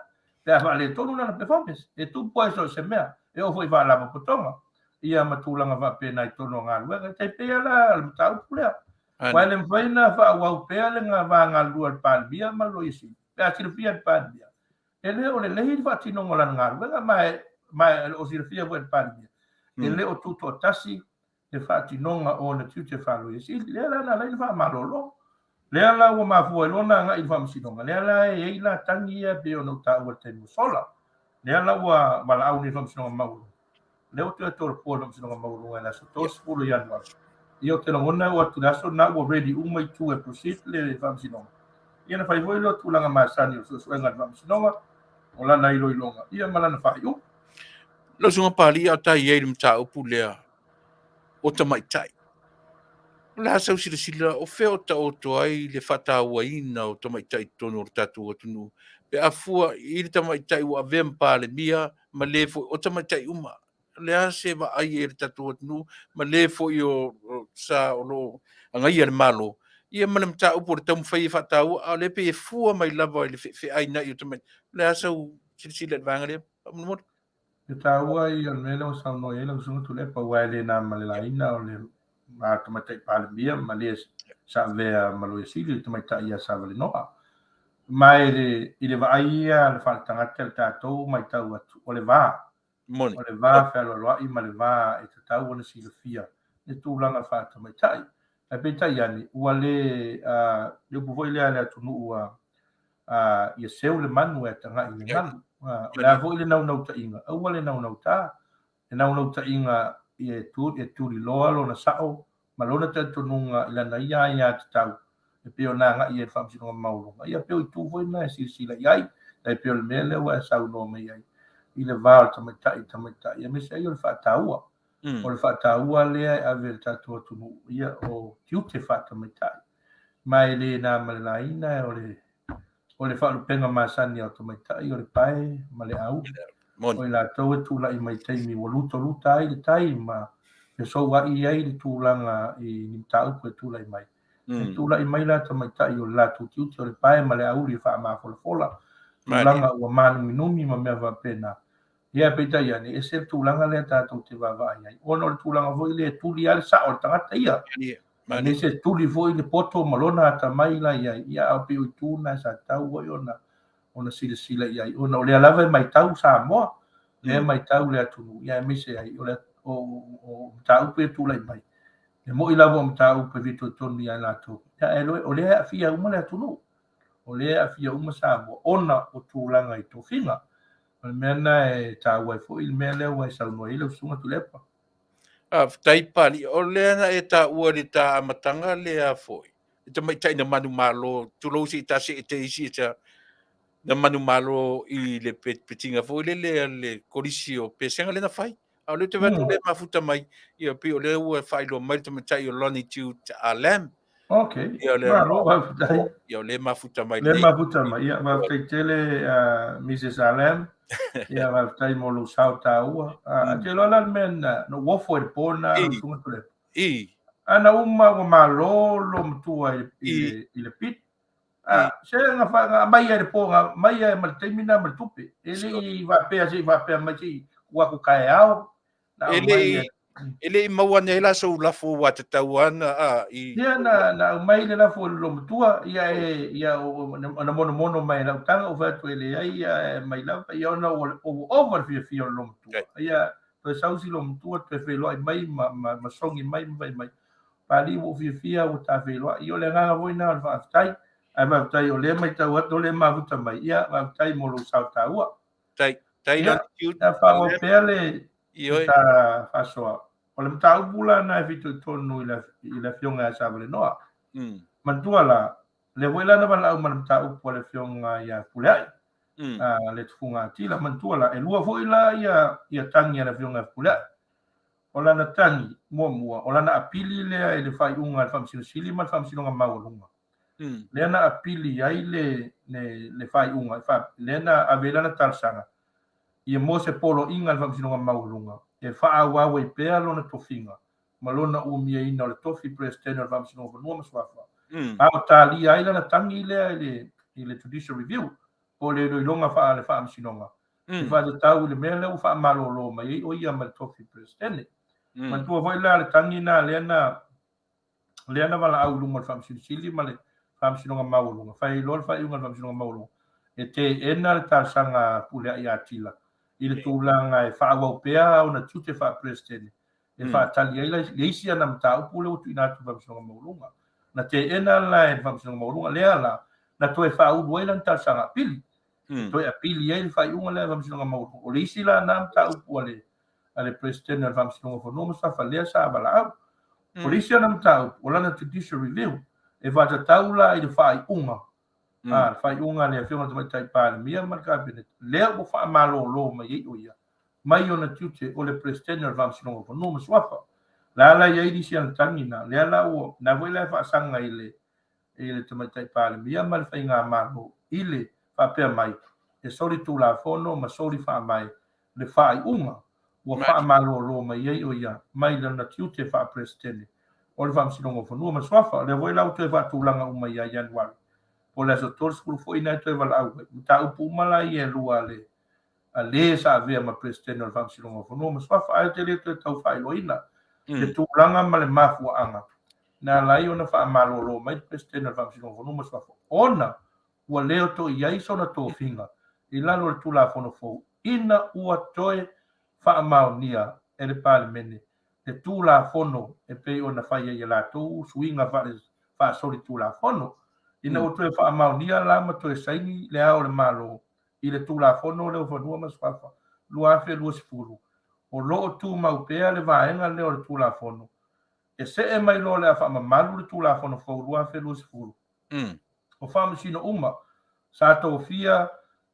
Pe a faaletonu lana performance, e tupu lava i so o se mea, e oo foi i faalapotopotoga, ia ma tulaga faapena i totonu o galuega. E tai pei lava la o le mataupu lea. Aua e le mafai ona faaauau pea le va galulue a le Palemia ma le Loia Sili, pe a silafia e le Palemia, E le o lelei le faatinoga o lana galuega, ma e, ma e le o silafia foi e le Palemia, e le o tutoatasi le faatinoga o ona tiute faa-Loia Sili. Lea la na ala ai ona faamalolo. Lea la ua mafua ai loa ona agai i le Faamasinoga. Lea la e i ai la tagi ia e pei ona ou taua i le taimi ua sola. Lea la ua valaau nei le Faamasinoga Maualuga. Lea ua toe tolopo le Faamasinoga Maualuga i le aso 30 o Ianuari. Ia ou te lagona e oo atu i le aso lena ua ready uma itu e proceed le Faamasinoga. Ia ona fai foi lea o tulaga masani o le suesuega a le Faamasinoga, o lana iloiloga, ia ma lana faaiuga. Lau Susuga Papalii, a o ta i ai i le mataupu lea o tamaitai, o le a sau silasila o fea o taoto ai le faatauaina o tamaitai i totonu o le tatou atunuu pe a fua i le tamaitai ua avea ma Palemia ma le foi o tamaitai uma. O le a se vaai i le tatou atunuu ma le foi o sa o lo o agaia le Malo, ia ma le mataupu o le taumafai e faataua, a o lea pei e fua mai lava i le feainai o tamaitai. O le a sau silasila i le vaega lea, faamolemole? E taua ia o le mea lea ua saunoa i ai lau Susuga Tuilaepa, aua e le na ma le laina o le Tamaitai Palemia ma le sa avea ma Loia Sili, le Tamaitai ia Savalenoa. Ma i le vaai ia a le faaletagata i le tatou matau atu, o le va, o le va fealoaloai ma le va e tatau ona silafia le tulaga faatamaitai. Ae peitai ane, ua le, le upu foi lea a le atunuu ia seu le manu ae tagai i le galu. O le a foi le naunautaiga, aua le naunautā, le naunautaiga e tuliloa lona sao ma lona talitonuga i lana ia aiatatau e pei ona agai ai i le Faamasinoga Maualuga. Ia pei o itu foi na e silasila i ai, tai pei o le mea lea ua e saunoa mai ai i le va o le tamaitai i le tamaitai, aemaise ai o le faataua. O le faataua lea e ave i le tatou atunuu, ia o tiute faatamaitai. Ma e le na ma le laina o le o le faalupega masani a o tamaitai o le pae ma le auli. O i latou e tulai mai taimi ua lutaluta ai le tai ma fesouai ai le tulaga i ni mataupu e tulai mai. E tulai mai la tamaitai o le latou tiute o le pae ma le auli e faamafolafola, tulaga ua mānuminumi ma mea faapena. Ia, peitai ane, e ese le tulaga lea tatou te vaavaai ai, ona o le tulaga foi lea e tuli lava le sao o le tagata ia. Aemaise e tuli foi le poto ma lona atamai la i ai, ia a pei o itu na sa tatau foi ona ona silasila i ai, ona o lea lava e matau Samoa, lea e matau le atunuu, ia aemaise ai o le o, o mataupu e tulai mai. E moni lava o mataupu e fitoitonu ia i latou, ia ae o lea e aafia uma le atunuu. O lea e aafia uma Samoa ona o tulaga i tofiga. O le mea lena e taua ai foi le mea lea ua e saunoa i ai lau Susuga Tuilaepa. Faafetai Papalii. O lea na e taua i le ta amataga lea foi, le tamaitai na manumalo, tulou se i ta see te isi na manumalo i le petiga foi lele a le Kolisi o Pesega lea na fai. A o lea ou te vaai atu o lea e mafuta mai, ia pei o lea ua faailoa mai le tamaitai o Lonnie Jude Lam. Ok, Ia, lea, malo, faafetai. Ia, o lea e mafuta mai. Lea e mafuta mai, ia, faafetai tele Mrs. Alam. Ia, faafetai mo lou sao taua. Ou te iloa la le mea na ou ofo i le po lena, lau Susuga Tuilaepa. A na uma ua malo lou matua i le pit. Se na aumai ai i le po, na aumai ai ma le taimi lena ma le tupe. E le i faapea se i faapea mai se i tuu atu taeao. Na aumai ai. E le i maua ane ai la sou lafo ua tatau ana a i Ia na na aumai le lafo e le loomatua, ia e ia na monomono mai e lau taga ou fai atu e leai ia e aumai lava, ia ona ua ua ova le fiafia o le loomatua. Ia toe sau si loomatua toe feiloai mai ma ma ma sogi mai ma fai mai, Papalii ua ou fiafia ua ta feiloai. Ia o le agaga foi lena o le faafetai. Ae faafetai o lea e matau atu o lea e mafuta mai, ia faafetai mo lou sao taua. Tai, tai Ia, latitude. ia faaauau pea le Ioe. ta faasoa. O le mataupu la lena e fitoitonu i le, i le Afioga ia Savalenoa. Manatua la, lea foi la na valaau ma le mataupu a le Afioga ia Fepuleai, a le Tufuga Atila. Manatua la, e lua foi la ia, ia tagi a le Afioga ia Fepuleai. O lana tagi muamua, o lana apili lea i le faaiuga a le Faamasino Sili ma le Faamasinoga Maualuga. Lea na apili ai le, le, le faaiuga, lea na ave ai lana talosaga, ia mo se poloaiga a le Faamasinoga Maualuga e faaauau ai pea lona tofiga ma lona umiaina o le tofi Peresetene o le Faamasinoga o Fanua ma Suafa, a o talia ai lana tagi lea i le, i le Judicial Review, po o le iloiloga faale-Faamasinoga, e faatatau i le mea lea ua faamalolo mai ai o ia ma le tofi Peresetene. Manatua foi la le tagi lena lea na lea na valaau i luma o le Faamasino Sili ma le Faamasinoga Maualuga, fai ai loa le faaiuga a le Faamasinoga Maualuga e teena le talosaga a Pulea'i Atila i le tulaga e faaauau pea ona tiute faa-Peresetene e faatali ai le isi ana mataupu lea ua tuuina atu i le Faamasinoga Maualuga. Na teena la e le Faamasinoga Maualuga lea la na toe faaulu ai lana talosaga apili, e toe apili ai le faaiuga lea a le Faamasinoga Maualuga. O le isi la na mataupu a le a le Peresetene o le Faamasinoga o Fanua ma Suafa lea sa valaau. O le isi ana mataupu, o lana judicial review, e faatatau la i le faaiuga, a, le faaiuga a le Afioga i le Tamaitai Palemia ma le Kapeneta, lea ua faamalolo mai ai o ia mai ona tiute o le Peresetene o le Faamasinoga o Fanua ma Suafa. La la i ai nisi ana tagi na, lea la ua, na foi la e faasaga i le i le Tamaitai Palemia ma le Faigamalo i le faapea mai, e solitulafono ma solifaavae le faaiuga ua faamalolo mai ai o ia mai lona tiute faa-Peresetene o le Faamasinoga o Fanua ma Suafa. O lea foi la ua toe faatulaga uma ia Ianuari, po o le aso 30 foi lena e toe valaau ai. Mataupu uma la ia e lua a le a le sa avea ma Peresetene o le Faamasinoga o Fanua ma Suafa, ae ou te le toe tau faailoaina le tulaga ma le mafuaaga na ala ai ona faamalolo mai le Peresetene o le Faamasinoga o Fanua ma Suafa, ona ua le o toe i ai sona tofiga i lalo o le Tulafono fou ina ua toe faamaonia e le Palemene le Tulafono e pei ona fai ai e latou suiga faasolitulafono. Ina ua toe faamaonia la ma toe saini Le Ao o le Malo i le Tulafono lea o Fanua ma Suafa 2020, o lo o tumau pea le vaega lea o le Tulafono e see mai loa o le a faamamalu le Tulafono fou 2020. O faamasino uma sa tofia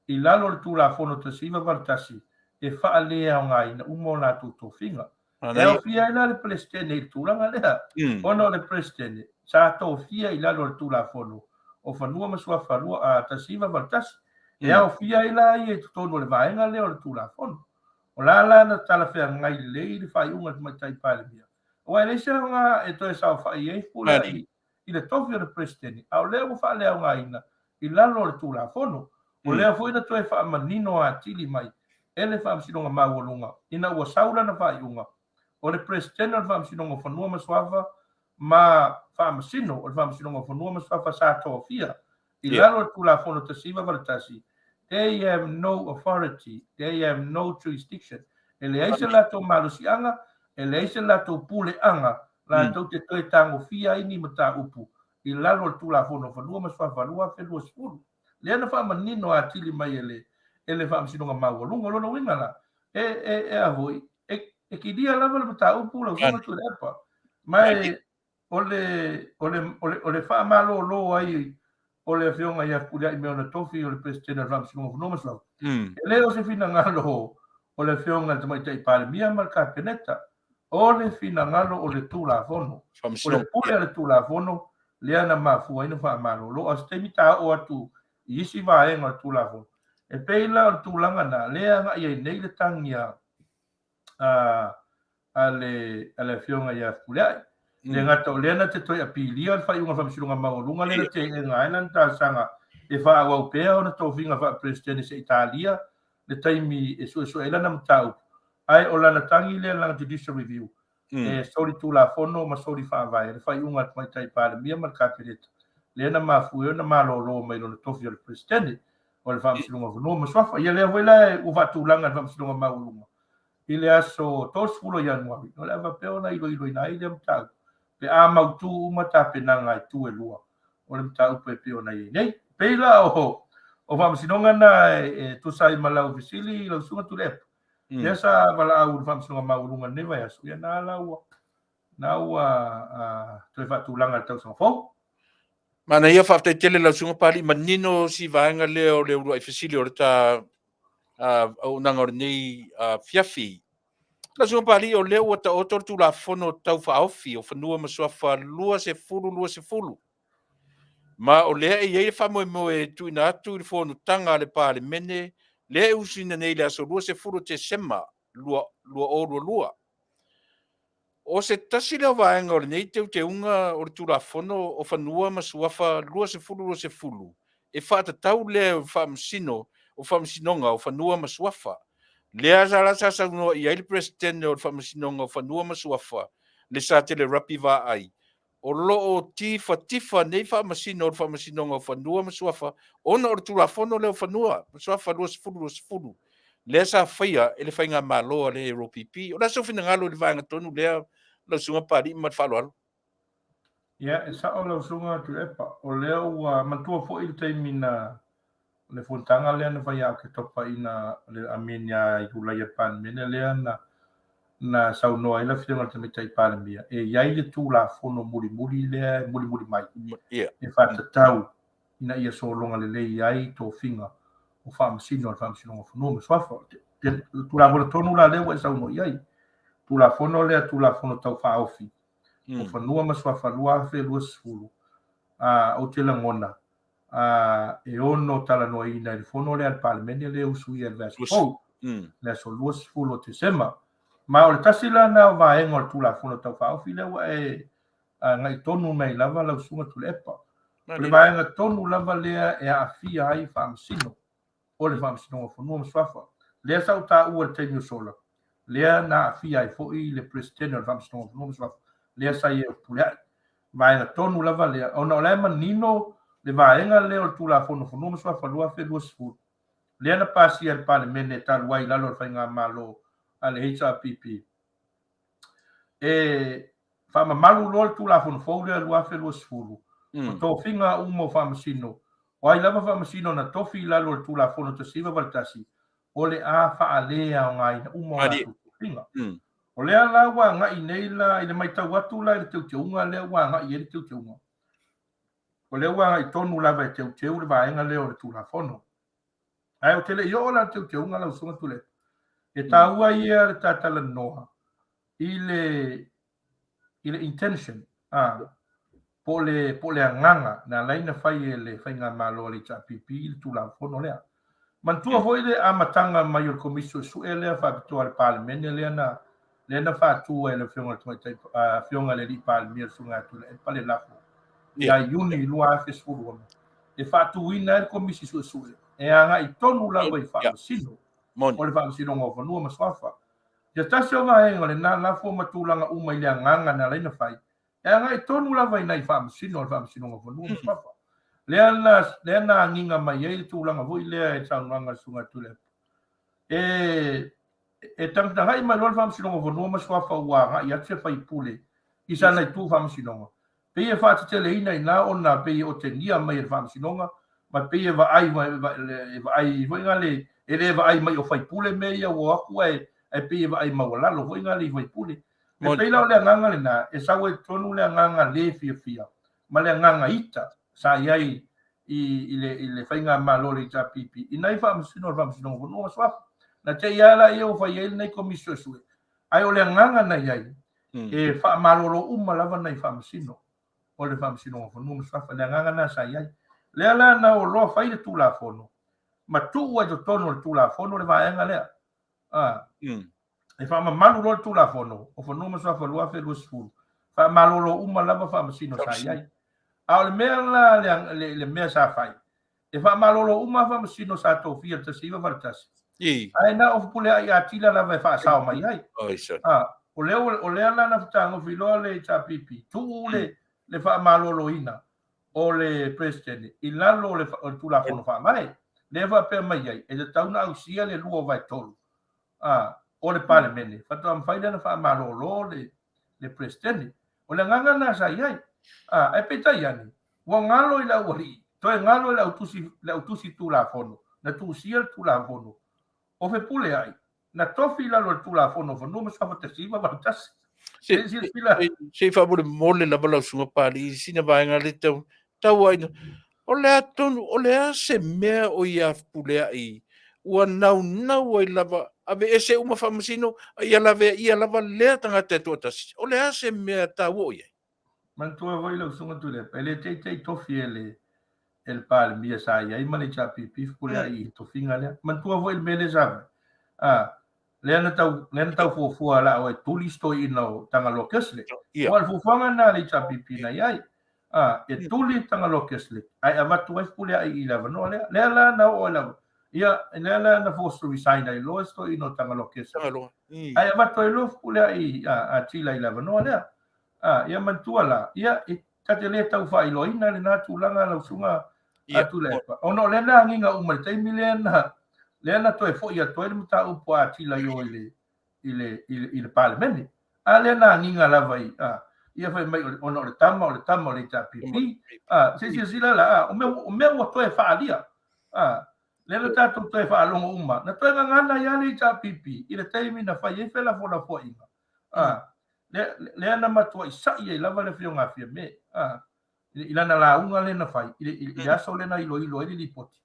i lalo o le Tulafono 1981 e faaleaogaina uma o latou tofiga. E aofia ai la le Peresetene i le tulaga lea, ona o le Peresetene sa tofia i lalo o le Tulafono o Fanua ma Suafa 1981, e aofia ai la ia i totonu o le vaega lea o le Tulafono. O la la na talafeagai lelei le faaiuga a le Tamaitai Palemia, aua e leai se aoga e toe saofai ai Fepuleai i le tofi o le Peresetene, a o lea ua faaleaogaina i lalo o le Tulafono. O lea foi na toe faamanino atili mai e le Faamasinoga Maualuga ina ua sau lana faaiuga, o le Peresetene o le Faamasinoga o Fanua ma Suafa ma Faamasino o le Faamasinoga o Fanua ma Suafa sa tofia i lalo o le Tulafono 1981, they have no authority, they have no jurisdiction. E leai se latou malosiaga, e leai se latou puleaga latou te toe tagofia ai ni mataupu i lalo o le Tulafono o Fanua ma Suafa 2020. Lea na faamanino atili mai e le e le Faamasinoga Maualuga. O lona uiga la, e, e, e a foi, e, e kilia lava le mataupu lau Afioga Tuilaepa. Ma e, o le, o le, o le, o le faamalolo ai o le Afioga ia Fepuleai me ona tofi o le Peresetene o le Faamasinoga o Fanua ma Suafa, e le o se finagalo o le Afioga i le Tamaitai Palemia ma le Kapeneta, o le finagalo o le Tulafono. O le pule a le Tulafono lea na mafua ai ona faamalolo. A o se taimi ta oo atu i isi vaega o le Tulafono, e pei la o le tulaga lena lea e agai ai nei le tagi a a le a le Afioga ia Fepuleai. Le gata o lea na te toe apilia le faaiuga o le Faamasinoga Maualuga lea na teena ai lana talosaga e faaauau pea ona tofiga faa-Peresetene se i talia le taimi e suesue ai lana mataupu, ae o lana tagi lea lana judicial review. E solitulafono ma soli faavae le faaiuga a le Tamaitai Palemia ma le Kapeneta, lea na mafua ai ona malolo mai lona tofi o le Peresetene o le Faamasinoga o Fanua ma Suafa. Ia lea foi la ua faatulaga e le Faamasinoga Maualuga i le aso 30 o Ianuari, o le a faapea ona iloiloina ai lea mataupu pe a mautu uma tapenaga a itu e lua o le mataupu e pei ona i ai nei. E pei la o faamasinoga na e tusa ai ma lau fesili lau Susuga Tuilaepa, lea sa valaau i le Faamasinoga Maualuga i lenei vaiaso, ia na la ua na ua toe faatulaga i le tausaga fou. Manaia, faafetai tele lau Susuga Papalii, manino si vaega lea o le uluai fesili o le ta auaunaga o lenei afiafi. Lau Susuga Papalii, o lea ua taoto le Tulafono Tau Faaofi o Fanua ma Suafa 2020, ma o lea e i ai le faamoemoe e tuuina atu i le fonotaga a le Palemene lea e usuina nei i le aso 20 o Tesema 2022. O se tasi lea o vaega o lenei teuteuga o le Tulafono o Fanua ma Suafa 2020 e faatatau lea i Faamasino o Faamasinoga o Fanua ma Suafa. Lea sa la sa saunoa i ai le Peresetene o le Faamasinoga o Fanua ma Suafa, Lesatele Rapi Vaai, o lo o tifatifa nei Faamasino o le Faamasinoga o Fanua ma Suafa ona o le Tulafono lea o Fanua ma Suafa 2020 lea sa faia e le Faigamalo a le LPP. O le a sou finagalo i le vaega tonu lea, lau Susuga Papalii, ma le faaaloalo? Ia, e sao lau Susuga Tuilaepa, o lea ua manatua foi le taimi na le fonotaga lea na fai ia Oketopa ina le amini ia Iulai a le Palemene lea na na saunoa ai le Afioga i le Tamaitai Palemia e i ai le Tulafono mulimuli lea e mulimuli mai e faatatau ina ia sologa lelei ai tofiga o Faamasino o le Faamasinoga o Fanua ma Suafa. Tulafono tonu la lea ua e saunoa i ai. Tulafono lea Tulafono Tau Faaofi o Fanua ma Suafa 2020, ou te lagona e ono talanoaina i le fono lea a le Palemene lea e usuia i le vaiaso fou, le aso 20 o Tesema. Ma o le tasi la lena o vaega o le Tulafono Tau Faaofi lea ua e agai tonu mai lava lau Susuga Tuilaepa. O le vaega tonu lava lea e aafia ai Faamasino o le Faamasinoga o Fanua ma Suafa. Lea sa ou taua i le taimi o sola, lea na aafia ai foi le Peresetene o le Faamasinoga o Fanua ma Suafa, lea sa i ai o Fepuleai. Vaega tonu lava lea, ona o la e manino le vaega lea o le Tulafono o Fanua ma Suafa 2020, lea na pasia e le Palemene talu ai i lalo o le Faigamalo a le HRPP. E faamamalu loa le Tulafono fou lea 2020, o tofiga uma o Faamasino, o ai lava Faamasino na tofi i lalo o le Tulafono 1981, o le a faaleaogaina uma o latou tofiga. O lea la ua agai nei la i le matau atu la i le teuteuga lea ua agai i ai le teuteuga, o lea ua agai tonu lava e teuteu le vaega lea o le Tulafono. Ae ou te le i oo la i le teuteuga lau Susuga Tuilaepa, e taua ia le ta talanoa i le i le intention, a, po o le, po o le agaga na ala ai ona fai e le Faigamalo a le HRPP le Tulafono lea. Manatua foi le amataga mai o le Komisi Suesue lea faapitoa a le Palemene lea na, lea na faatu e le Afioga i le Tamaitai, Afioga i le Alii Palemia le Susuga ia Tuilaepa le lafo ia Iuni 2016 e faatuina ai le Komisi Suesue e agai tonu lava i Faamasino o le Faamasinoga o Fanua ma Suafa. Ia tasi o vaega o lena lafo ma tulaga uma i le agaga na ala ai ona fai, e agai tonu lava i nai Faamasino o le Faamasinoga o Fanua ma Suafa. Lea na, lea na agiga mai ai le tulaga foi lea i le saunoaga a le Susuga ia Tuilaepa. E, e tagatagai mai loa le Faamasinoga o Fanua ma Suafa ua agai atu se faipule i sana itu Faamasinoga, pei e faateteleina i ina ona pei e otegia mai e le Faamasinoga ma pei e vaai e vaai foi na le e le vaai mai o faipule mea ia ua o atu ae ae pei e vaai maualalo foi na le i faipule. E pei la o le agaga lena e sau ai totonu le agaga le fiafia ma le agaga ita sa i ai i, i le, i le faigamalo a le HRPP i nai faamasino o le Faamasinoga o Fanua ma Suafa. Na te i lava laia ua fai ai lenei Komisi Suesue, ae o le agaga na i ai, e faamalolo uma lava nai faamasino o le Faamasinoga o Fanua ma Suafa, le agaga lena sa i ai. Lea la na o loa fai le Tulafono, ma tuu ai totonu o le Tulafono le vaega lea. A, e faamamalu loa le Tulafono o Fanua ma Suafa 2020, faamalolo uma lava faamasino sa i ai. A o le mea la le, le, le mea sa fai, e faamalolo uma faamasino sa tofia i le 1981, ae na o Fepuleai Atila lava e faasao mai ai. O lea o lea la na fetagofi loa le HRPP, tuu le le faamaloloina o le Peresetene i lalo o le Tulafono Faavae, lea e faapea mai ai, e tatau ona ausia le 2/3 o le Palemene, faatoa mafai lea ona faamalolo le Peresetene. O le agaga lena sa i ai. Ae peitai ane, ua galo i le aualii, toe galo i le au tusi Tulafono, na tusia le Tulafono o Fepuleai, na tofi i lalo o le Tulafono o Fanua ma Suafa 1981. Se, se i faamolemole lava lau Susuga Papalii i sina vaega le tau, tau ai. O le a tonu, o le a se mea o ia Fepuleai ua naunau ai lava, aveese uma faamasino, a ia laveaia lava lea tagata e toatasi. O le a se mea taua o i ai? Manatua foi lau Susuga Tuilaepa, e le teitei tofi e le e le Palemia sa i ai ma le HRPP Fepuleai i le tofiga lea. Manatua foi le mea lea sa fai, a, lea na tau, lea na tau fuafua la o e tuli si toeaina o Tagaloa Kerslake. Aua o le fuafuaga lena a le HRPP na i ai, a, e tuli Tagaloa Kerslake ae avatu ai Fepuleai i le avanoa lea. Lea la na oo ai lava, ia, lea la na force to resign ai loa si toeaina o Tagaloa Kerslake. Tagaloa. Ae avatu ai loa Fepuleai a Tila i le avanoa lea. A, ia manatua la, ia, e ta te le tau faailoaina lena tulaga lau susuga a Tuilaepa, ona o lea na agiga uma i le taimi lea na, lea na toe foi atu ai le mataupu a Atila i o i le, i le, i le, i le Palemene. A lea na agiga lava i, a, ia fai mai ona o le tama, o le tama o le HRPP, a, se i silasila la, a, o mea, o mea ua toe faaalia, a, lea na tatou toe faalogo uma, na toe gagana ai lava le HRPP i le taimi na fai ai felafolafoaiga, a, lea, lea na matuai sa'i ai lava le Afioga a Fiame, a, i lana lauga lea na fai, i le, i le aso lea na iloilo ai le lipoti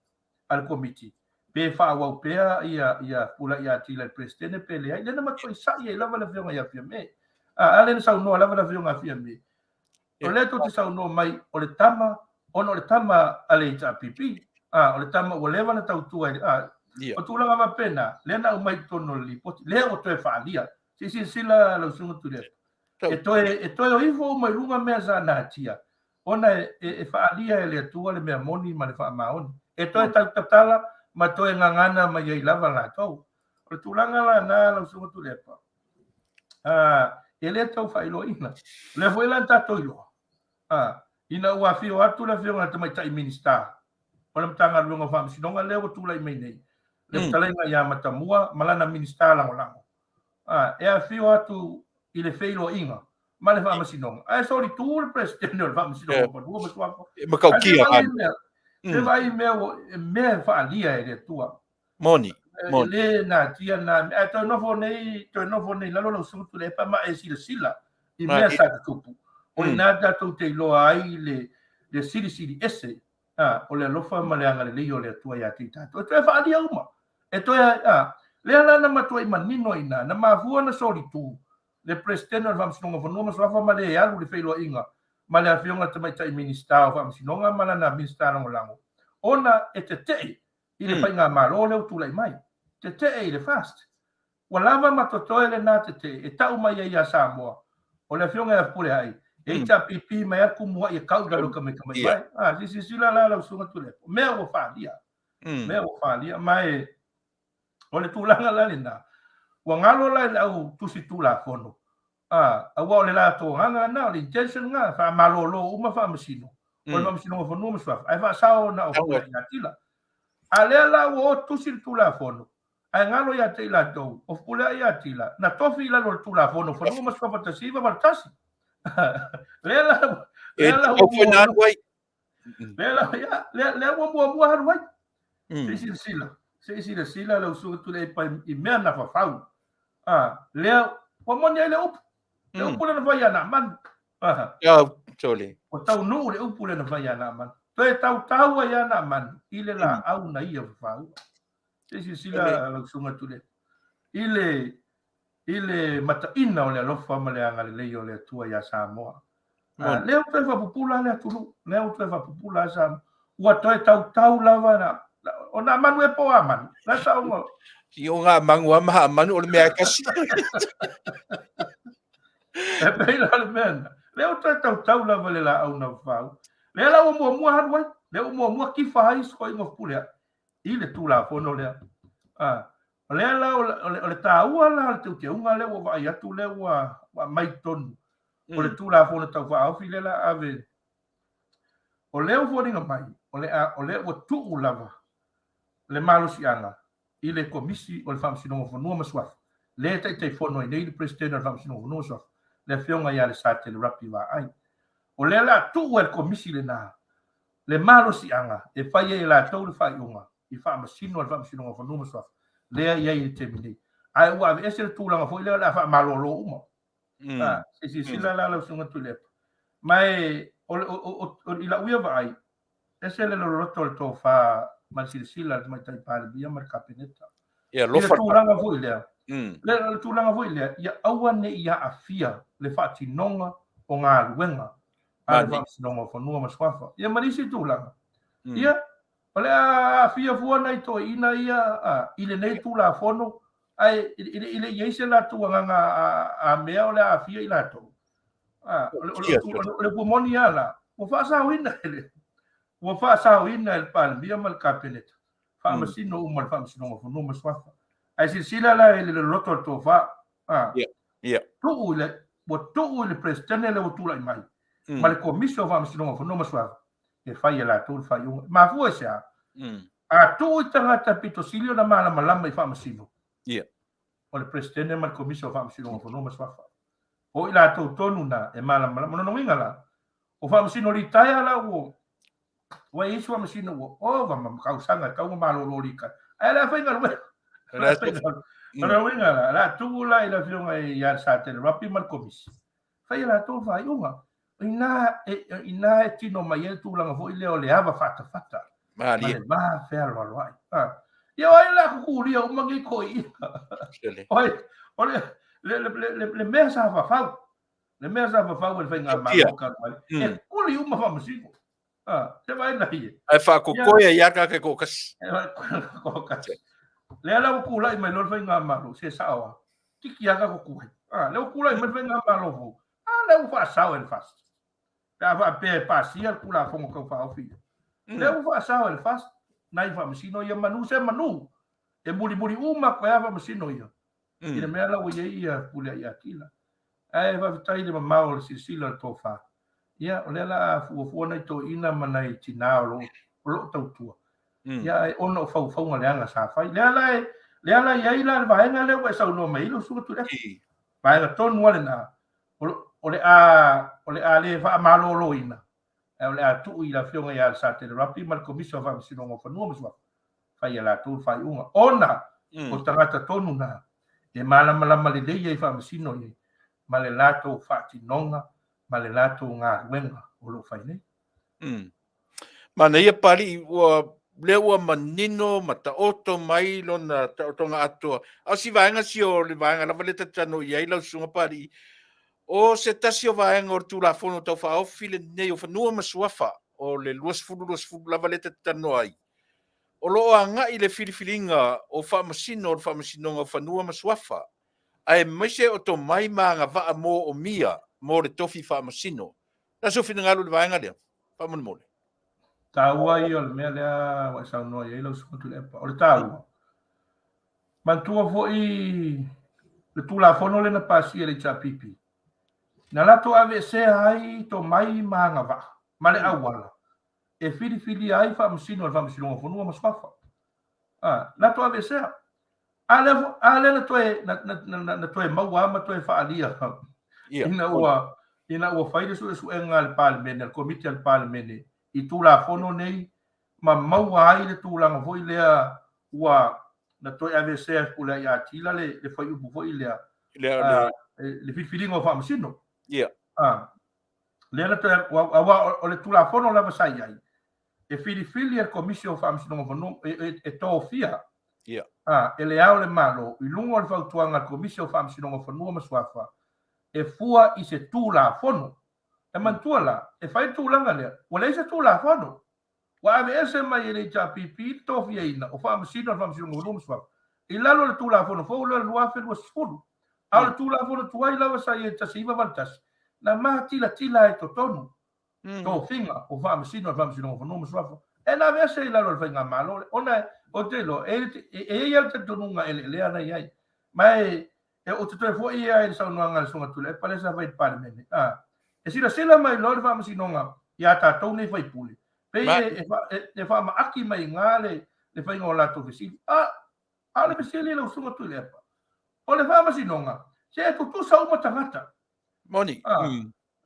a le Komiti, pe faaauau pea ia, ia Fepuleai Atila i le Peresetene pe leai, lea na matuai sa'i ai lava le Afioga ia Fiame. A, a lea na saunoa lava le Afioga a Fiame, o lea tou te saunoa mai o le tama, ona o le tama a le HRPP, a, o le tama ua leva ona tautua i le, a, o tulaga faapena, lea na aumai i totonu o le lipoti, lea ua toe faaalia. Se i silasila lau Susuga Tuilaepa, e toe, e toe o ifo uma i luga mea sa natia, ona e, e, e faaalia e le Atua le mea moni ma le faamaoni. E toe tautatala ma toe gagana mai ai lava latou. O le tulaga la na lau Susuga Tuilaepa, e le tau faailoaina. O lea foi la na tatou iloa, ina ua afio atu le Afioga i le Tamaitai Minisita o le Matagaluega o Faamasinoga lea ua tulai mai nei, le fetalaiga ia Matamua ma lana Minisita Lagolago, e afio atu i le feiloaiga ma le Faamasinoga, ae solitu le Peresetene o le Faamasinoga o Fanua ma Suafa. E matautia. Se vaai i mea, mea e faaalia e le Atua. Moni. E le natia na mea. Ae toe nofo nei, toe nofo nei lalo lau Susuga Tuilaepa ma e silasila i mea sa tutupu. O i ina tatou te iloa ai le, le silisili ese a, o le alofa ma le agalelei o le Atua ia te i tatou. E toe faaalia uma. E toe, a, lea la na matuai manino i ina, na mafua ona solitu le Peresetene o le Faamasinoga o Fanua ma Suafa ma le alu i le feiloaiga ma le Afioga i le Tamaitai Minisita o Faamasinoga ma lana Minisita Lagolago, ona e tetee i le faigamalo lea ua tulai mai. Tetee i le FAST. Ua lava ma totoe lena tetee e tau mai ai ia Samoa, o le Afioga ia Fepuleai, e HRPP mai lava le kumua'i e kau i lalo o le kamekamaivae. A, se i silasila la lau Susuga Tuilaepa, mea ua faaalia. Mea ua faaalia. Ma e, o le tulaga la lena, ua galo la i le au tusi Tulafono, a, aua o le latou agaga lena, o le intention lena, faamalolo uma faamasino, o le Faamasinoga o Fanua ma Suafa, ae faasao na o Fepuleai Atila. A lea la ua o tusi le Tulafono, ae galo ia te i latou, o Fepuleai Atila, na tofi i lalo o le Tulafono o Fanua ma Suafa 1981. Lea la, lea la ua muamua, lea la, ia, lea, lea ua muamua alu ai. Se i silasila, se i silasila lau Susuga Tuilaepa i mea na fafau. A, lea, ua moni ai le upu. Le upu lea na fai ia Naamani. Iau, tole. Ua taunuu le upu lea na fai ia Naamani. Toe tautau ai ia Naamani i le laau na ia fafaua. Se i silasila lau Susuga Tuilaepa i le i le mataina o le alofa ma le agalelei o le Atua iā Samoa. A, lea ua toe faapupula le atunuu, lea ua toe faapupula Samoa. Ua toe tautau lava na, o nā manu e po a manu. La sa o I o ngā mangu a maha manu o le mea e kasi. E pei la le mea na. Lea ua toe tautau lava le laau na fau. Lea la ua muamua alu ai. Lea ua muamua kifa ai isi koiga o Fepuleai i le Tulafono lea. A, O lea la o le, o le taua la o le teuteuga lea ua vaai atu lea ua aumai i totonu o le Tulafono Tau Faaofi lea la ave. O lea ua foliga mai o le a, o lea ua tuu lava le malosiaga i le Komisi o le Faamasinoga o Fanua ma Suafa, lea e Taitaifono ai nei le Peresetene o le Faamasinoga o Fanua ma Suafa, le Afioga ia Lesatele Rapi Vaai. O lea la a tuu e le Komisi lena le malosiaga e fai ai e latou le faaiuga i Faamasino a le Faamasinoga o Fanua ma Suafa, lea e i ai i le taimi nei. Ae ua aveese le tulaga foi lea o le a faamalolo uma. A, se i silasila la lau Susuga Tuilaepa. Ma e, o, o, o, i lau ia vaai, ese le loloto o le tofa ma le silasila a le Tamaitai Palemia ma le Kapeneta. Ia, I le tulaga foi lea, le, le tulaga foi lea, ia aua ne i aafia le faatinoga o galuega a le Faamasinoga o Fanua ma Suafa. Ia ma nisi tulaga. Ia, o le a aafia fua nai toeaiina ia a, i lenei Tulafono, ae i le i ai se latou agaga a mea o le a aafia i latou. A, o le, o le, o le upu moni lava la, ua faasaoina e le, ua faasaoina e le Palemia ma le Kapeneta, faamasino uma le Faamasinoga o Fanua ma Suafa. Ae silasila la i le loloto o le tofa, a, tuu i le, ua tuu i le Peresetene lea ua tulai mai, ma le Komisi o Faamasinoga o Fanua ma Suafa, e fai e latou le faaiuga. E mafua i se a? A tuu i tagata pito sili ona malamalama i faamasino, o le Peresetene ma le Komisi o Faamasinoga o Fanua ma Suafa. O i latou tonu na e malamalama. O lona uiga la, o faamasino litaea la ua ua i ai isi faamasino ua ova ma tausaga e tatau ona malolo litaea. Ae o le a faigaluega. O le a faigaluega. O lona uiga la, o le a tuu la i le afioga ia Lesatele Rapi ma le Komisi, fai e latou le faaiuga. O i ina e, i ina e tino mai ai le tulaga foi lea o le ava faatafata ma le va fealoaloai. Ia o ai o le a kukulia uma nei toeaiina? O ai, o le, le, le, le, le mea sa fafau, le mea sa fafau e le faigamalo talu ai, e kuli uma faamasino. Se vaai la ia. Ae faakokoe ai lava tagata e toatasi. E toatasi. Lea la ua tulai mai loa le faigamalo, se sao lava. Tiki lava tatou tuai. Lea ua tulai mai le faigamalo fou, a lea ua faasao e le FAST. Pe a faapea e pasia le Tulafono Tau Faaofi lea. Lea ua faasao e le FAST nai faamasino ia manu se manu e mulimuli uma atu ai lava faamasino ia i le mea la ua i ai ia Fepuleai Atila. Ae faafetai i le mamao o le silasila o le tofa. Ia, o lea la a fuafua nai toeaiina ma nai tinā o lo o tautua, ia, ae ona o faufauga leaga sa fai. Lea la e, lea la e i ai la le vaega lea ua e saunoa mai ai lau Susuga Tuilaepa. Vaega tonu lava lena, o le a, o le a le faamaloloina, ae o le a tuu i le Afioga ia Lesatele Rapi ma le Komisi o Faamasinoga o Fanua ma Suafa, fai e latou le faaiuga, ona o tagata tonu na e malamalama lelei ai i faamasino nei ma le latou faatinoga ma le latou galuega o lo o fai nei. Manaia Papalii, ua lea ua manino ma taoto mai lona taotoga atoa. A o si vaega si o le vaega lava lea ta te talanoa i ai lau Susuga Papalii, o se tasi o vaega o le Tulafono Tau Faaofi lenei o Fanua ma Suafa o le 2020 lava lea ta te talanoa ai, o lo o agai i le filifiliga o Faamasino o le Faamasinoga o Fanua ma Suafa, aemaise o tomai ma agavaa moomia mo le tofi faamasino. O le a sou finagalo i le vaega lea? Faamolemole. Taua ia o le mea lea ua e saunoa i ai lau Susuga Tuilaepa. O le taua, manatua foi le Tulafono lea na pasia e le HRPP, na latou aveesea ai tomai ma agavaa ma le auala e filifilia ai faamasino a le Faamasinoga o Fanua ma Suafa. A, latou aveesea. A lea, a lea na toe, na, na, na, na toe maua lava ma toe faaalia ina ua, ina ua fai le suesuega a le Palemene, a le Komiti a le Palemene i Tulafono nei ma maua ai le tulaga foi lea ua na toe aveesea e Fepuleai Atila le, le fuaiupu foi lea, lea, le filifiliga o faamasino. Ia. Lea na toe, aua o le Tulafono lava sa i ai, e filifili e le Komisi o Faamasinoga o Fanua, e tofia e Le Ao o le Malo i luga o le fautuaga a le Komisi o Faamasinoga o Fanua ma Suafa e fua i se Tulafono. E manatua la, e fai le tulaga lea, ua leai se Tulafono. Ua aveese mai e le HRPP le tofiaina o Faamasino a le Faamasinoga o Fanua ma Suafa i lalo o le Tulafono fou lea o le 2020. A o le Tulafono tuai lava sa i ai i le 1981, na matilatila ai i totonu tofiga o Faamasino a le Faamasinoga o Fanua ma Suafa. E na aveese i lalo o le faigamalo lea, ona ou te iloa, e i ai lava le talitonuga eleelea na i ai. Ma e ou te toe foi lava i le saunoaga a le Susuga Tuilaepa lea sa fai i le Palemene, e silasila mai loa le Faamasinoga ia tatou nei sui usufono, pei e faamaaki mai i ina le faiga o latou fesili. A o le fesili i lau Susuga Tuilaepa, o le Faamasinoga, se e tutusa uma tagata. Moni.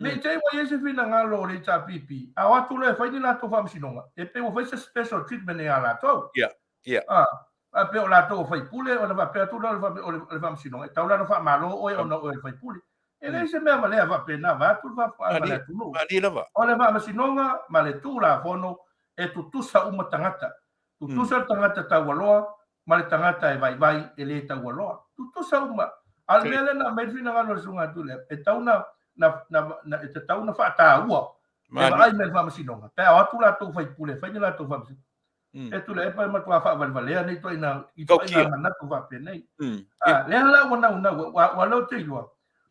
Ne i te i ua i ai se finagalo o le HRPP, a o atu loa e fai ni latou faamasinoga, e pei ua fai se special treatment ia latou. Yeah, yeah. Faapea o latou o faipule, ona faapea atu lea o le faamasinoga, e tatau la ona faamalo oe ona o oe o le faipule. E leai se mea valea faapena, vaeatu le faafofogaaga a le atunuu. Malie lava. O le faamasinoga ma le Tulafono e tutusa uma tagata. Tutusa le tagata taualoa ma le tagata e vaivai e le taualoa. Tutusa uma. A o le mea lea na aumai le finagalo o le Susuga Tuilaepa, e tatau na, na, na, na, e tatau na faataua e vaai mai le faamasinoga, pe a o atu latou faipule e fai ni latou faamasinoga. E Tuilaepa e matua faavalevalea nei ituaiga, ituaiga manatu faapenei. A, lea la ua naunau, aua o lea ou te iloa,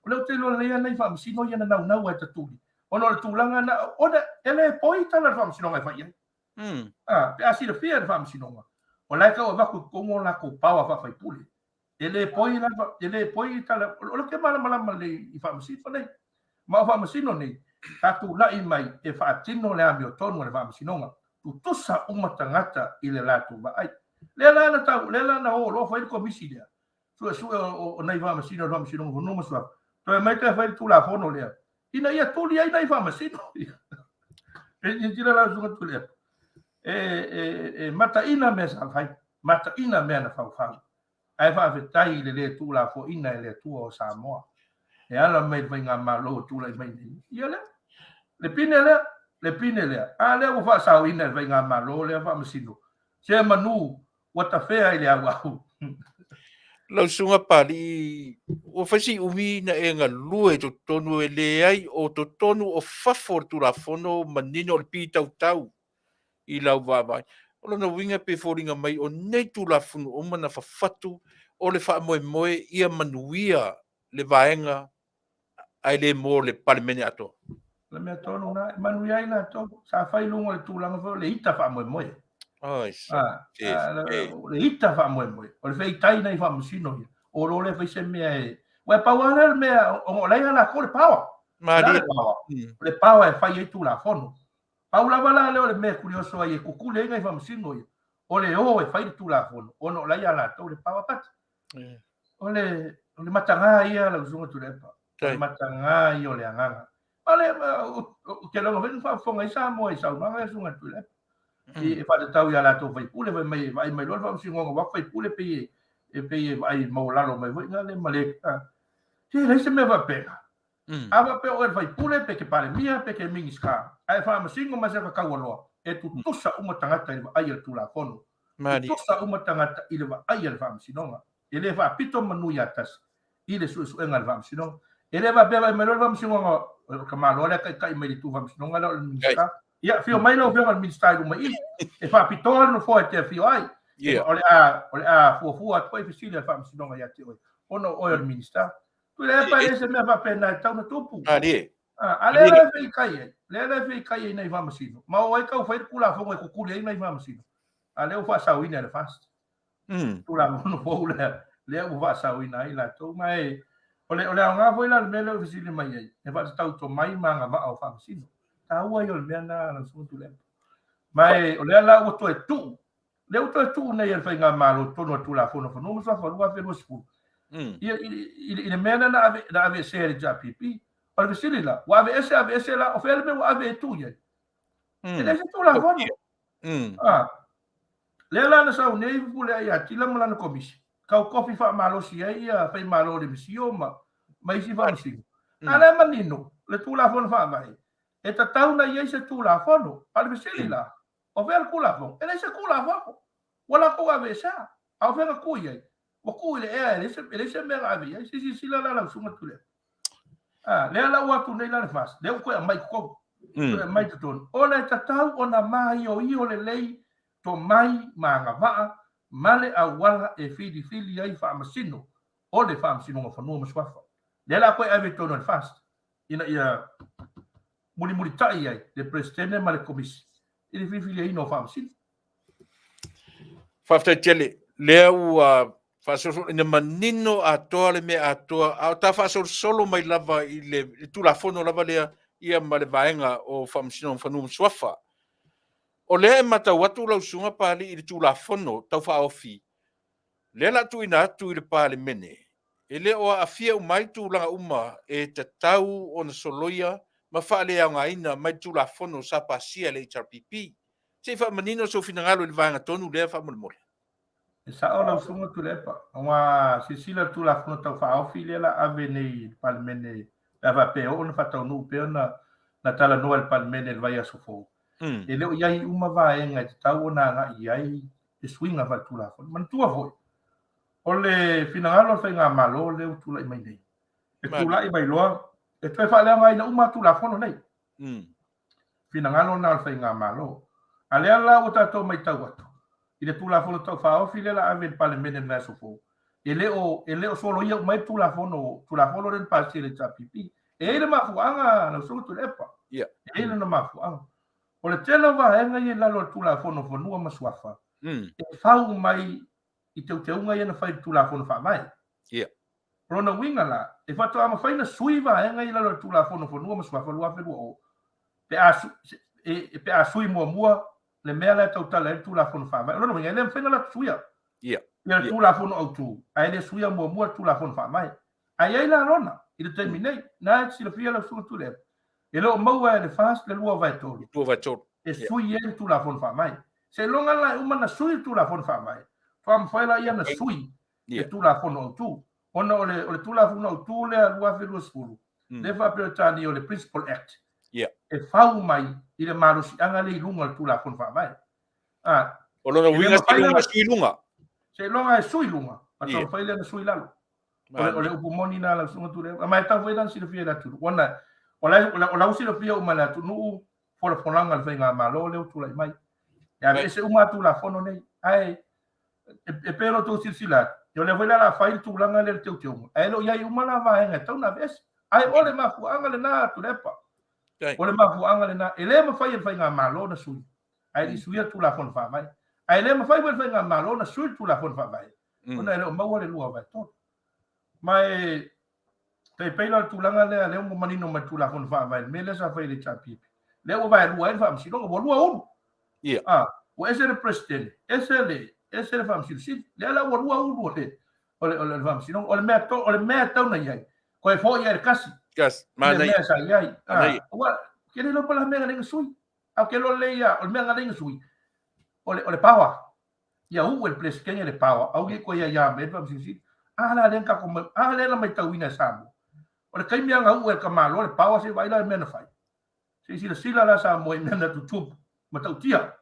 o lea ou te iloa lelei lava nai faamasino ia na naunau ai e tatuli, ona o le tulaga na, ona e le poi tala a le faamasinoga e fai i ai. Pe a silafia e le Faamasinoga, o la e tau avatu i totonu o latou power faa-faipule. E le poi la, e le poi tala, o lea ou te malamalama lelei i Faamasino nei. Ma o Faamasino nei, sa tulai mai e faatino le amiotonu a le Faamasinoga. Tutusa uma tagata i le latou vaai. Lea la na tau, lea la na o loa fai le Komisi lea, suesue o nai Faamasino o le Faamasinoga o Fanua ma Suafa, toe aumai toe fai le Tulafono lea, ina ia tuli ai nai faamasino. E silasila lau Susuga Tuilaepa, e, e, e mataina mea sa fai, mataina mea na faufau, ae faafetai i le le tuulafoaina e le Atua o Samoa e ala mai i le faigamalo o tulai mai nei. Ia lea, le pine lea, le pine lea, a lea ua faasaoina e le faigamalo lea faamasino, sea manu ua tafea i le auau. Lau Susuga Papalii, ua fai si umi na e galue i totonu e leai o totonu o fafo o le Tulafono manino o le pitautau i lau vaavaai. O lona uiga pe foliga mai o nei Tulafono uma na fafatu o le faamoemoe ia manuia le vaega ae le mo le Palemene atoa. O le mea tonu lena, e manuia ai latou. Sa fai i luga o le tulaga foi o le ita faamoemoe. Ai, sa. O le ita faamoemoe. O le feitai nai faamasino ia. O lo le fai se mea e... Ua e pau lava lea le mea, o la e ia latou le power. Malie. Le power. O le power e fai ai Tulafono. Pau lava la lea o le mea e kurioso ai e kukuli ai nai faamasino ia, o le o e fai le Tulafono, ona o la e ia latou le power. But, o le, o le mataga ia lau Susuga Tuilaepa. O le mataga ia o le agaga. O le, ou te iloa foi na faafofoga ai Samoa i saunoaga ia Susuga Tuilaepa. I e faatatau ia latou faipule, fai mai e vaai mai loa le faamasinoga ua faipule pei e pei e vaai maualalo mai foi na le ma le. Se leai se mea faapena. A faapea o oe le faipule, pe te Palemia, pe te Minisita, ae faamasino mai se taualoa, e tutusa uma tagata i le vaai a le Tulafono. Tutusa uma tagata i le vaai a le Faamasinoga. E le faapito manu ia tasi i le suesuega a le Faamasinoga. E le faapea vaai mai loa le Faamasinoga o le tamaloa lea taitai mai le itu Faamasinoga lea o le Minisita. Ia, afio mai lau Afioga i le Minisita i luma i i, e faapitoa le nofoa e te afio ai. O le a, o le a fuafua atu foi fesili a le Faamasinoga ia te oe, ona o oe o le Minisita. Tuilaepa e leai se mea faapena e tatau ona tupu. Malie. A lea la e feitai ai, lea la e feitai ai nai faamasino. Ma o ai tau fai le Tulafono e kukuli ai nai faamasino. A lea ua faasaoina e le FAST. Tulafono fou lea, lea ua faasaoina ai latou. Ma e, o le, o le aoga foi la o le mea lea ua fesili mai ai, e faatatau tomai ma agavaa o faamasino. Taua ia o le mea lena lau Susuga Tuilaepa. Ma e, o lea la ua toe tuu Lea ua toe tuu nei e le Faigamalo i totonu o le Tulafono o Fanua ma Suafa 2020 i le mea lea na aveesea e le HRPP. O le fesili la, ua aveese, aveese la, o fea le mea ua ave e tuu i ai? E leai se Tulafono. Lea la na sau nei Fepuleai ia Tila ma lana Komisi, tau tofi faamalosi ai ia Faimalo o le Misio ma isi faamasino. A lea manino le Tulafono Faavae, e tatau ona i ai se Tulafono. A o le fesili la, O fea le Tulafono? E leai se Tulafono. Ua latou aveesea. A o fea na tuu i ai? Ua tuu i le ea, e leai se, e leai se mea na ave i ai. Se i silasila la lau Susuga Tuilaepa. A, lea la ua atu nei la le FAST, lea ua toe aumai i totonu. Toe aumai i totonu. Ona e tatau ona maioio lelei tomai ma agavaa ma le auala e filifili ai faamasino o le Faamasinoga o Fanua ma Suafa. Lea la toe ave i totonu o le FAST ina ia mulimulitai ai le Peresetene ma le Komisi. i le filifiliaina o Faamasino. Faafetai tele. Lea ua faasolosolo ina manino atoa le mea atoa, a o ta faasolosolo mai lava i le Tulafono lava lea ia ma le vaega o Faamasinoga o Fanua ma Suafa. O lea e matau atu lau Susuga Papalii i le Tulafono Tau Faaofi, lea o le a tuuina atu i le Palemene, e le o aafia uma ai tulaga uma e tatau ona soloia ma faaleaogaina mai le Tulafono sa pasia e le HRPP. Se i faamanino sou finagalo i le vaega tonu lea faamolemole. E sao lau Susuga Tuilaepa, aua silasila i le Tulafono Tau Faaofi lea o le a ave nei i le Palemene pe a faapea e oo ona faataunuu pea ona na talanoa e le Palemene i le vaiaso fou, e le o i ai uma vaega e tatau ona agai i ai le suiga faaletulafono. Manatua foi, o le finagalo o le Faigamalo lea ua tulai mai nei, e tulai mai loa e toe faaleaogaina uma Tulafono nei. Finagalo lena o le Faigamalo. A lea la ua tatou matau atu i le Tulafono Tau Faaofi lea o le a ave i le Palemene i le vaiaso fou, e le o, e le o soloia uma ai le Tulafono, Tulafono lea na pasia e le HRPP. E i ai le mafuaaga lau Susuga Tuilaepa. E i ai lona mafuaaga. O le tele o vaega ia i lalo o le Tulafono o Fanua ma Suafa, e fau mai i teuteuga ia na fai i le Tulafono Faavae. O lona uiga la, e faatoa mafai ona sui vaega ia i lalo o le Tulafono o Fanua ma Suafa 2020 pe a, e, pe a sui muamua le mea la e tautala ai le Tulafono Faavae. O lona uiga, e le mafai ona latou suia ia le Tulafono Autu, ae le suia muamua le Tulafono Faavae. Ae i ai la lona i le taimi nei, na e silafia lau Susuga Tuilaepa, e le o maua e le FAST le 2/3 2/3 e sui ai le Tulafono Faavae. Seiloga la e uma ona sui le Tulafono Faavae, faatoa mafai lea ona sui le Tulafono Autu. Ona o le, o le Tulafono Autu lea 2020, lea faa-Peretania o le Principal Act, e fau mai i le malosiaga lea i luga o le Tulafono Faavae. Ah, o lona uiga seiloga e sui luga. Seiloga e sui luga, faatoa mafai lea ona sui lalo. O le upu moni lena lau Susuga Tuilaepa. Ma e tatau foi la ona silafia e le atunuu, ona o la ua silafia uma e le atunuu folafolaga a le Faigamalo lea ua tulai mai. E aveese uma lava Tulafono nei. Ae e pei ona outou silasila atu, o lea foi la o le a fai le tulaga lea i le teuteuga, ae le o i ai uma la vaega e tatau ona aveese. Ae o le mafuaaga lena Tuilaepa. O le mafuaaga lena, e le mafai e le Faigamalo ona sui, ae le i suia le Tulafono Faavae. Ae le mafai foi e le Faigamalo ona sui le Tulafono Faavae, ona e le o maua le 2/3. Ma e tai pei la o le tulaga lea, lea ua manino mai le Tulafono Faavae, le mea lea sa fai e le HRPP, lea ua vaelua ai le Faamasinoga, ua lua ulu. Ah, ua ese le Peresetene, ese le, ese le Faamasino Sili. Lea la ua lua ulu o le, o le, o le Faamasinoga. O le mea, to, o le mea e tatau ona i ai, toe foi i le kasi. Kasi, I le mea sa i ai. Ah, ua, ke le iloa po o le a mea na ala ai ona sui. A ou te iloa lelei ia, o le mea na ala ai ona sui, o le, o le power. Ia uu e le Peresetene le power, aua ne i toe aiā mai ai le Faamasino Sili. A la lea na tatou, a lea na matauina e Samoa. O le taimi lava na uu e le tamaloa le power, se i vaai la i le mea na fai. Se i silasila la Samoa i mea na tutupu, matautia.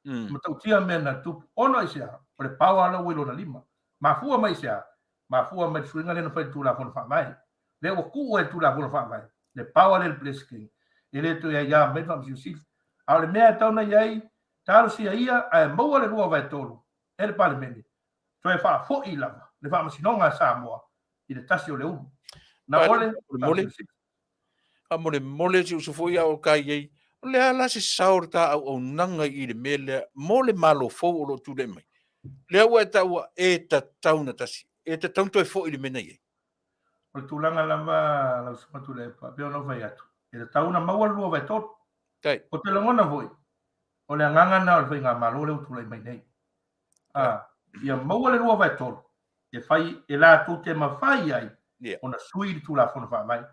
Matautia mea na tutupu. Ona i se a? O le power la ua i lona lima. Mafua mai i se a? Mafua mai i le suiga lea na fai i le Tulafono Faavae. Lea ua tuu ai i le Tulafono Faavae le power lea i le Peresetene, e le toe aiā mai le Faamasino Sili. A o le mea e tatau ona i ai, talosia ia ae maua le 2/3 e le Palemene, toe faafoi lava le Faamasinoga a Samoa i le tasi o le ulu. Na ole, Faamasino Sili. Faamolemole si uso foi a o ka i ai, o le a la se sao o le ta auaunaga i le mea lea mo le Malo fou o lo o tulai mai? Lea ua e taua e tatau ona tasi, e tatau ona toe foi i le mea na i ai. O le tulaga lava lau Susuga Tuilaepa, e pei ona ou fai atu, e tatau ona maua le 2/3. Ou te lagona foi, o le agaga lena o le Faigamalo lea ua tulai mai nei. A, ia maua le 2/3 e fai e latou te mafai ai ona sui le Tulafono Faavae,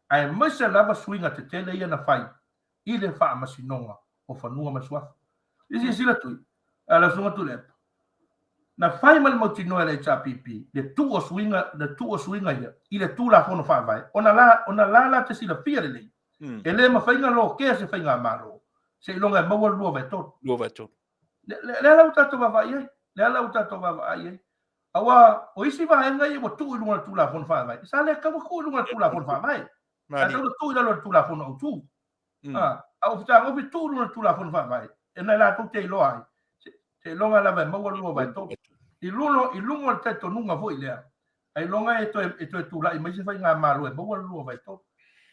aemaise lava suiga tetele ia na fai i le Faamasinoga o Fanua ma Suafa. I silasila tui, a lau Susuga Tuilaepa, na fai ma le mautinoa e le HRPP le tuu o suiga, le tuu o suiga ia i le Tulafono Faavae, ona la, ona la la te silafia lelei, e le mafai ona lokea se faigamalo seiloga e maua le 2/3. 2/3. Lea la ua tatou vaavaai i ai. Lea la ua tatou vaavaai i ai. Aua o isi vaega ia ua tuu i luga o le Tulafono Faavae, sa le tatau ona tuu i luga o le Tulafono Faavae. Sa tatau ona tuu i lalo o le Tulafono Autu. A ua fetagofi tuu i luga o le Tulafono Faavae, ona e latou te iloa ai, seiloga lava e maua le 2/3. I luga, i luga o le talitonuga foi lea, ailoga e toe, e toe tulai mai se faigamalo e maua le 2/3.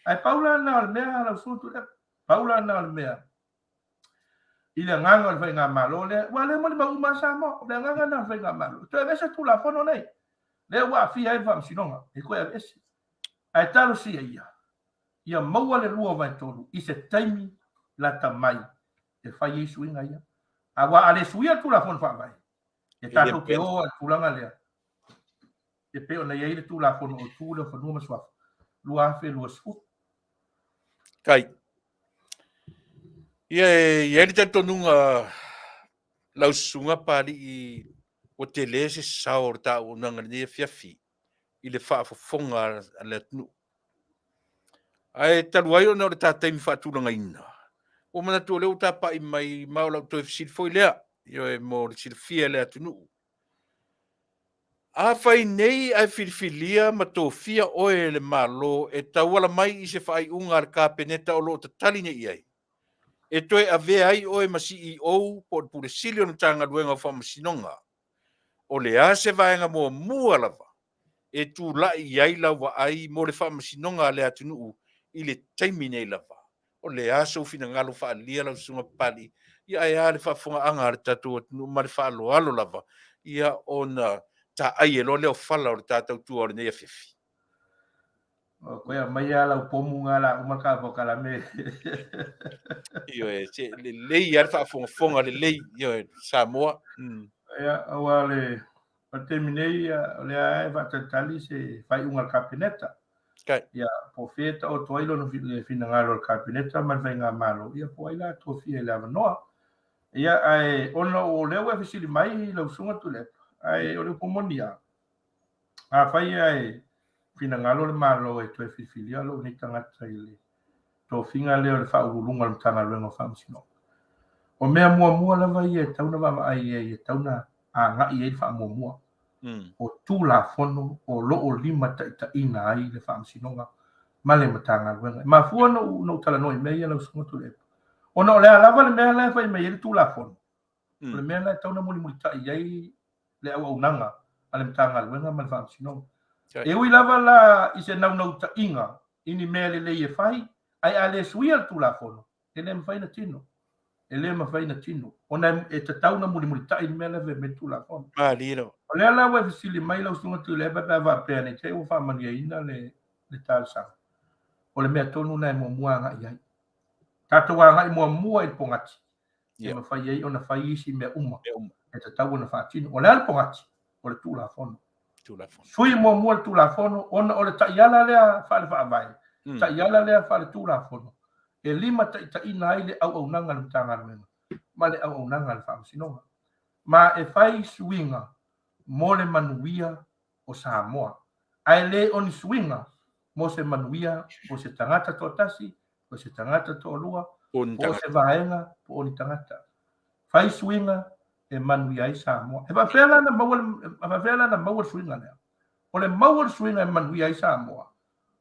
Ae pau la lena o le mea lau Susuga Tuilaepa, pau la lena o le mea. I le agaga o le Faigamalo lea, aua o lea e molimau uma lava Samoa, o le agaga lena o le Faigamalo, e toe aveese le Tulafono lenei, lea ua aafia ai le Faamasinoga, e toe aveese. Ae talosia ia, ia maua le 2/3 i se taimi lata mai e fai ai suiga ia. Aua a le suia le Tulafono Faavae, e tatou te o lava i le tulaga lea e pei ona i ai le Tulafono Autu lea o Fanua ma Suafa 2020. Kai. Ia e i ai le talitonuga lau susuga Papalii ua tele se sao o le ta auaunaga i lenei afiafi i le faafofoga a le atunuu. Ae talu ai ona o le ta taimi faatulagaina, ua manatu o lea ua tapai mai ma o lau toe fesili foi lea, ioe, mo le silafia e le atunuu. Afai nei ae filifilia ma tofia oe e le Malo e tauala mai i se faaiuga a le Kapeneta o lo o tatali nei i ai, e toe avea ai oe ma CEO po o le Pule Sili o le Matagaluega o Faamasinoga, o le a se vaega muamua lava e tulai i ai lau vaai mo le faamasinoga a le atunuu i le taimi nei lava? O le a sou finagalo faaalia lau Susuga Papalii? Ia ae a le faafofogaaga a le tatou atunuu ma le faaaloalo lava, ia ona taai ai loa lea o fala o le ta tautua o lenei afiafi. Koe aumai lava lau pomu na la uma ka polokalame. Ioe, se lelei lava le faafogafoga lelei, ioe, Samoa. Ia, aua le o le taimi nei, o lea e faatalitali se faaiuga a le Kapeneta. Okay. Ia, po o fea e taoto ai lona finagalo o le Kapeneta ma le Faigamalo, ia po o ai la tofia i le avanoa. Ia, ae ona o lea ua e fesili mai lau Susuga Tuilaepa, ae o le upu moni lava, Afai ae finagalo le Malo e toe filifilia lou nei tagata i le tofiga lea o le Faauluuluga o le Matagaluega o Faamasinoga, o mea muamua lava ia e tatau ona vaavaai i ai, e tatau ona agai i ai le faamuamua, o Tulafono o lo o limataitaiina ai le Faamasinoga ma le Matagaluega. E mafua ona ou talanoa i mea ia lau Susuga Tuilaepa, ona o le a lava le mea la e fai mai ai le Tulafono, o le mea la e tatau ona mulimulitai i ai le auaunaga a le Matagaluega ma le Faamasinoga. E ui lava la i se naunautaiga i ni mea lelei e fai, ae a le suia le Tulafono, e le mafai ona tino. E le mafai ona tino, ona e tatau ona mulimulitai le mea la e fai mai le Tulafono. O lea la ua e fesili mai lau Susuga Tuilaepa pe a faapea ne i te i ua faamanuiaina le talosaga. O le mea tonu lena e muamua agai i ai. Tatou agai muamua i le pogati, e mafai ai ona fai isi mea uma e tatau ona faatino. O le a le pogati? O le Tulafono. Sui muamua le Tulafono ona o le taiala lea faale-faavae, taiala lea faale-Tulafono e limataitaiina ai le auaunaga a le Matagaluega ma le auaunaga a le Faamasinoga. Ma e fai suiga mo le manuia o Samoa, ae le o ni suiga mo se manuia o se tagata toatasi, po o se tagata toalua, po o se vaega, po o ni tagata. Fai suiga e manuia ai Samoa. E faapefea la ona maua le, e faapefea la ona maua le suiga lea? O le maua o le suiga e manuia ai Samoa,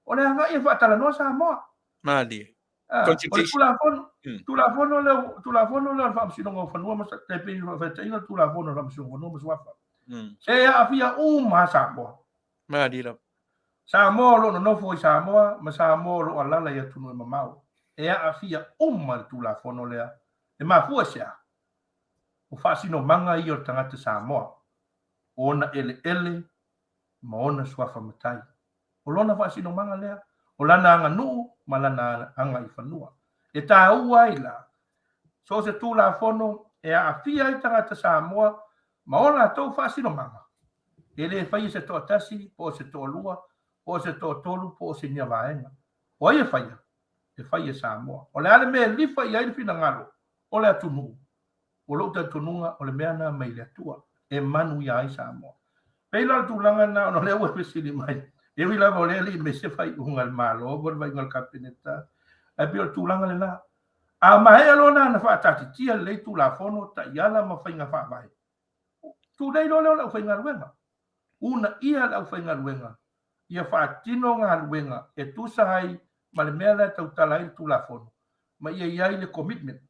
o le agai e faatalanoa Samoa. Malie. Ah, o le Tulafono, Tulafono lea, Tulafono lea o le Faamasinoga o Fanua ma e pei ona faataitaiga le Tulafono o le Faamasinoga o Fanua ma Suafa. Se aafia uma lava Samoa. Malie lava. Samoa o lo o nonofo i Samoa ma Samoa o lo o alala i atunuu e mamao. E aafia uma le Tulafono lea. E mafua i se a? O faasinomaga ia o le tagata Samoa, o ona eleele ma ona suafa matai. O lona faasinomaga lea, o lana aganuu ma lana agaifanua. E taua ai la, so o se Tulafono e aafia ai tagata Samoa ma o latou faasinomaga, e le faia e se toatasi, po o se toalua, po o se toatolu, po o se nia vaega. O ai e faia? E faia e Samoa. O le a le mea e lifa i ai le finagalo o le atunuu? O lou talitonuga, o le mea lena mai le Atua e manuia ai Samoa. Pei la o le tulaga lena ona o lea ua fesili mai, e ui lava o lea e le i mea se faaiuga a le Malo po o le faaiuga a le Kapeneta, ae pei o le tulaga lena. A maea loa la ona faataatitia lelei Tulafono, taiala ma faiga faavae, tulei loa lea o le aufaigaluega. Uunaia le aufaigaluega ia faatino galuega e tusa ai ma le mea la e tautala ai le Tulafono ma ia i ai le commitment,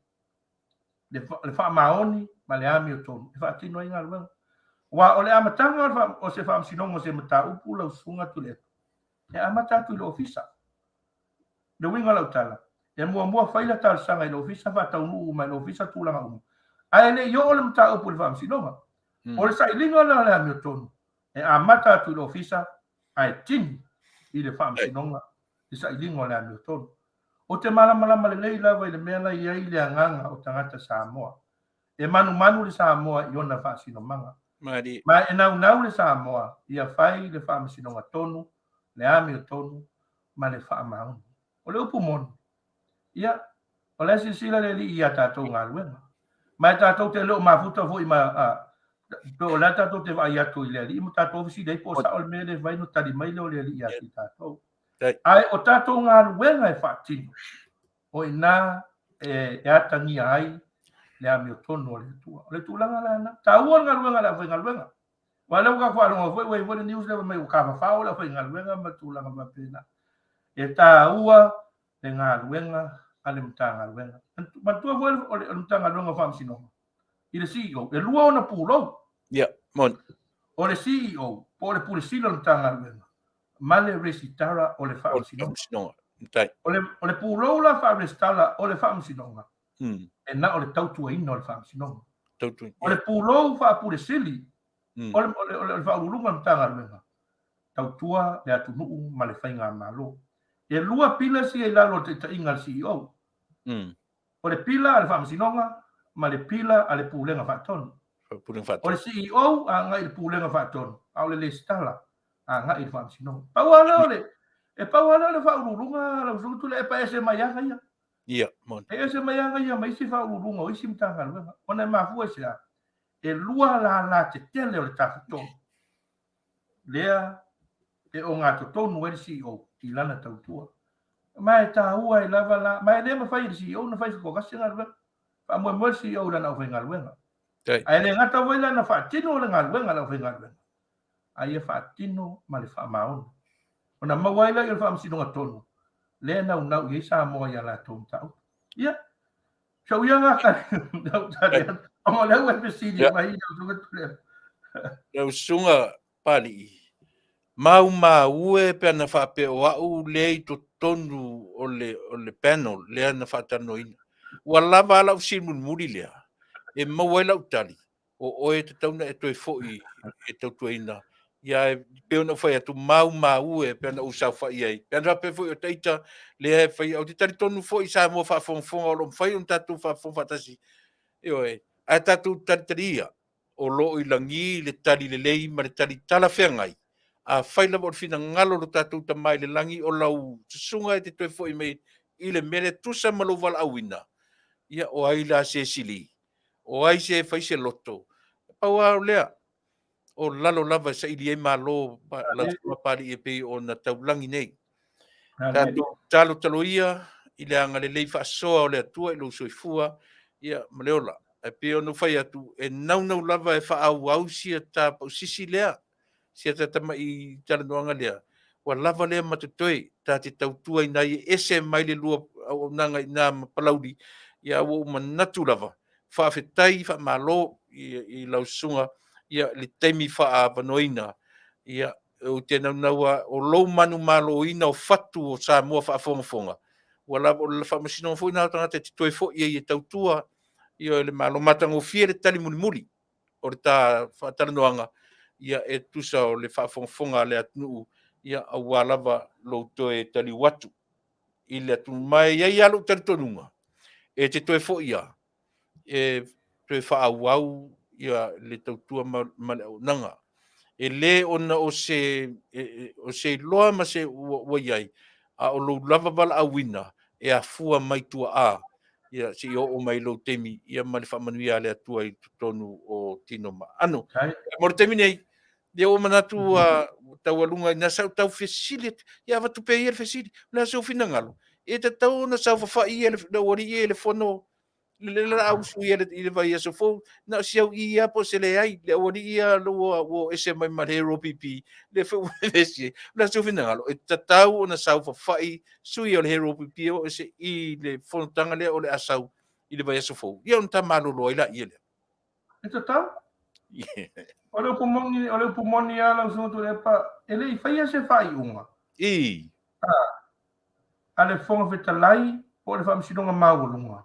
le faamaoni ma le amiotonu e faatino ai galuega. Aua o le amataga o se faamasinoga o se mataupu lau Susuga Tuilaepa, e amata atu i le Ofisa. Le uiga o lau tala, E muamua fai la talosaga i le ofisa, faataunuu uma e le ofisa tulaga uma, ae le i oo le mataupu i le faamasinoga. O le sailiga la o le amiotonu, e amata atu i le ofisa ae tini i le faamasinoga le sailiga o le amiotonu. Ou te malamalama lelei lava i le mea la i ai le agaga o tagata Samoa. E manumanu le Samoa i ona faasinomaga. Ma e naunau le Samoa ia fai le faamasinoga tonu, le amiotonu ma le faamaoni. O le upu moni, ia, o la e silasila le Alii i a tatou galuega. Ma e tatou te le o mafuta foi ma, a, pe o la tatou te vaai atu i le Alii ma tatou fesili ai po o sao le mea lea e fai ona tali mai lea o le Alii ia te tatou. Ae o tatou galuega e faatino, o i ina e atagia ai le amiotonu o le Atua. O le tulaga la lena. Taua le galuega a le aufaigaluega. Aua o lea ua tatou faalogo foi ua i ai foi le news lea fai mai ua tafafao le aufaigaluega ma tulaga faapena. E taua le galuega a le Matagaluega. Manatua foi o le Matagaluega o Faamasinoga i le CEO, e lua ona pulou. Ia, moni. O le CEO po o le Pule Sili o le Matagaluega ma le Resitara o le Faamasinoga. O le, o le pulou la faa-Resitala o le Faamasinoga, e na o le tautuaina o le Faamasinoga. Tautuaina. O le pulou faa-Pule Sili, o le, o le, o le, o le Faauluuluga o le Matagaluega, tautua le atunuu ma le faigamalo. E lua pillars ia i lalo o le taitaiga a le CEO. O le pila a le Faamasinoga ma le pila a le Pulega Faatonu. O le CEO agai i le Pulega Faatonu, a o le Lesitala agai i le Faamasinoga. Pau lava lea o le, e pau lava lea o le Faauluuluga lau Susuga Tuilaepa e ese mai aga ia. Ia, moni. E ese mai aga ia ma isi Faauluuluga o isi Matagaluega. Ona e mafua i se a? E lua lala tetele o le Tafatolu lea e ogatotonu ai le CEO i lana tautua. Ma e taua ai lava la, ma e le mafai e le CEO ona fai toatasi le galuega. Faamoemoe le CEO i lana aufaigaluega. Ae le gata foi lana faatino o le galuega a le aufaigaluega, a ia faatino ma le faamaoni. Ona maua ai lea o le faamasinoga tonu, lea e naunau i ai Samoa i a latou mataupu. Ia, sau ia ngā tali, lau tali atu. Ona o lea ua e fesili mai lau susuga Tuilaepa. Lau susuga Papalii, maumau e pe ana faapea o au lea i totonu o le, o le panel lea na faatalanoaina. Ua lava a lau fesili mulimuli lea e maua ai lau tali, o oe e tatau ona e toe foi e tautuaina. Ia, e pei ona ou fai atu, maumau e pe ana ou saofai ai. Pe ana faapea foi o ita lea e fai, ou te talitonu foi Samoa faafogafoga o lo o mafai ona tatou faafofoga faatasi. Ioe, ae tatou talitalia o lo o i lagi le tali lelei ma le tali talafeagai. Afai lava o le finagalo o lo tatou Tama i le lagi o lau susuga e te toe foi mai i le mea lea tusa ma lou valaauina, ia o ai la se sili? O ai se fai se loto? Pau lava o lea, o lalo lava e saili ai malo lau susuga Papalii e pei ona taulagi nei. Tatou talotalo ia i le agalelei faasoa o le Atua i lou soifua ia ma le ola. Ae pei ona ou fai atu, e naunau lava e faaauau sia ta pausisi lea, sia ta tamai talanoaga lea, ua lava lea ma totoe, ta te tautua ina ia ese mai le lua auaunaga i ina ma Palauli, ia ua ou manatu lava, faafetai faamalo i lau susuga ia le taimi faaavanoaina ia ou te naunau lava o lou manumaloina o fatu o Samoa faafogafoga, ua lava, o le faamasinoga foi lena o tagata e te toe foi ai e tautua ia le Malo. Matagofie le tali mulimuli o le ta faatalanoaga ia e tusa o le faafogafoga a le atunuu ia aua lava lou toe taliu atu i le atunuu. Ma e i ai lava lou talitonuga e te toe foi lava e toe faaauau ia le tautua ma le auaunaga. E le ona o se, o se iloa ma se ua i ai, a o lou lava valaauina e afua mai tuaa ia seia oo mai lou taimi ia ma le faamanuia a le Atua i totonu o tino ma aano. Mo le taimi nei, ia ua manatu ua taualuga ina sa ou tau fesili atu, ia avatu pea ia le fesili, o le a sou finagalo? E tatau ona saofafai ia le aualii ia i le fono le laausu ia i le vaiaso fou, na o si au i lava po o se leai, le aualii ia ua o ese mai ma le Hero PP, lea foi ua vevesi ai. O le a sou finagalo? E tatau ona saofafai sui o le Hero PP o ese i le fonotaga lea o le a sau i le vaiaso fou, ia ona ta malolo ai laia lea. E tatau. O le upu moni, o le upu moni lava lau Susuga Tuilaepa, e le i faia se faaiuga. I. A le Fofoga Fetalai. po o le Faamasinoga Maualuga,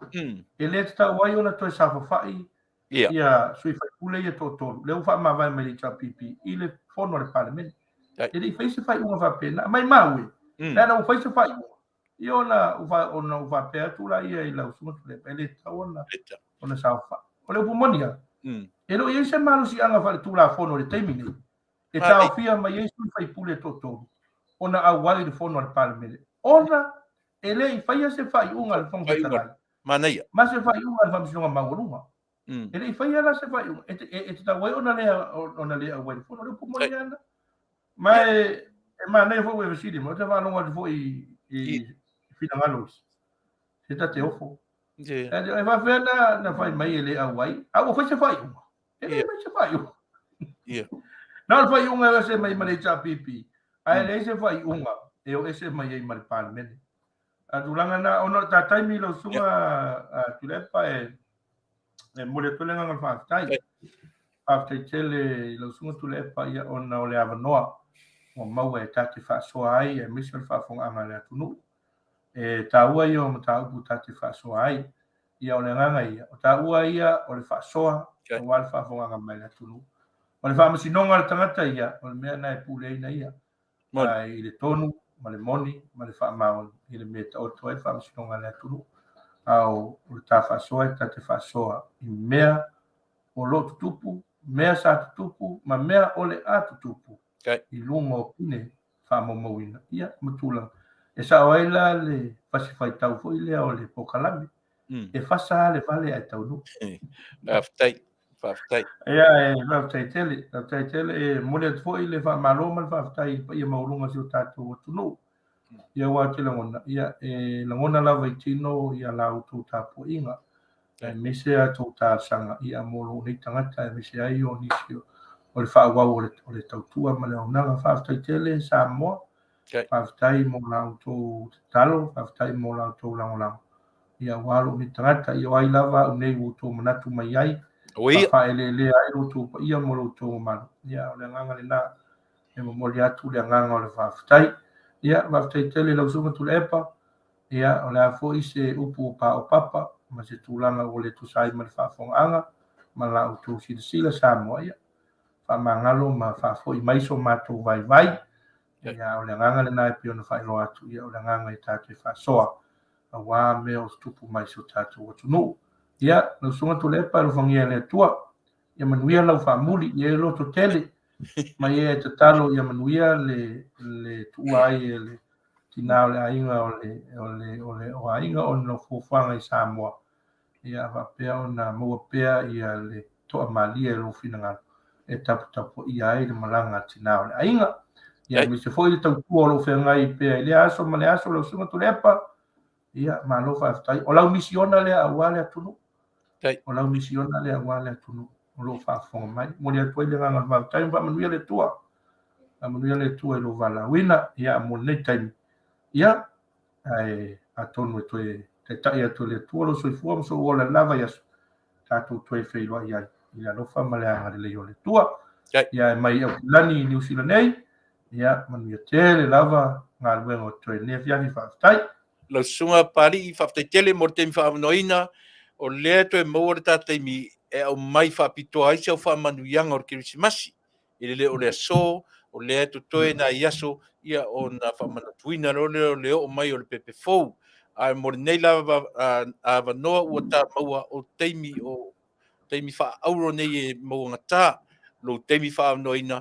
e le tatau ai ona toe saofafai ia sui faipule ia toatolu, lea ua faamavae mai le HRPP i le fono a le Palemene. E le i faia se faaiuga faapena. Maimau e, leaga ua fai se faaiuga, ia ona ona ou faapea atu laia i lau Susuga Tuilaepa, e le tatau ona ona saofafai. O le upu moni lava, e le o i ai se malosiaga faaletulafono i le taimi nei e taofia mai ai sui faipule e toatolu ona auai i le fono a le Palemene, ona e le i faia se faaiuga a le Fofoga Fetalai Manaia. ma se faaiuga a le Faamasinoga Maualuga. E le i faia la se faaiuga e tatau ai ona le ona le auai i le fono. O le upu moni lava lena. Ma e manaia foi ua e fesili mai, ou te faalogo atu foi i finagalo isi, se ta te ofo. E faapefea na fai mai e le auai, a ua fai se faaiuga. E le fai se faaiuga. Na o le faaiuga e o ese mai ma le HRPP, ae leai se faaiuga e o ese mai ai ma le Palemene. A tulaga na, ona o le ta taimi lau susuga Tuilaepa e momoli atu ai le agaga o le faafetai. Faafetai tele i lau susuga Tuilaepa ia ona o le avanoa ua maua e ta te faasoa ai aemaise o le faafofogaaga a le atunuu. E taua ia o mataupu ta te faasoa ai. Ia o le agaga ia, o taua ia o le faasoa aua le faafofogaaga mai a le atunuu. O le faamasinoga a le tagata ia, o le mea lena e puleaina ia. I le tonu ma le moni ma le faamaoni i le mea e taoto ai le faamasinoga a le atunuu. A o le ta faasoa e ta te faasoa i mea o lo o tutupu, mea sa tutupu ma mea o le a tutupu i luga o pine faamaumauina ia ma tulaga. E sao ai la le fasi faitau foi lea o le polokalame. E fasa lava le vale ae taunuu. Faafetai. Faafetai. Ia, e faafetai tele, faafetai tele. E momoli atu foi le faamalo ma le faafetai i le paia maualuga o si o tatou atunuu. Ia aua ou te lagona, ia e lagona lava i tino ia la outou tapuaiga, aemaise a outou talosaga ia mo lou nei tagata, aemaise ai o nisi o le faaauau o le tautua ma le auaunaga. Faafetai tele Samoa, faafetai mo la outou tatalo, faafetai mo la outou lagolago. Ia aua lou nei tagata, ia o ai lava au nei ua outou manatu mai ai, ma faaeleelea ai lo outou paia ma lo outou mamalu. Ia o le agaga lena e momoli atu le agaga o le faafetai. Ia faafetai tele i lau Susuga Tuilaepa, ia o le a foi se upu ua paopapa ma se tulaga ua le tusa ai ma le faafofogaaga ma la outou silasila Samoa, ia faamagalo ma faafoi mai so matou vaivai. Ia o le agaga lena e pei ona faailoa atu, ia o le agaga e tatou te faasoa aua mea o tutupu mai i si o tatou atunuu. Ia, lau Susuga Tuilaepa, alofagia e le Atua, ia manuia lau faamuli, ia e loto tele, ma ia e tatalo ia manuia le, le tuua ai e le tinā o le aiga o le, o le, o le o aiga ona o fuafuaga i Samoa. Ia faapea ona maua pea ia le toamalie i lou finagalo e taputapuaia ai le malaga a le tinā o le aiga. Ia aemaise foi le tautua o lo o feagai pea i lea aso ma lea aso lau Susuga Tuilaepa. Ia, malo faafetai. O lau misiona lea aua le atunuu. O lau misiona lea aua le atunuu o lo o faafofoga mai. Momoli atu ai le agaga o le faafetai ma faamanuia le Atua. Faamanuia le Atua i lou valaauina ia mo lenei taimi. Ia, ae atonu e toe taitai atu e le Atua lou soifua ma sou ola i lena vaiaso, tatou toe feiloai ai i le alofa ma le agalelei o le Atua. Ia e mai Aukilani i Niu Sila nei, ia manuia tele lava galuega o totoe i lenei afiafi, faafetai. Lau Susuga Papalii, faafetai tele mo le taimi faaavanoaina, o lea e toe maua le ta taimi e aumai faapitoa ai si au faamanuiaga o le Kerisimasi. I le le o le aso, o lea e totoe nai aso, ia ona faamanatuina loa lea o le oo mai o le pepe fou. Ae mo lenei lava avanoa ua ta maua o taimi o taimi faaauro nei e mauagata lou taimi faaavanoaina,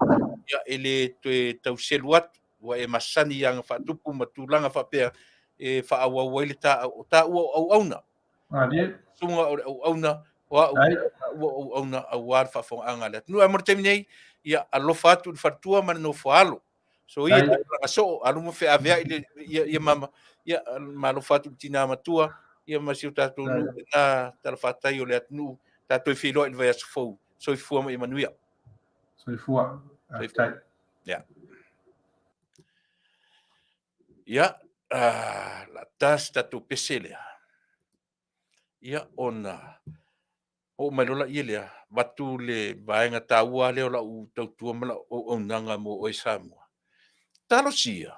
ia e le toe tau selu atu, ua e masani i aga faatupu ma tulaga faapea e faaauau ai le ta, o taua o auauna. Malie. Susuga o le auauna, o au ua auauna aua le faafofogaaga a le atunuu. Ae mo le taimi nei, ia alofa atu i le faletua ma le nofo a alo. So ia tulaga soo, alu ma feaveai le ia, ia mama, ia ma alofa atu i le tina matua, ia ma si o tatou nuu lena talafatai o le atunuu, tatou feiloai i le vaiaso fou. Soifua ma ia manuia. Soifua. Faafetai. Ia. Ia, la ta se tatou pese lea. Ia, ona oo mai loa laia lea, avatu le vaega taua lea o lau tautua ma lau auaunaga mo oe Samoa. Talosia,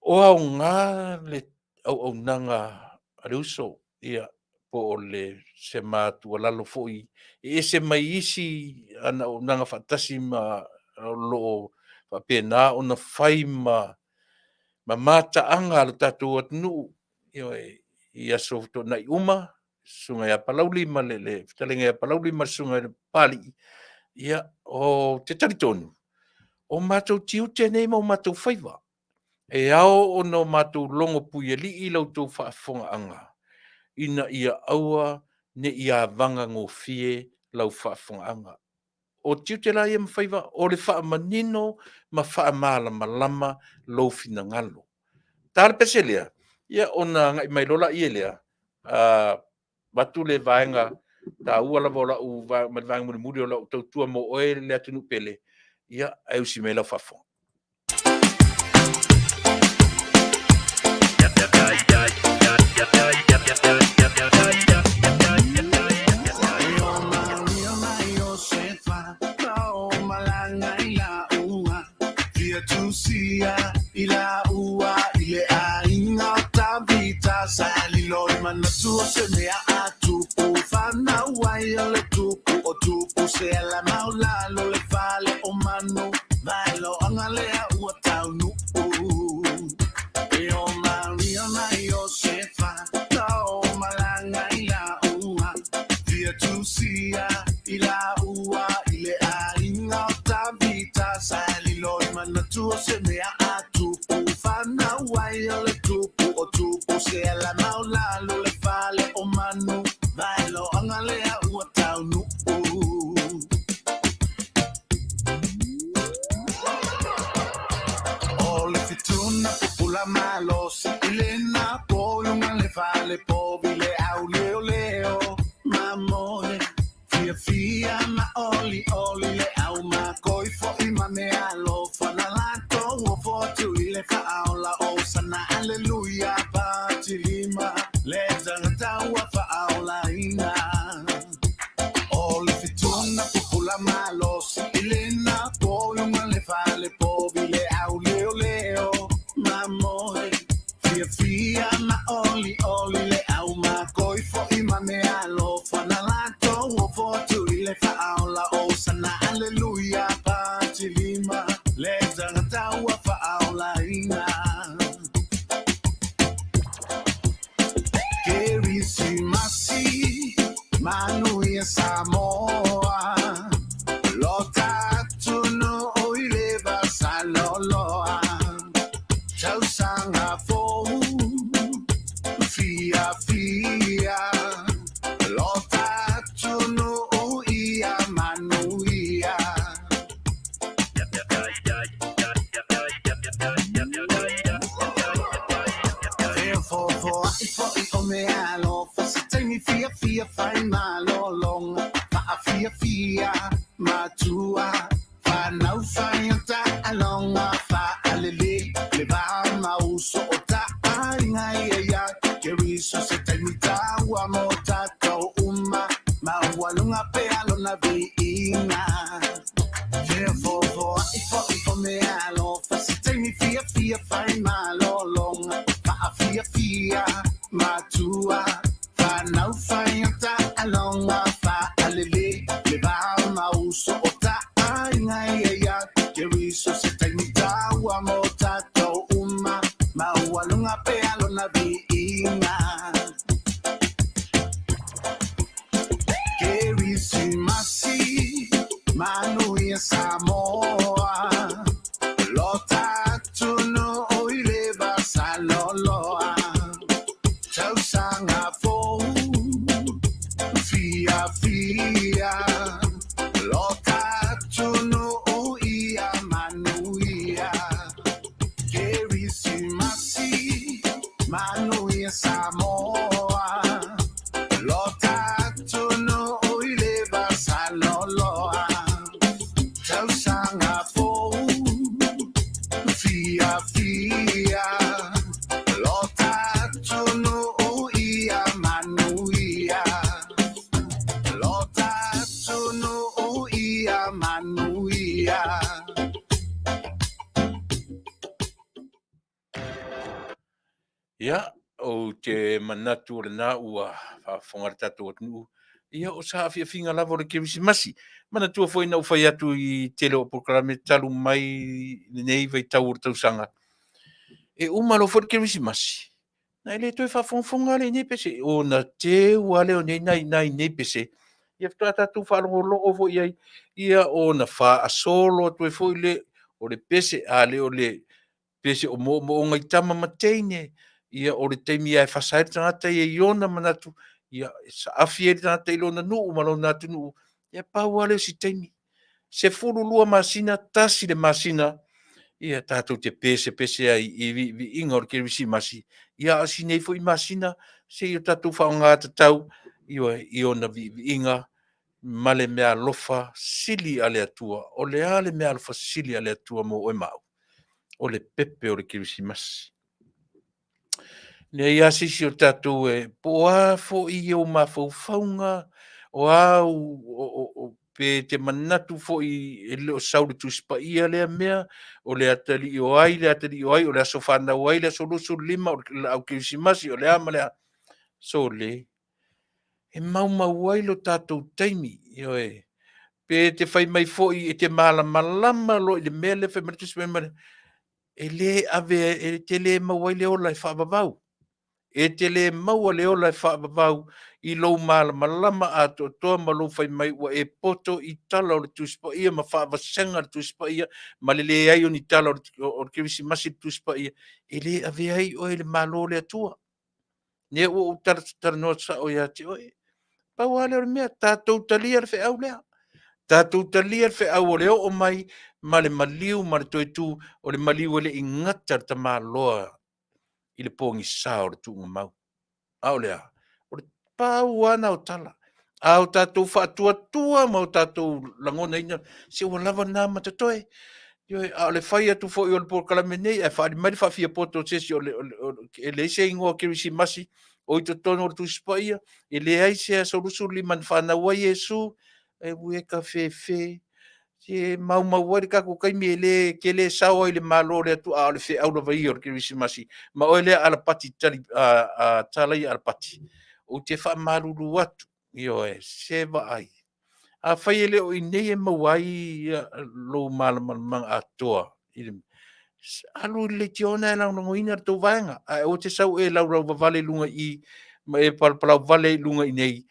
o aoga le auaunaga a le uso, ia, po o le se ma tuualalo foi e ese mai isi ana auaunaga faatasi ma o lo o faapena ona fai ma mataaga a lo tatou atunuu, ioe, i aso Toonai uma, Susuga ia Palauli ma le Fetalaiga ia Palauli ma le Susuga ia Papalii, ia, ou te talitonu, o matou tiute nei ma o matou faiva. E ao ona o matou logo puialii la outou faafofogaaga, ina ia aua ne i avaga gofie lau faafofogaaga. O tiute la ia ma faiva, o le faamanino ma faamalamalama lou finagalo. Ta le pese lea, ia ona agai mai loa lea, avatu le vaega taua lava o lau ma le vaega mulimuli o lau tautua mo oe le atunuu pele, ia, ae usi mai lau faafofoga. Ia, Ou te manatu o lena ua faafofoga le tatou atunuu, ia o saafiafiga lava o le Kerisimasi. Manatua foi na ou fai atu i tele o polokalame talu mai lenei vaitau o le tausaga, e uma loa foi le Kerisimasi, ona e le toe faafogafoga lava lea i nei pese, ona teu lava lea o nei nai nei pese, ia faatoa tatou faalogologo foi i ai, ia ona faasolo atu ai foi lea o le pese, a le o le pese o moomooga i tama ma teine, ia o le taimi lava e fasa ai le tagata ia i ona manatu, ia e saafi ai le tagata i lona nuu ma lona atunuu, ia pau lava lea o si taimi. 12 masina, tasi le masina, ia tatou te pesepese ai i viiviiga o le Kerisimasi, ia a o si nei foi masina, se i o tatou faaaoga tatau, ioe, i ona viiviiga ma le meaalofa sili a le Atua. O le a le meaalofa sili a le Atua mo oe ma au? O le pepe o le Kerisimasi. Leai lava se isi o tatou e, po o a foi ou mafaufauga, o a ou, pe e te manatu foi e le o sau i le Tusi Paia lea mea, o le atalii o ai le atalii o ai, o le aso fanau o ai le aso 25, o le laau kerisimasi, o le a ma le a. Sole, e maumau ai lo tatou taimi, ioe. Pe te fai mai foi e te malamalama loa i le mea lea e fai mai le Tusi Paia, e le ave, e te le maua ai le ola e faavavau. E te le maua le ola e faavavau i lou malamalama atoatoa ma lou fai mai ua e poto i tala o le Tusi Paia ma faavasega le Tusi Paia ma le leai o ni tala o le Kerisimasi i le Tusi Paia, e le avea ai oe i le Malo o le Atua. Lea ua ou talanoa sao ia te oe. Pau lava lea o le mea, tatou talia le feau lea. Tatou talia le feau o le oo mai ma le maliu ma le toe tu, o le maliu e le i gata le tamaloa i le pogisa o le tuugamau. A o le a? O le pau lava na o tala. A o tatou faatuatua ma o tatou lagonaina, se ua lava na ma totoe. Ioe, a o le fai atu foi o le polokalame nei ae faaali mai le faafiapoto o se isi e leai se igoa Kerisimasi o i totonu o le Tusi Paia, e leai se aso 25 na fanau ai Iesu, e ui e tafefe, se e maumau ai le tatou taimi, e le e te le sao ai i le Malo o le Atua, a o le feau lava ia o le Kerisimasi. Ma oe lea Alapati Talaia Alapati, ou te faamalulu atu, ioe, se vaai, afai e le o i inei e maua ai lou malamalamaaga atoa, alu i le leitio ae lagolagoina le tou vaega, ae aua te sau e laulauvavale i luga i i ma e palapalauvale i luga i inei,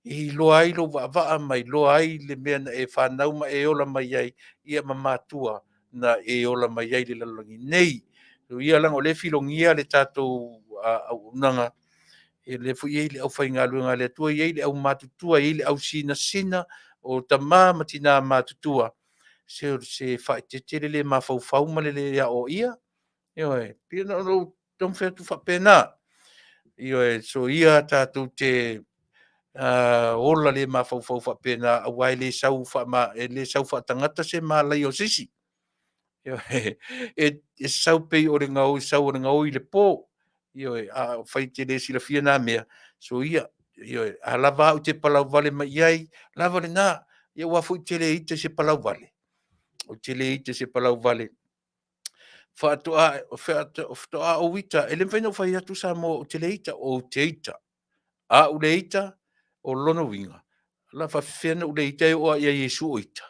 e iloa ai lou vaavaa ma iloa ai le mea na e fanau ma e ola mai ai, ia ma matua na e ola mai ai i le lalolagi nei. Ia leaga o lea e filogia le tatou auaunaga, ia lea foi e i ai le aufaigaluega a le Atua, e i ai le aumatutua, e i ai le ausinasina o tama ma tina matutua, se o se faaeteete le le mafaufau ma le le aoaia. Ioe, e pei na ona ou taumafai atu faapena. Ioe, soia tatou te ola le mafaufau faapena aua e le sau e le sau faatagata se malaia o se isi. Ioe, e sau pei o le gaoi sau o le gaoi i le po. Ioe, afai e te le silafia na mea, soia, ioe, a lava au e te palauvale mai i ai, lava lena. Ia aua foi ou te le ita i se palauvale, ou te le ita i se palauvale. Faatoa faatoa ou ita, e le mafai ona ou fai atu Samoa ou te le ita, ou te ita. A ou le ita, o lona uiga, o le a faapefea ona ou le ita e oo lava ia Iesu o ita.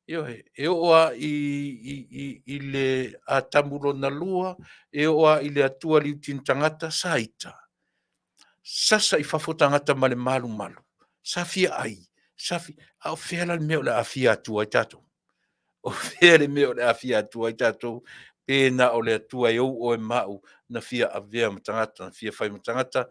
Ioe, e oo lava i le Atamu lona lua, e oo lava i le Atua liutini tagata, sa ita. Sasa i fafo tagata ma le malumalu, sa fia ai, sa fia... A o fea la le mea o le a fia atua ai tatou? O fea le mea o le a fia atua ai tatou pe na o le Atua e ou oe ma au na fia avea ma tagata, na fia fai ma tagata.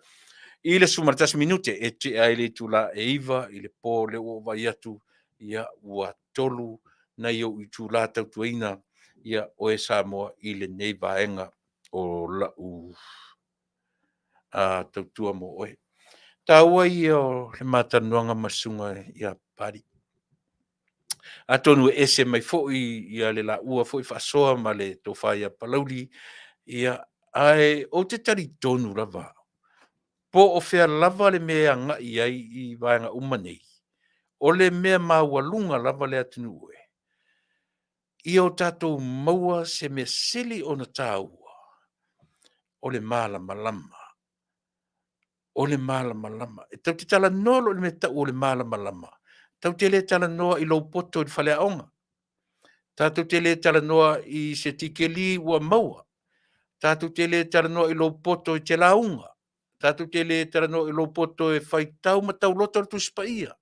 I le 11 minute e tea ai le itula e 9 i le po, lea ua ou vaai atu, ia ua 3 nai ou itula tautuaina ia oe Samoa i lenei vaega o lau tautua mo oe. Taua ia o le ma talanoaga ma le susuga ia Papalii. Atonu e ese mai foi ia le laua foi faasoa ma le tofa ia Palauli, ia, ae ou te talitonu lava, po o fea lava le mea e agai i ai i vaega uma nei, o le mea maualuga lava le atunuu e, ia o tatou maua se mea sili ona taua, o le malamalama. O le malamalama. E tatou te talanoa loa i le mea e tau o le malamalama, tatou te le talanoa i lou poto i le faleaoga. Tatou te le talanoa i se tikeli ua maua. Tatou te le talanoa i lou poto e te lauga. Tatou te le talanoa i lou poto e faitau ma tauloto le Tusi Paia.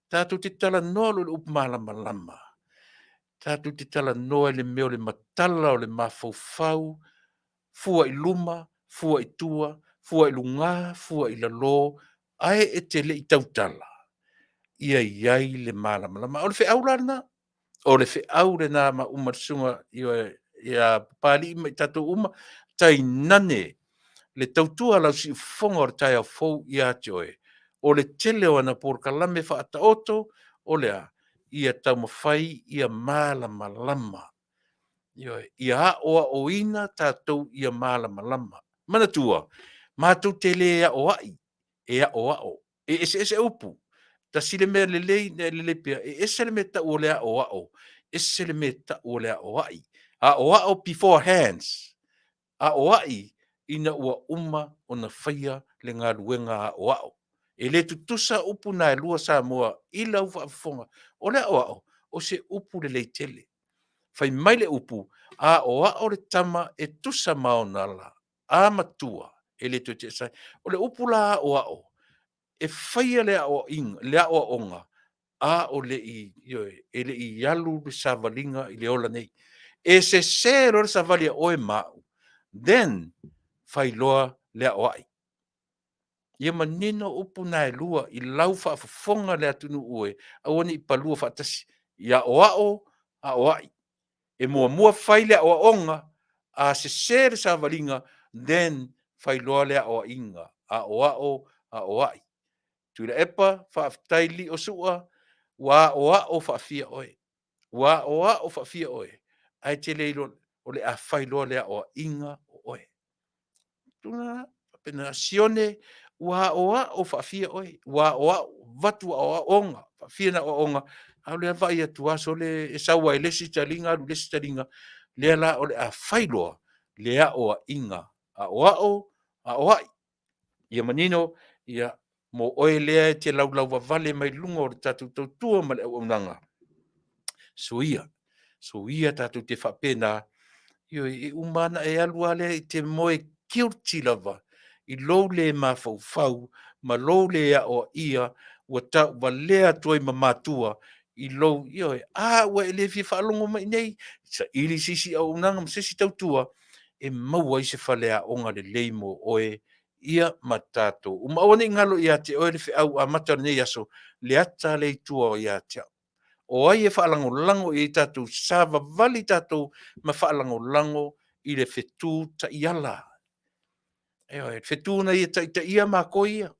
Tatou te talanoa loa i le upu malamalama, tatou te talanoa i le mea o le matala o le mafaufau, fua i luma, fua i tua, fua i luga, fua i lalo, ae e te le i tautala, ia i ai le malamalama. O le feau la lena, o le feau lena ma uma le susuga ia Papalii ma i tatou uma, tainane le tautua a lau siufofoga o le taeao fou ia te oe. O le tele o ana polokalame faataoto, o le a? Ia taumafai ia malamalama. Ioe, ia aoaoina tatou ia malamalama. Manatua, matou te le aoai, e aoao. E eseese upu. Tasi le mea lelei, e lelei pea, e ese le mea e tau o le aoao, ese le mea e tau o le aoai. Aoao before hands. Aoai ina ua uma ona faia le galuega aoao. E le tutusa upu na e lua Samoa i lau faafofoga. O le aoao, o se upu lelei tele. Fai mai le upu, aoao le tama e tusa ma ona ala, a matua, e le toe tee ese ai. O le upu la aoao, e faia le aoaiga, le aoaoga, a o le i, ioe, e le i alu le savaliga i le ola nei. E sese loa le savali a oe ma au, then fai loa le aoai. Ia manino upu na e lua i lau faafofoga le atunuu e, aua ne i palua faatasi. Ia aoao, aoai. E muamua fai le aoaoga, a sese le savaliga, then fai loa le aoaiga, aoao, aoai. Tuilaepa, faafetai Lio Sua, ua aoao faafia oe. Ua aoao faafia oe, ae e te le iloa, o le a fai loa le aoaiga o oe. Tulaga faapena. Sione, ua aoao faafia oe, ua aoao, avatu aoaoga, faafia na aoaoga, a o lea e vaai atu lava sole, e sau lava i le isi taliga alu i le isi taliga, lea la o le a fai loa le aoaiga, aoao, aoai. Ia manino, ia, mo oe lea e te laulauvavale mai luga o le tatou tautua ma le auaunaga, soia, soia tatou te faapena, ioe, e uma lava ona e alu lava lea e te moe guilty lava i lou le mafaufau ma lou le aoaia ua tauvalea atu ai ma matua i lou, ioe, a ua e le fia faalogo mai i inei, saili se isi auaunaga ma se isi tautua e maua ai se faleaoga lelei mo oe ia ma tatou uma. Aua ne i galo ia te oe le feau amata o lenei aso, le ata lea i tua ia te au. O ai e faalagolago i ai tatou, savavali tatou ma faalagolago i le fetu taiala. Ioe, le fetu na ia taitaia matou ia.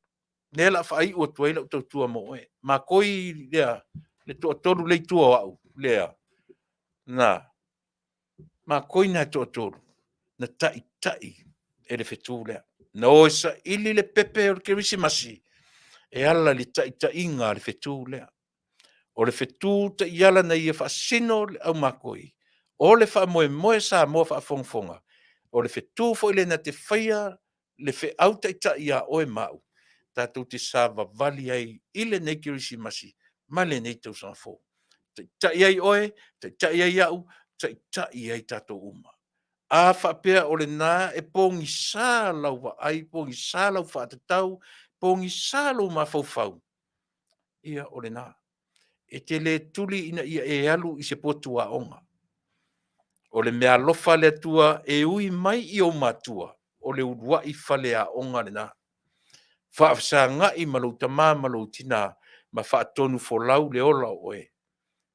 Lea o le a faaiu atu ai lau tautua mo oe. Makoi lea, le toatolu lea i tua o au, lea, na, makoi na e toatolu, na taitai e le fetu lea. Na o e saili le pepe o le Kerisimasi e ala i le taitaiga a le fetu lea. O le fetu taiala na ia faasino le au makoi, o le faamoemoe Samoa faafogafoga, o le fetu foi lea na te faia le feau taitai ia oe ma au, tatou te savavali ai i lenei Kerisimasi ma lenei tausaga fou. Taitai ai oe, taitai ai au, taitai ai tatou uma. A faapea o lena e pogisa lau vaai, pogisa lau faatatau, pogisa lou mafaufau, ia o lena. E te le tuli ina ia e alu i se potu aoga. O le meaalofa a le Atua e ui mai i ou matua, o le uluai faleaoga lena. Faafesagai ma lou tama ma lou tina ma faatonufolau le ola o oe.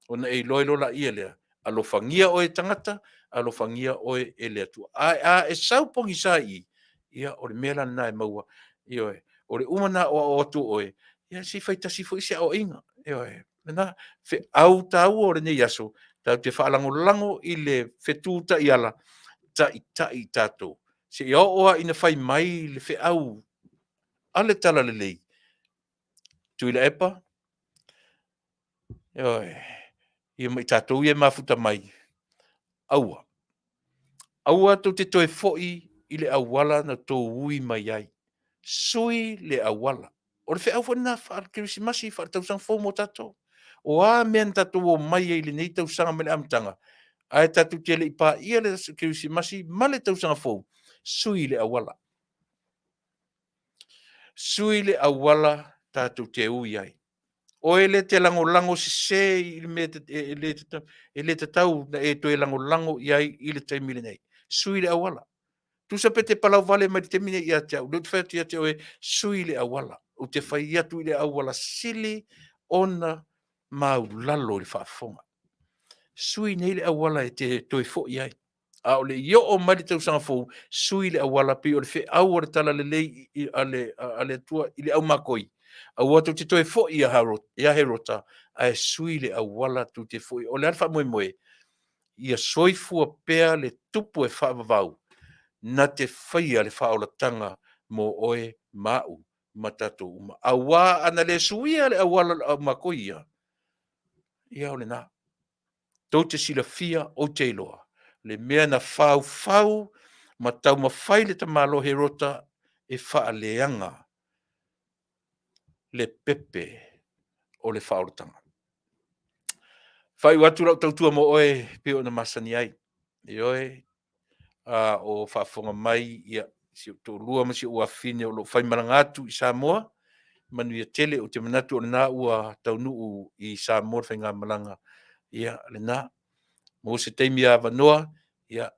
Ona e iloa ai loa laia lea, alofagia oe e tagata, alofagia oe e le Atua. Ae a e sau pogisa i i, ia o le mea la lena e maua, ioe, o le uma ona aoao atu o oe, ia se i fai tasi foi se aoaiga. Ioe, lena. Feau taua o lenei aso, tatou te faalagolago i le fetu taiala, taitai i tatou, seia oo lava ina fai mai le feau a le Talalelei, Tuilaepa, ioe, ia ma i tatou ia e mafuta mai, aua, aua tou te toe foi i le auala na outou ui mai ai. Sui le auala. O le feau foi lena faale-Kerisimasi, faale-tausaga fou mo tatou. O a mea na tatou omai ai i lenei tausaga mai le amataga, ae tatou te le i paia le aso Kerisimasi ma le tausaga fou, sui le auala. Sui le auala tatou te ui ai. Oe lea e te lagolago sese i le mea e le tatau, e le tatau ona e toe lagolago i ai i le taimi lenei. Sui le auala. Tusa pe te palauvale mai le taimi nei ia te au, lea ou te fai atu ia te oe, sui le auala. Ou te fai atu i le auala sili ona maulalo i le faafofoga. Sui nei le auala e te toe foi ai. A o le i oo mai le tausaga fou, sui le auala pei o le feau o le talalelei a le Atua i le aumakoi, aua tou te toe foi ia Herota, ae sui le auala tou te foi. O le a le faamoemoe? Ia soifua pea le tupu e faavavau na te faia le faaolataga mo oe ma au ma tatou uma. Aua ana le suia le auala o le aumakoi ia, ia o lena. Tou te silafia, ou te iloa, le mea na faufau ma taumafai le tamaloa Herota e faaleaga le pepe o le faaolataga. Faaiu atu lau tautua mo oe e pei ona masani ai. Ioe, a o faafofoga mai ia, si ou toalua ma si ou afafine o lo o faimalaga atu i Samoa, manuia tele. Ou te manatu o lena ua taunuu i Samoa le faigamalaga, ia lena. Maua se taimi avanoa, ia,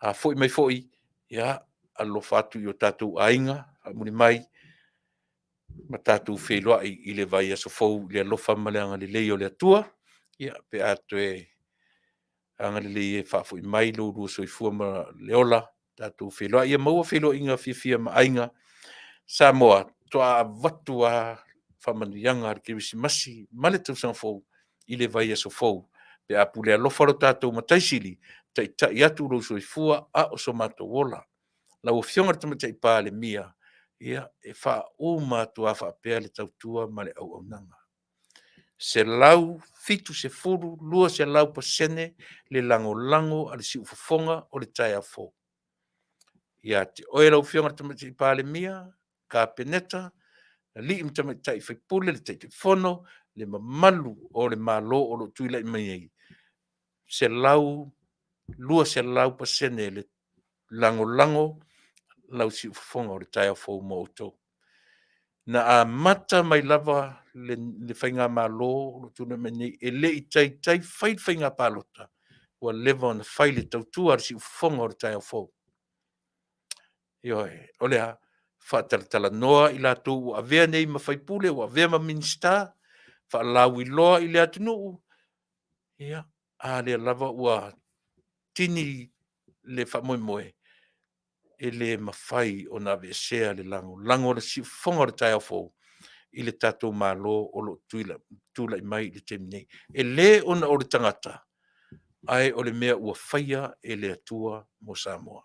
a foi mai foi, ia, alolofa atu i o tatou aiga, faamuli mai ma tatou feiloai i le vaiaso fou i le alofa ma le agalelei o le Atua, ia, pe a toe agalelei e faafoi mai lo oulua soifua ma le ola, tatou feiloai. Ia maua feiloaiga fiafia ma aiga. Samoa, faatoa avatu lava faamanuiaga a le Kerisimasi ma le Tausaga Fou i le vaiaso fou pe a pule alofa lo tatou Matai Sili, taitai atu lou soifua a o so matou ola. Lau Afioga i le Tamaitai Palemia, ia, e faauma atu lava faapea le tautua ma le auaunaga. 170, 200% le lagolago a le siufofoga o le taeao fou. Ia te oe lau Afioga i le Tamaitai Palemia, Kapeneta, alii ma tamaitai sui usufono, le Taitaifono, le mamalu o le Malo o lo o tulai mai nei, 100, 200% le lagolago a lau siufofoga o le taeao fou mo outou. Na amata mai lava le faigamalo o lo o tulai mai nei, e le i taitai fai le faiga palota, ua leva ona fai le tautua a le siufofoga o le taeao fou. Ioe. O le a? Faatalatalanoa i latou ua avea nei ma faipule, ua avea ma Minisita, faalauiloa i le atunuu, ia, a lea lava ua tini le faamoemoe, e le mafai ona aveesea le lagolago a le siufofoga o le taeao fou i le tatou Malo o lo o tulai mai i le taimi nei. E le ona o le tagata, ae o le mea ua faia e le Atua mo Samoa.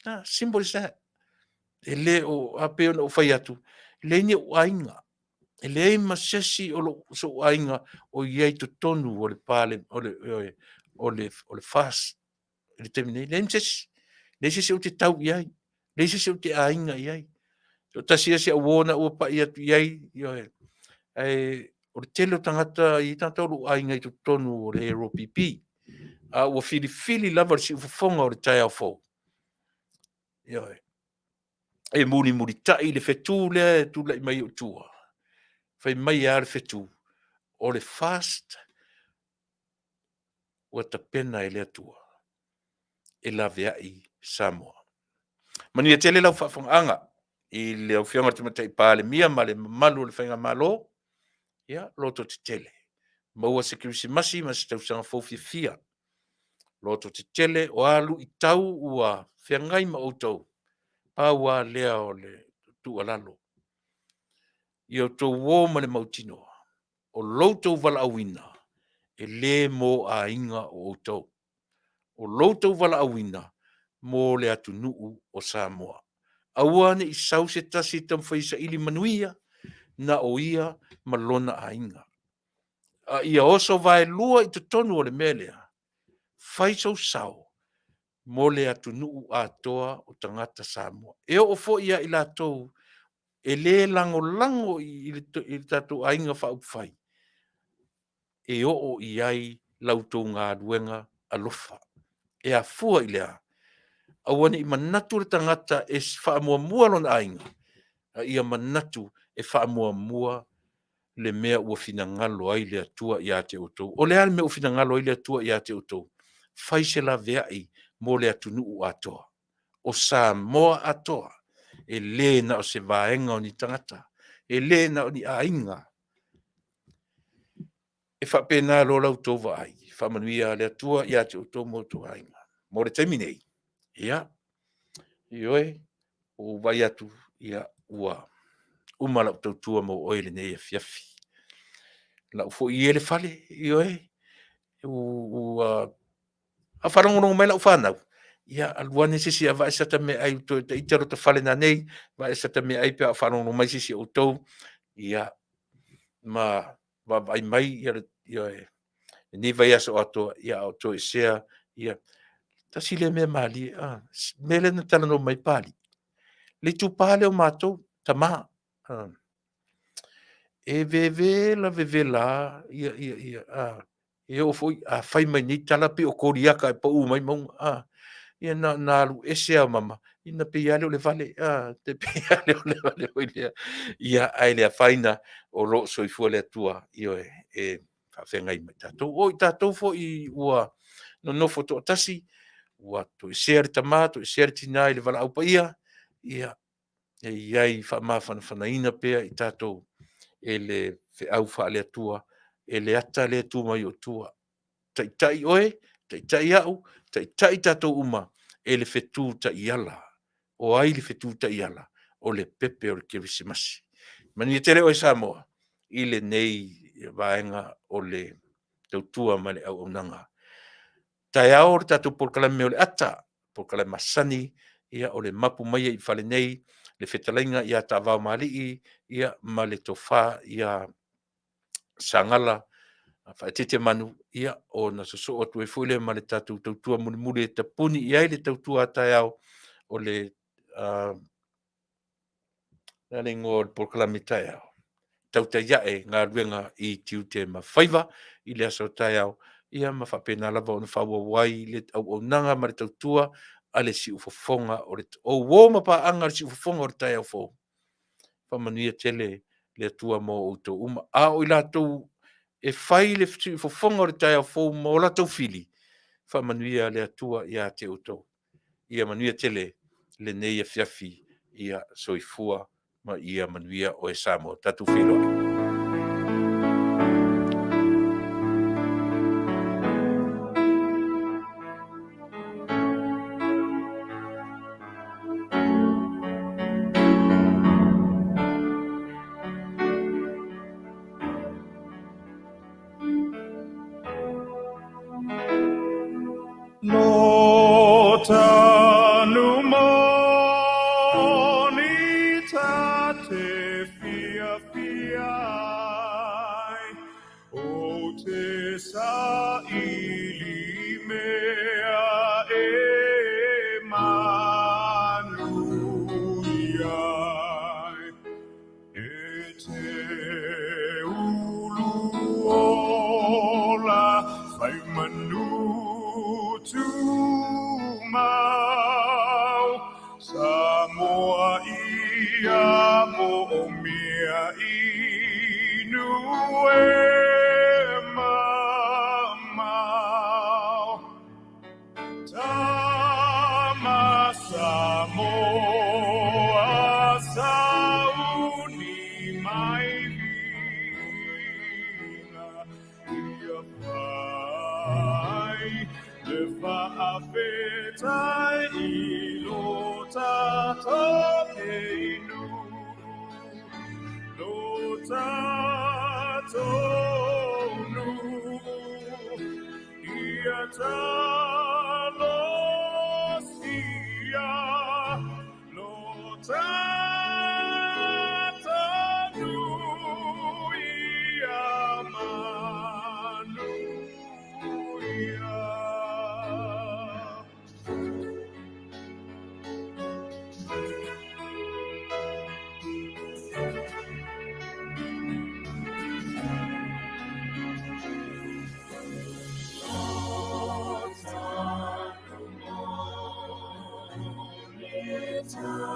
Ah, simple as that. E le o, a pei ona ou fai atu, e leai ni ou aiga, e leai ma se isi o sou aiga o i ai i totonu o le FAST i le taimi nei, leai ma se isi. Leai se isi ou te tau i ai, leai se isi ou te aiga i ai. Toatasi lava si au uo na ua pai atu i ai, ioe. Ae o le tele o tagata, e i ai tagata o lou aiga i totonu o le AROPP, a ua filifili lava le siufofoga o le taeao fou, ioe, e mulimulitai le fetu lea e tulai mai ou tua, fai mai lava le fetu, o le FAST ua tapena e le Atua e laveai Samoa. Manuia tele lau faafofogaaga i lau Afioga i le Tamaitai Palemia ma le mamalu o le Faigamalo. Ia, lototetele, maua se Kerisimasi ma se tausaga fou fiafia. Lototetele, o a luitau ua feagai ma outou, pau lava lea o le tuualalo, ia outou o ma le mautinoa, o lo outou valaauina, e le mo aiga o outou. O lo outou valaauina, mo le atunuu o Samoa. Aua ne i sau se tasi e taumafai e saili manuia na o ia ma lona aiga, a ia oso vaelua i totonu o le mea lea, fai sou sao. mo le atunuu atoa o tagata Samoa. E oo foi ia i latou e le lagolago i le tatou aiga faaupufai, e oo i ai la outou galuega alofa. E afua i le a? Aua ne i manatu le tagata e faamuamua lona aiga, a ia manatu e faamuamua le mea ua finagalo ai le Atua ia te outou. O le a le mea ua finagalo ai le Atua ia te outou? Fai se laveai mo le atunuu atoa, o Samoa atoa, e le na o se vaega o ni tagata, e le na o ni aiga. E faapena loa la outou vaai, faamanuia le Atua ia te outou ma outou aiga. Mo le taimi nei, ia, ioe, ua ou vaai atu, ia, ua uma lau tautua mo oe i lenei afiafi. Lau foi ia i le fale, ioe, ua faalogologo mai lau fanau, ia alu ane se isi e avane se ata meaai ita ita lota fale nanei, avane se ata meaai pe a o faalogologo mai se isi o outou, ia, ma vaavaai mai lenei vaiaso atoa a o toesea. Tasi lea mea malie, le mea lea na talanoa mai ai Papalii, le itupa lea o matou, tama, e vevela vevela lava, e oo foi a fai mai nei tala pei o Koliata e pau mai mauga a. Ia na ona alu ese lava o mama, ia ona pei lava lea o le vale, e pei lava lea o le vale foi lea. Ia, ae le afaina o lo o soifua le Atua, ioe, e faafeagai ma i tatou. O i tatou foi ua nonofo toatasi, ua toesea le tama toesea le tina i le valaau paia, ia, e i ai, faamafanafanaina pea i tatou e le feau faale-Atua, e le ata lea e tu mai ou tua, taitai oe, taitai au, taitai i tatou uma e le fetu taiala. O ai le fetu taiala? O le pepe o le Kerisimasi. Manuia tele oe Samoa i lenei vaega o le tautua ma le auaunaga. Taeao le tatou polokalame o le ata, polokalame masani, ia o le mapu mai ai i fale nei le fetalaiga ia Taavaomalii ma le tofa ia Sagala Faaeteete Manu, ia ona sosoo atu ai foi lea ma le tatou tautua mulimuli e tapuni i ai le tautua a taeao o le a le igoa o le polokalame taeao? Tautai Ae Galuega i Tiute ma Faiva i le aso a taeao, ia ma faapena lava ona faaauau ai le auaunaga ma le tautua a le siufofoga o le o uo ma paaga a le siufofoga o le taeao fou. Faamanuia tele le Atua mo outou uma. A o i latou e fai le siufofoga o le taeao fou ma o latou fili, faamanuia le Atua ia te outou. Ia manuia tele lenei afiafi. Ia soifua ma ia manuia oe Samoa. Tatou feiloai. Lo tanu moni ta te fiafia ai, o te saili mea e manuia ai. E te ulu ola fai manu tumau, Samoa ia moomia inu e mamao. Tama Samoa sauni mai viga ia fai le faafetai i lo tatou inu, lo tatou nuu ia talosia lo tatou nuu ia manuia. Amen.